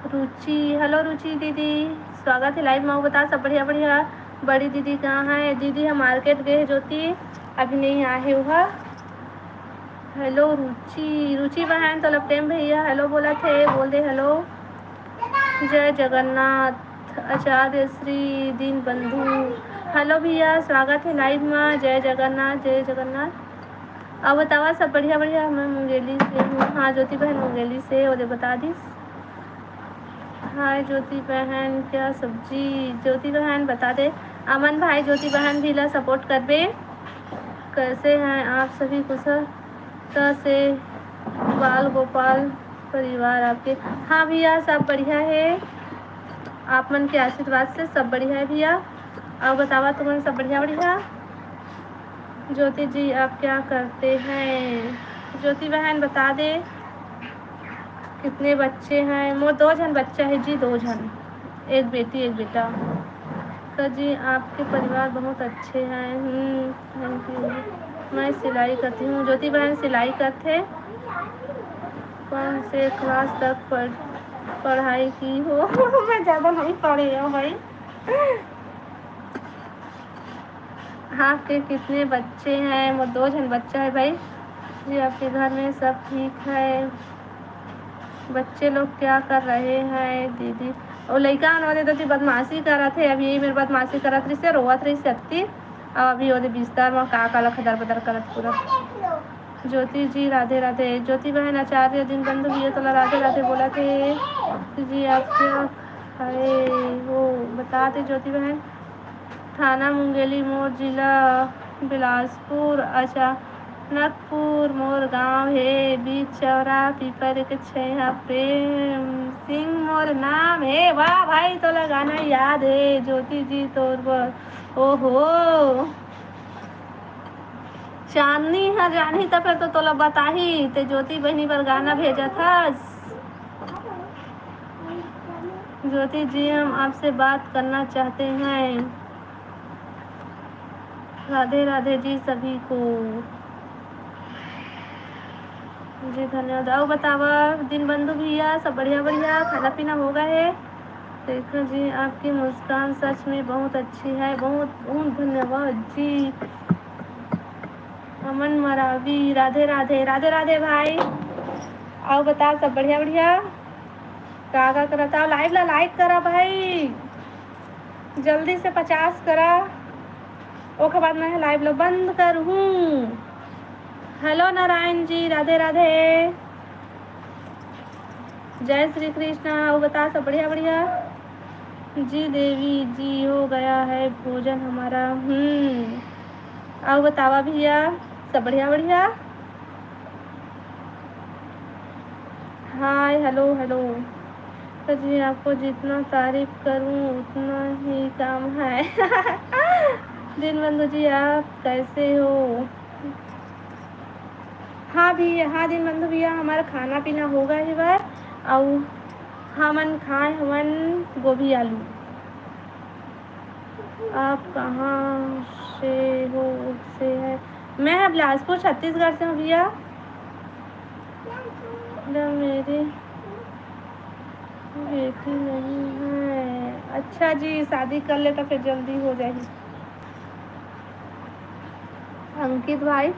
रुचि, हेलो रुचि दीदी, स्वागत है लाइव मा। बता सब बढ़िया बढ़िया। बड़ी दीदी कहाँ है? दीदी हम मार्केट गए हैं ज्योति, अभी नहीं आए है वह। हेलो रुचि, रुचि बहन, तोला प्रेम भैया हेलो बोलत हे, बोल दे हेलो। जय जगन्नाथ, आचार्य श्री दीनबंधु। हेलो भैया, स्वागत है लाइव मा। जय जगन्नाथ, जय जगन्नाथ। अब बतावा सब बढ़िया बढ़िया? मैं मुंगेली से हूँ। हाँ ज्योति बहन मुंगेली से, ओदे बता दिस। हाय ज्योति बहन, क्या सब्जी? ज्योति बहन बता दे। अमन भाई, ज्योति बहन भी ला सपोर्ट करबे। कैसे हैं आप सभी? कुशल त से बाल गोपाल परिवार आपके? हाँ भैया, सब बढ़िया है, आप मन के आशीर्वाद से सब बढ़िया है भैया। और बतावा तुमन सब बढ़िया बढ़िया? ज्योति जी, आप क्या करते हैं? ज्योति बहन बता दे, कितने बच्चे हैं? मोर दो झन बच्चा है जी, दो झन, एक बेटी एक बेटा। का जी, आपके परिवार बहुत अच्छे हैं। हम्म, थैंक यू। मैं सिलाई करती हूँ। ज्योति बहन सिलाई करथे। कौन से क्लास तक पढ़, पढ़ाई की हो? मैं ज़्यादा नहीं पढ़ी हूँ भाई। आपके कितने बच्चे हैं? मोर दो झन बच्चा है भाई। जी, आपके घर में सब ठीक है? बच्चे लोग क्या कर रहे हैं दीदी? वो लइका मन ओदे दती बदमाशी करत हे, अभी ये मेर बदमाशी करत रहिस हे, रोवत रहिस हे अत्ती। अब अभी ओदे बिस्तर म का का ल खदर बदर करत पूरा। ज्योति जी राधे राधे। ज्योति बहन, आचार्य दीनबंधु भैया तोला राधे राधे बोलत हे। जी, आप क्या खाए हो बता दे ज्योति बहन। थाना मुंगेली, मोर जिला बिलासपुर। अच्छा, नकपुर मोर गांव हे, बीच चौरा पीपर के छैया, प्रेम सिंह मोर नाम हे। वाह भाई, तोला गाना याद हे ज्योति जी तोर बर। ओहो, चांदनी ह जानही त फेर तो तोला बताही, ते ज्योति बहिनी बर गाना भेजत हस। ज्योति जी, हम आपसे बात करना चाहते हैं। राधे राधे जी सभी को। जी धन्यवाद। अउ बतावा दीनबंधु भैया, सब बढ़िया बढ़िया, खाना पीना हो गए हे? रेखा जी, आपकी मुस्कान सच में बहुत अच्छी है। बहुत बहुत धन्यवाद जी। अमन मरावी, राधे राधे। राधे राधे भाई। अउ बता, सब बढ़िया बढ़िया? का का करत हव? Live ला like करा भाई, जल्दी से पचास करा, ओकर बाद मैं live ला बंद करहूँ। Hello नारायण जी, राधे राधे, जय श्री कृष्णा। अउ बता, सब बढ़िया बढ़िया? जी देवी जी, हो गया है भोजन हमारा। हम्म, अउ बतावा भैया, सब बढ़िया बढ़िया? हाय, हेलो हेलो। तो जी, आपको जितना तारीफ करूं उतना ही कम है। दीनबंधु जी, आप कैसे हो? हाँ भैया, हाँ दीनबंधु भैया, हमारा खाना पीना हो गया है बार। अउ हमन खाए हवन गोभी आलू। आप कहाँ से हो? से है? मैं बिलासपुर, छत्तीसगढ़ से हूँ भैया। ना, मेरी बेटी नहीं है। अच्छा जी, शादी कर ले तो फिर जल्दी हो जाएगी। अंकित भाई,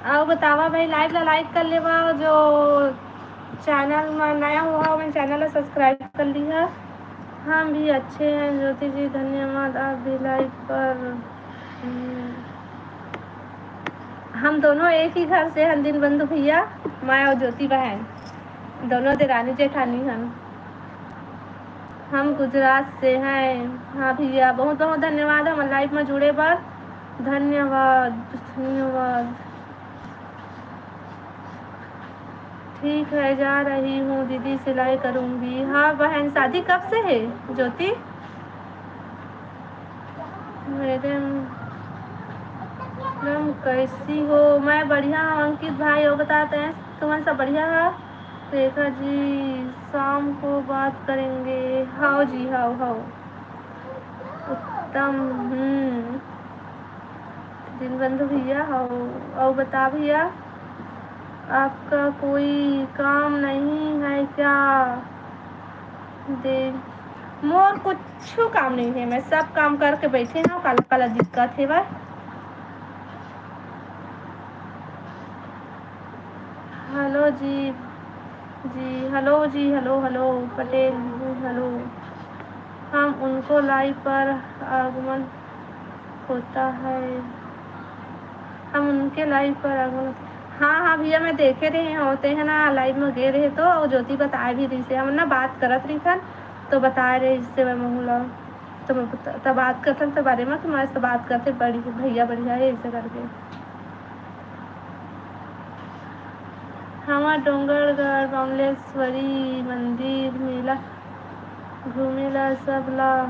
अउ बतावा भाई, live ला like कर लेवा, जो channel में नया हुआ, मैंने channel ला subscribe कर लिया। हम भी अच्छे हैं ज्योति जी, धन्यवाद। आप भी live पर, हम्म, हम दोनों एक ही घर से हन, दीनबंधु भैया, मैं और ज्योति बहन, दोनों देरानी जेठानी हन। हम गुजरात से हैं। हाँ भैया, बहुत बहुत धन्यवाद हमर live में जुड़े बर। धन्यवाद, धन्यवाद। ठीक है, जा रही हूँ दीदी, सिलाई करूँगी। हाँ बहन, शादी कब से है ज्योति? मैडम, मैम कैसी हो? मैं बढ़िया हूँ अंकित भाई, अउ बताते हैं तुमन सब बढ़िया है? रेखा जी, शाम को बात करेंगे। हाव जी, हाव, हाव। उत्तम, हम्म। दीनबंधु भैया, हाव, अउ बता भैया, आपका कोई काम नहीं है क्या? देव, मोर कुछु काम नहीं है, मैं सब काम करके बैठे हूँ। काला काला दिक्कत हे बा। हेलो जी, जी, हेलो जी, हेलो, हेलो, पटेल जी, हेलो। हम उनको live पर आगमन होता है, हम उनके live पर आगमन होता है। हाँ, हाँ भैया, मैं देखे रहे होते हैं ना, live में गए रहे तो, अउ ज्योति बताए भी रहिसे, हम ना बात करत रहिथन, तो बताए रहे इससे मैं महू ला, तो मैं बता-, तब बात करथन तो बारे में, तुम्हारे से बात करते बड़ी भैया बढ़िया है, ऐसे करके। हमर डोंगरगढ़ बामलेश्वरी मंदिर मेला घूमे ला सब ला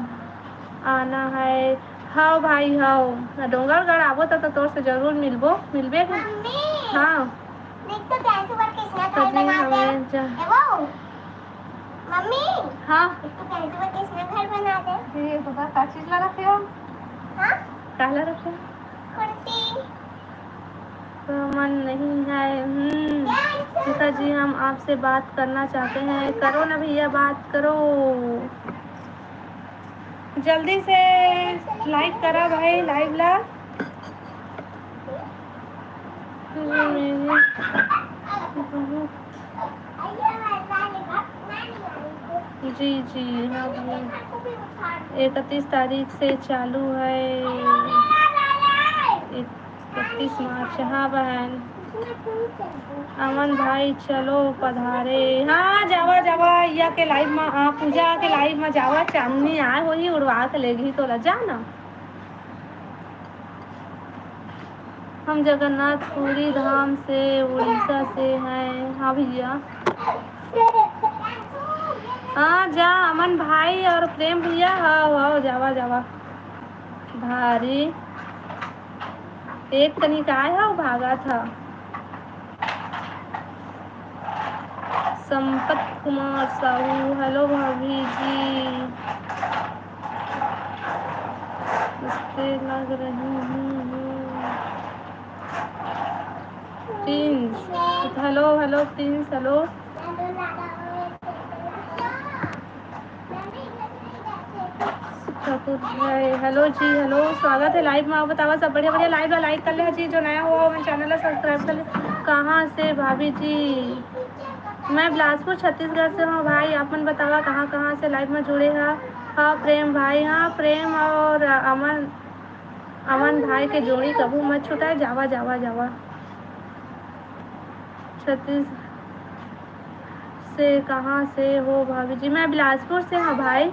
आना है। हाव भाई, हाव, डोंगरगढ़ आबो त, त तोर से जरूर मिलबो, मिलबे के। मम्मी, हाँ। देख तो कैसे बर कृष्णा घर कभी बना दे। हमें जा- ए वो, मम्मी। हाँ। देख तो कैसे बर कृष्णा घर बना दे। ये बाबा का चीज ला रखे हो? हाँ? काला रखे हो? कुर्सी। तो मन नहीं है। हम्म, पिताजी, हम आपसे बात करना चाहते हैं। करो ना भैया, बात करो। जल्दी से like करा भाई, live ला। जी, जी, हाँ भैया। इकतीस तारीख से चालू है, इकतीस मार्च। हाँ बहन। अमन भाई, चलो पधारे। हाँ, जावा, जावा, या के live में, आ, पूजा के live में जावा, चांदनी आए होही, उड़वा के लेगही तोला, जा ना। हम जगन्नाथपुरी धाम से, उड़ीसा से हैं। हाँ भैया। हाँ, जा, अमन भाई और प्रेम भैया, हाव, हाव, जावा, जावा। भारी। एक कनी काय हाव, भागत हा। संपत कुमार साहू, हेलो भाभी जी, नमस्ते, लग रही हूँ। Prince, hello, hello Prince, hello. Thakur भाई, हेलो जी, हेलो, स्वागत है लाइव में। आप बतावा, सब बढ़िया? बढ़िया। लाइव ला लाइक कर ले जी, जो नया हुआ हो, मेरे चैनल ला सब्सक्राइब कर ले। कहाँ से भाभी जी? मैं बिलासपुर छत्तीसगढ़ से हूँ भाई। आप मन बतावा, कहाँ कहाँ से लाइव में जुड़े हा? हाँ प्रेम भाई, हाँ प्रेम और अमन, अमन भाई के जोड़ी कभू मत छुटाए। जावा जावा जावा। छत्तीस से कहाँ से हो भाभी जी? मैं बिलासपुर से हूँ भाई।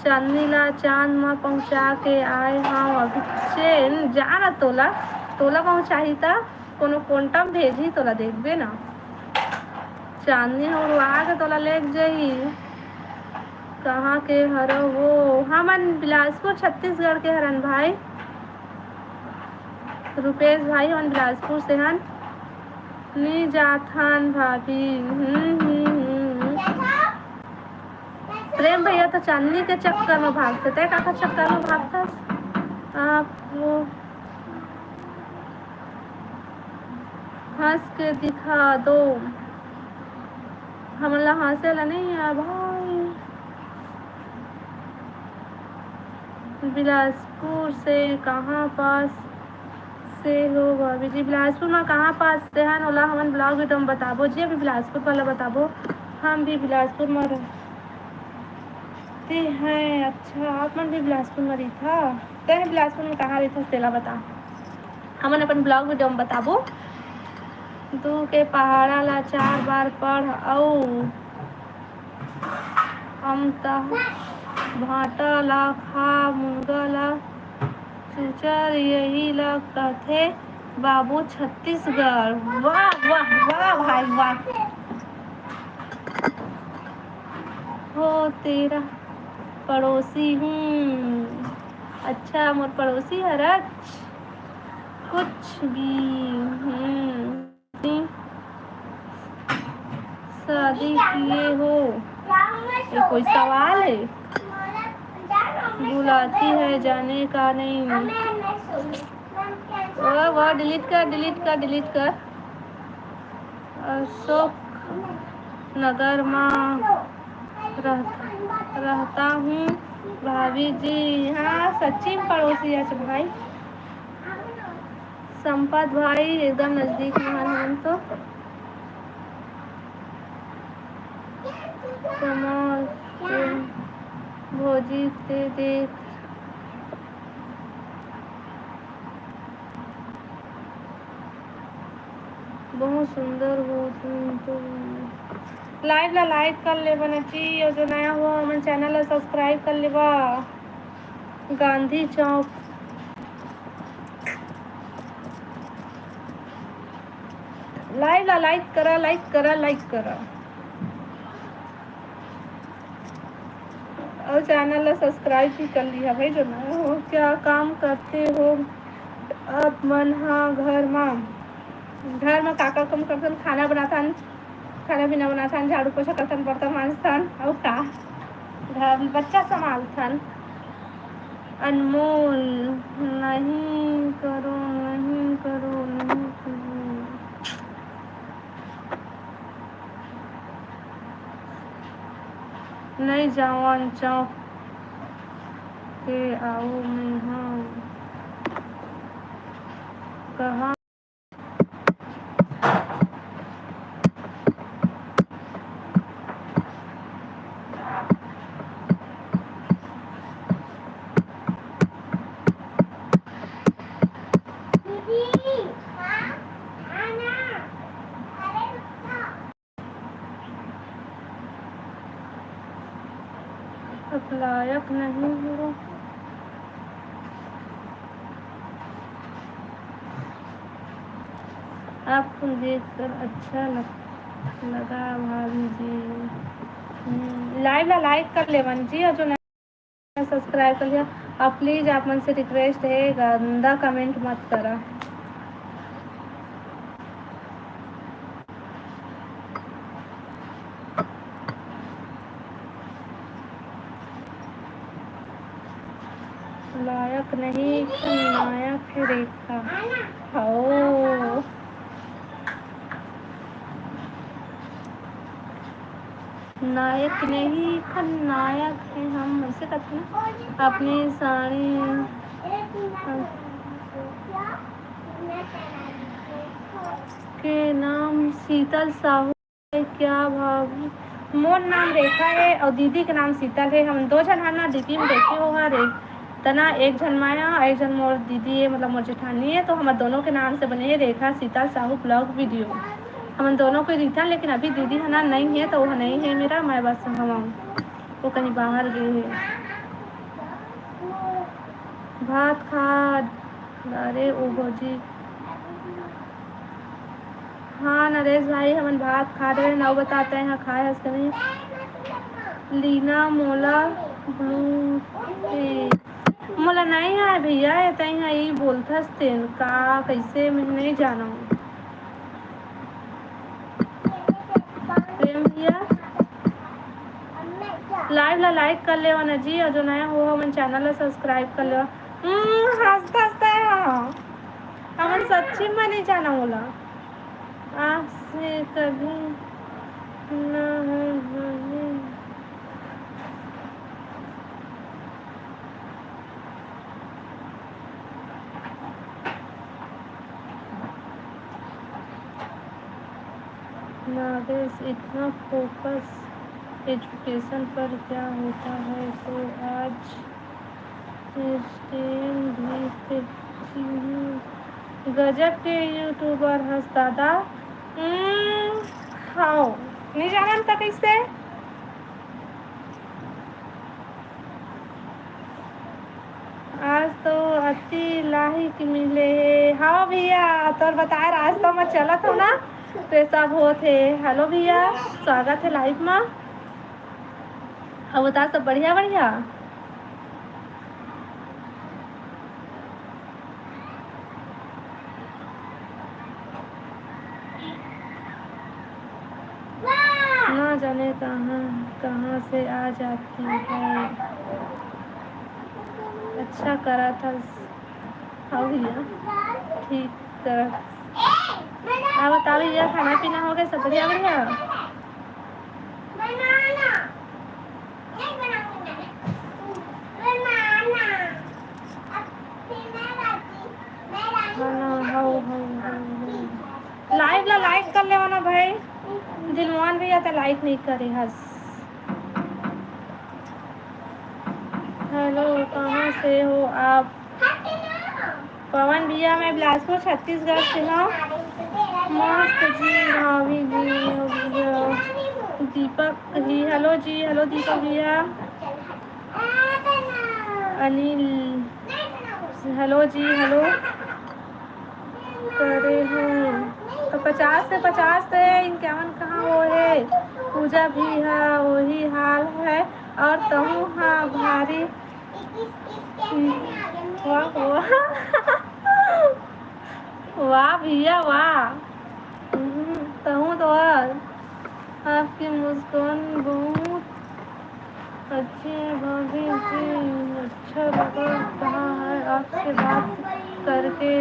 चांदनी ला चांद म पहुँचा के आए हूँ अभी। चेन जा ना तोला, तोला पहुँचाही त कोनो कोंटा म भेजही, तोला देखबे ना। चांदनी ह उड़वा के तोला लेग जही। कहाँ के हरो वो? हमन बिलासपुर छत्तीसगढ़ के हरन भाई। रुपेश भाई, हमन बिलासपुर से हन। नी जाथन भाभी। हम्म, हम्म, हम्म। प्रेम भैया तो चांदनी के चक्कर में भागथे, तै काकर चक्कर में भागथस? आप वो हंस के दिखा दो। हमन ला हंसे ला नहीं आ भाई। बिलासपुर से कहाँ पास से हो भाभी जी? बिलासपुर में कहाँ पास से हन, ओला हमन ब्लॉग वीडियो में बताबो जी। अभी बिलासपुर वाला बताबो, हम भी बिलासपुर में रहते हैं। अच्छा, आप मन भी बिलासपुर में रहिथा? तें बिलासपुर में कहाँ रहिथस, तेला बता। हमन अपन ब्लॉग वीडियो में बताबो। दू के पहाड़ा ला चार बार पढ़ अऊ अमता भांटा ला खा, मुनगा ला चुचर, यही ला कथे बाबू छत्तीसगढ़। वाह, वाह, वाह भाई, वाह। हो तेरा पड़ोसी हूँ। अच्छा, मोर पड़ोसी हरच कुछ भी। हम्म। शादी किए हो? ये कोई सवाल है? बुलाती है, जाने का नहीं। वो, वो डिलीट कर, डिलीट कर, डिलीट कर। अशोक नगर में रहता, रहता हूँ भाभी जी। हाँ, सच्ची में पड़ोसी है भाई। संपत भाई एकदम नजदीक में हन हमन तो। कमाल के भौजी ते देख, बहुत सुंदर हो तुम तो। लाइव ला लाइक कर लेबा ना जी, और जो नया हो हमन चैनल ला सब्सक्राइब कर लेबा। गांधी चौक। लाइव ला लाइक करा, लाइक करा, लाइक करा। और चैनल ला सब्सक्राइब भी कर लिया भाई, जो नया हो। क्या काम करते हो आप मन हा घर मा? घर मा का का काम करथन? खाना बनाथन, खाना पीना बनाथन, झाड़ू पोछा करथन, बर्तन मांजथन, अउ का? घर बच्चा संभालथन। अनमोल, नहीं करो, नहीं करो, नहीं करो। नहीं जावन चौक के आओ मैं हाँ। कहाँ अब लायक नहीं हो। आपको देखकर अच्छा लग, लगा भाभी जी। हम्म, लाइव ला लाइक कर लेवन जी, और जो नया सब्सक्राइब कर लिया। और प्लीज आप मन से रिक्वेस्ट है, गंदा कमेंट मत करा। लायक नहीं, खलनायक है रेखा। हो। नायक नहीं, खलनायक है हम, ऐसे कहते हैं ना। अपनी साड़ी के नाम शीतल साहू है क्या भाभी? मोर नाम रेखा है और दीदी के नाम शीतल है। हम दो झन हन ना डीपी में देखे हो रे, तना एक झन माया, एक झन मोर दीदी है, मतलब मोर जेठानी है, तो हमर दोनों के नाम से बने है रेखा शीतल साहू ब्लॉग वीडियो। हमन दोनों के रिथन, लेकिन अभी दीदी हना नहीं है, तो वो नहीं है मेरा, मैं बस हवा, वो कहीं बाहर गई है। भात खा, अरे ओ भौजी, हाँ नरेश भाई, हमन भात खा रहे हैं, नौ बताते हैं, हाँ, खाए हस के नहीं। लीना मोला ब्लू टी। मोला नहीं आए भैया, ये तई हाँ, ई बोलथस तेन का, कैसे मैं नहीं जानूँ। प्रेम भैया, लाइव ला लाइक कर लेवा ना जी, और जो नया हो, हमन चैनल ला सब्सक्राइब कर लेवा। हम्म, हंसता हंसता है, हाँ। हमन सच्ची में नहीं जाना बोला। आज से कभी ना है, नागेश, इतना फोकस एजुकेशन पर क्या होता है? तो आज स्ट्रीम भी पे-, गजब के यूट्यूबर हस दादा। हम्म, हाओ, नहीं जानन त कैसे? आज तो अति लाइक मिले हे। हाँ भैया, तोर बताए आज तो मैं चलत हूँ ना, तो ये सब होत हे। हेलो भैया, स्वागत है लाइव में। अब बता, सब बढ़िया बढ़िया? ना जाने कहाँ कहाँ से आ जाती है। अच्छा करा था। हाँ भैया, ठीक करा। आप बताओ भैया, खाना पीना हो गया, सब बढ़िया बढ़िया? बनाना। नहीं बनाऊंगी मैं। बनाना। अब फिर मैं लाती। मैं लाती। हाँ, हाँ, हाँ, हाँ। लाइव ला लाइक कर लेवा ना भाई। दिलमान भैया तो लाइक नहीं करे हस। हेलो, कहाँ से हो आप? पवन भैया, मैं बिलासपुर छत्तीसगढ़ से हूँ। मस्त जी, भाभी जी, हो भैया। दीपक जी, हेलो जी, हेलो दीपक भैया। अनिल, हेलो जी, हेलो। करे हूँ तो पचास से पचास से इक्यावन कहाँ हो है? पूजा भी है, वही हाल है। और तहूँ हाँ भारी। वाह, वाह। वाह भैया, वाह। हम्म, तहूँ तो आज आपकी मुस्कान बहुत अच्छी है भाभी जी, अच्छा लगा। कहाँ है आपसे बात करके?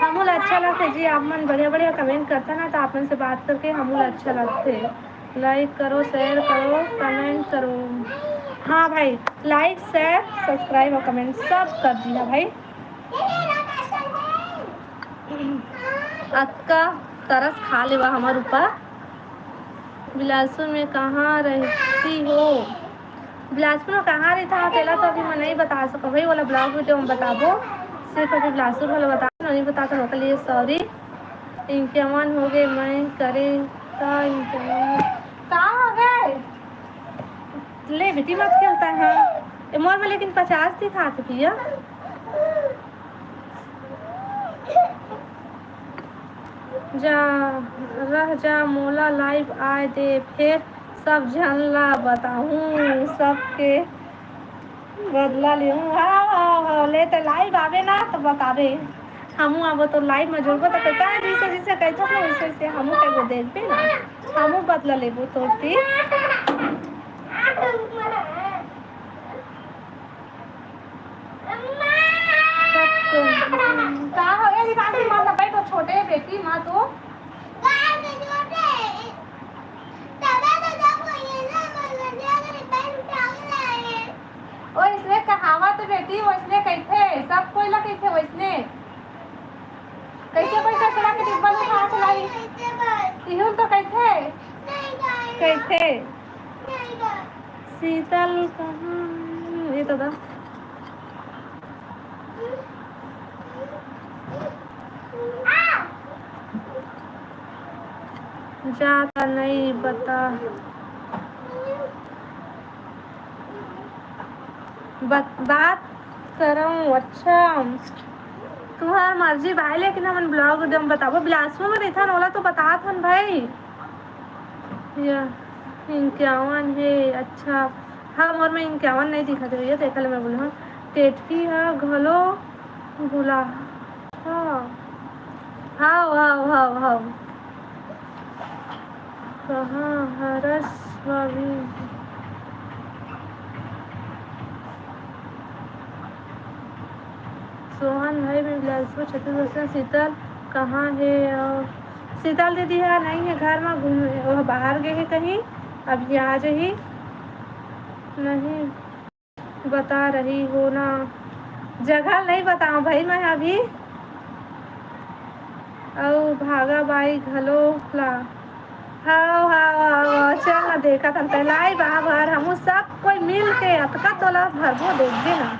हमू ला अच्छा लगता जी, आप मन बढ़िया बढ़िया कमेंट करता ना, तो आप मन से बात करके हमू ला अच्छा लगता। लाइक करो, शेयर करो, कमेंट करो। हाँ भाई, लाइक, शेयर, सब्सक्राइब और कमेंट सब कर दिया भाई। अतका तरस खा लेवा हमर ऊपर। बिलासपुर में कहाँ रहती हो? बिलासपुर में कहाँ रहता हो, तेला तो अभी मैं नहीं बता सकूँ भाई, वाला ब्लॉग वीडियो में बताबो। सिर्फ अभी बिलासपुर वाला बता, नहीं बता कर ओकर लिए सॉरी। इनके मन हो गए, मैं करे का इनके मन का हो गए? ले बेटी, मत खेलता है। ए, मोर में लेकिन पचास दिखात भैया। जा, रह जा, मोला लाइव आए दे, फेर सब झन ला बताहूँ, सबके बदला लेहूँ। हाँ, हाँ, हाँ, ले ते लाइव आबे ना, तो बताबे। हमू आबो तो लाइव में जुड़बो, तो कहता है, जैसे, जैसे कहता है, वैसे, वैसे हमू के वो देखबे ना, हमू बदला लेबो तोर ती। का हो गया, दिमाग में मत बैठो, छोटे बेटी माँ तो। इहू तो कहिथे। कहिथे। शीतल कहाँ? ये तो दा। जाता नहीं बता। बत-, बात करऊँ, अच्छा। तुहार मर्जी भाई, लेकिन हमन vlog एकदम बताबो। बिलासपुर में रहिथन, ओला तो बतात हन भाई। या इक्यावन हे, अच्छा। हाँ, मोर में इक्यावन नहीं दिखत हे भैया, तेखर ले मैं बोले हूँ। टेटकी हा घलो बुला। हाँ। हाव, हाव, हाव, हाव। कहाँ हरस भाभी? सोहन भाई, मैं बिलासपुर, छत्तीसगढ़ से। शीतल कहाँ हे? अउ शीतल दीदी ह नहीं हे घर में, घूमे, वो बाहर गए हे कहीं, अभी आ जाही। नहीं बता रही हो ना, जगह नहीं बताऊँ भाई मैं अभी। अउ भागा बाई घलो ला। हाव, हाव, हाव, हाव, चल ना, देखत हन त live आब हर, हमू सब कोई मिल के अतका तोला भरबो, देखबे ना।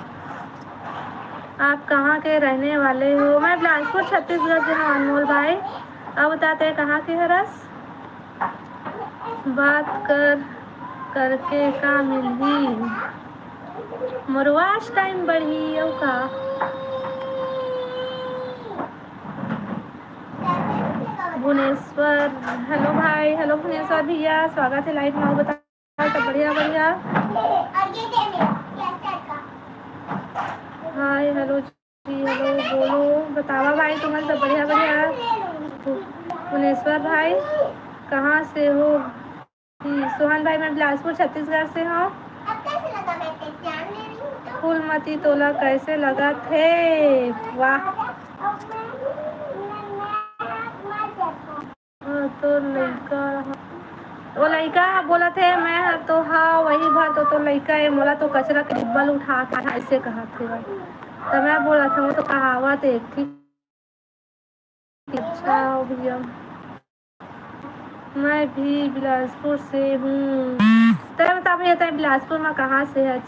आप कहाँ के रहने वाले हो? मैं बिलासपुर, छत्तीसगढ़ से हूँ, अनमोल भाई। अब बता, तैं कहाँ के हरस? बात कर, करके का मिलही? मोर watch time बढ़ही, अउ का? भुवनेश्वर, hello भाई, hello भुवनेश्वर भैया, स्वागत हे live में। बता, सब बढ़िया, बढ़िया। हाय, hello जी, hello, बोलो, बतावा भाई, तुमन सब बढ़िया, बढ़िया? भुवनेश्वर भाई, कहाँ से हो? सोहन भाई, मैं बिलासपुर, छत्तीसगढ़ से हूँ। फूलमती, तोला कैसे लगत हे? वाह। हाँ, तोर लइका ह-, वो लइका ह बोलत हे, "मैं हर तो, हाँ, वही भर तो तोर लइका हे, मोला तो कचरा के डिब्बा ल उठा के," ऐसे कहत हे। त मैं बोलत हूँ, "वो तो कहावत हे, ठीक।" अच्छा हो भैया, मैं भी बिलासपुर से हूँ। तैं बता भैया, तैं बिलासपुर में कहाँ से हच?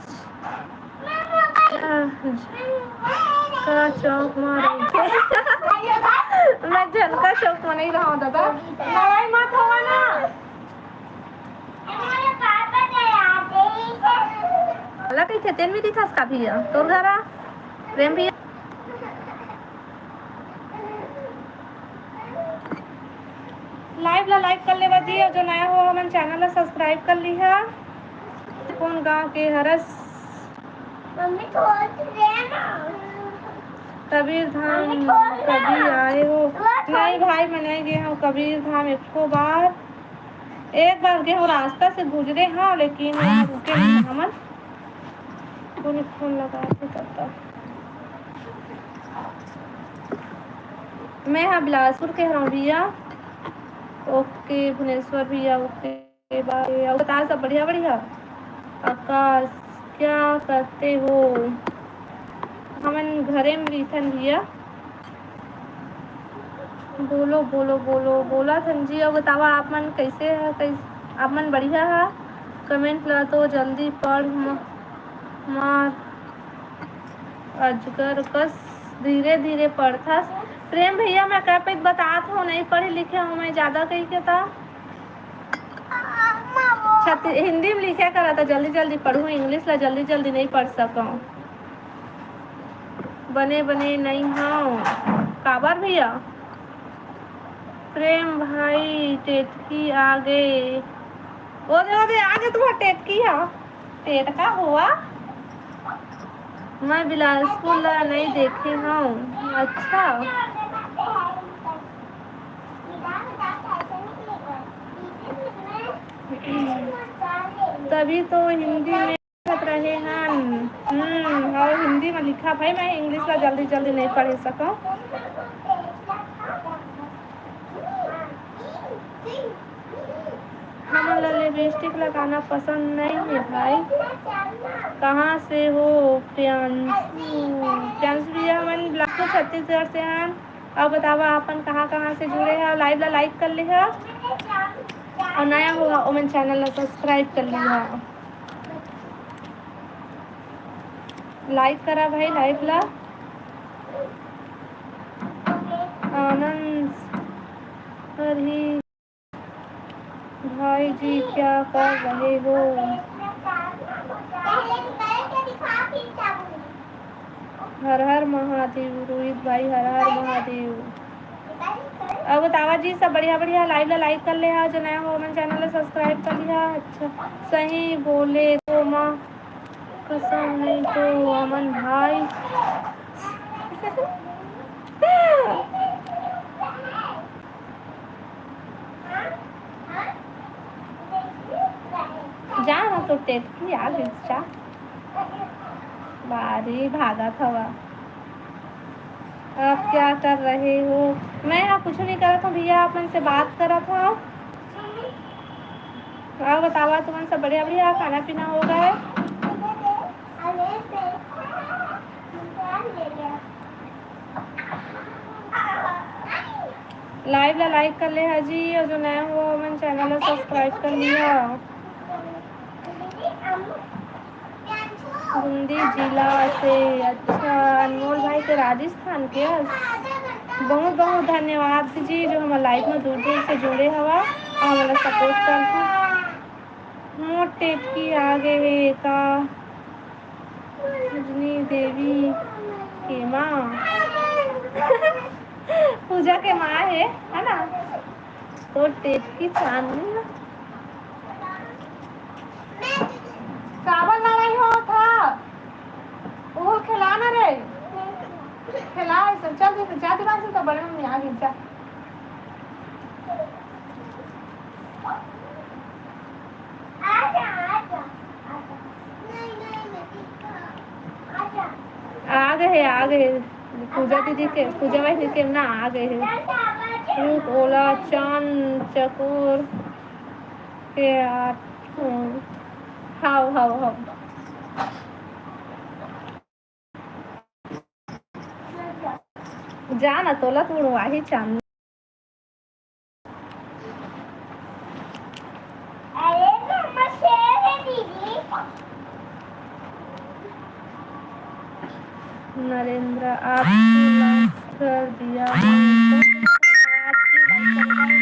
का चौक में रहिथे? मैं झनका चौक में नहीं रहूँ दादा। लड़ाई मत होवा ना। काला कहिथे, तेन भी दिखस का भैया? तोर घर आ, प्रेम भैया। Live ला like कर लेवा जी, अउ जो नया हो, हमन channel ला subscribe कर लिहा। कौन गांव के हरस? मम्मी, थोड़ा सा दे ना। कबीर धाम मम्मी, थोड़ा सा। कभी आए हो? थोड़ा, थोड़ा। नहीं भाई, मैं नहीं गए हूँ कबीर धाम एको बार। एक बार गए हूँ, रास्ता से गुजरे हूँ, लेकिन वहाँ रुके नहीं हमन। तूने फोन लगा दे तब तक। मैं हाँ बिलासपुर के हरौं भैया। OK भुवनेश्वर भैया, OK। बाय। अउ बता, सब बढ़िया, बढ़िया? आकाश, क्या करते हो? हमन घरे में रहिथन भैया। बोलो, बोलो, बोलो, बोला थन जी। अउ बतावा, आप मन कैसे ह? कैस-, आप मन बढ़िया ह? Comment ला तो जल्दी पढ़ म-, मार। अजगर कस धीरे धीरे पढ़थस। प्रेम भैया, मैं कब तक बतात हूँ, नहीं पढ़े लिखे हूँ मैं ज्यादा कही के त। छत्ती-, हिंदी में लिखे करा त जल्दी जल्दी पढ़ूँ, English ला जल्दी जल्दी नहीं पढ़ सकूँ। बने बने नहीं हूँ। काबर भैया? प्रेम भाई टेटकी आ गए। ओ दे, ओ दे, आ गए तुम्हार टेटकी ह। टेटका हुआ? मैं बिलासपुर ला नहीं देखे हूँ। अच्छा। तभी तो हिंदी में लिखत रहे हन। हम्म, अउ हिंदी में लिखा भाई, मैं English ला जल्दी जल्दी नहीं पढ़े सकूँ। हमन ला lipstick लगाना पसंद नहीं है भाई। कहाँ से हो प्रियांशु? प्रियांशु भैया, हमन बिलासपुर छत्तीसगढ़ से हन। अउ बतावा, आप मन कहाँ-कहाँ से जुड़े हव? Live ला like कर लिहा, अउ नया हो ओमन channel ला subscribe कर लिहा। Like करा भाई live ला। आनंद हर ही भाई जी, क्या कर रहे हो? हर हर महादेव रोहित भाई, हर हर महादेव। अउ बतावा जी, सब बढ़िया बढ़िया। Live ला like कर लिहा, जो नया हो ओमन channel ला subscribe कर लिहा। अच्छा, सही बोले तो माँ कसम, नहीं तो अमन भाई। जा ना, तो टेटकी आ गई, जा। बारी भागत हवा। आप क्या कर रहे हो? मैं यहाँ कुछ नहीं करत हूँ भैया, आप मन से बात करत हूँ। और बतावा, तुमन सब बढ़िया बढ़िया, खाना पीना हो गए? Live ला like कर लिहा जी, अउ जो नया हो ओमन channel ला subscribe कर लिहा। बूंदी जिला से। अच्छा, अनमोल भाई तो राजस्थान के हस। बहुत बहुत धन्यवाद जी, जो हमर live में दूर दूर से जुड़े हवा अउ हमला support करत हव। मोर टेटकी आ गे हे का? रजनी देवी के माँ। पूजा के माँ हे, है ना? तो टेटकी चांदनी ना। चावल ना रही हो था। ओल खिलाना रे। खिला ऐसे, चल दे, जा दीवार से तो बड़े मम्मी आ गई, जा। आ गए हे, आ गए हे। पूजा दीदी के, पूजा वाहिनी के ना आ गए हे। रूप ओला चांद चकोर के आठ। हाव, हाव, हाव। जा ना, तोला तो उड़वाही चांद। अरे मम्मा, शेर है दीदी। नरेंद्र, आपकी लाइक कर दिया हूँ। आपकी लाइक कर दिया हूँ।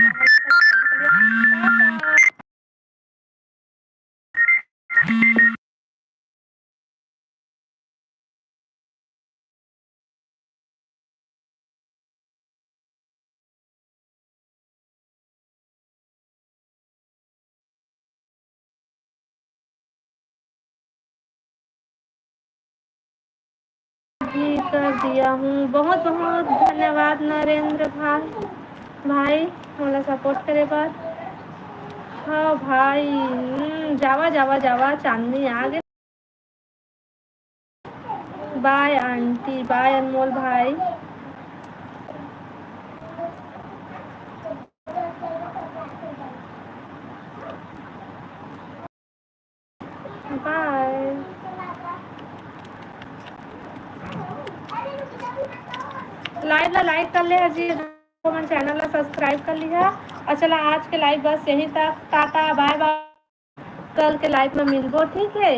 भी कर दिया हूँ। बहुत बहुत धन्यवाद नरेंद्र भाई, भाई मोला support करे बर। हाँ भाई, हम्म, जावा जावा जावा, चांदनी आ गे। Bye aunty, bye अनमोल भाई। Bye। Live ला like कर ले जी, हमर channel ला subscribe कर लिहा। और चला, आज के live बस यहीं तक। Tata, bye bye। कल के live में मिलबो, ठीक है?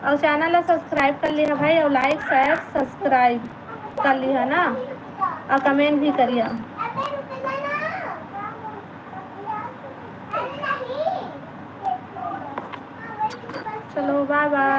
और channel ला subscribe कर लिहा भाई, और like, share, subscribe कर लिहा ना, और comment भी करिहा। चलो, bye bye।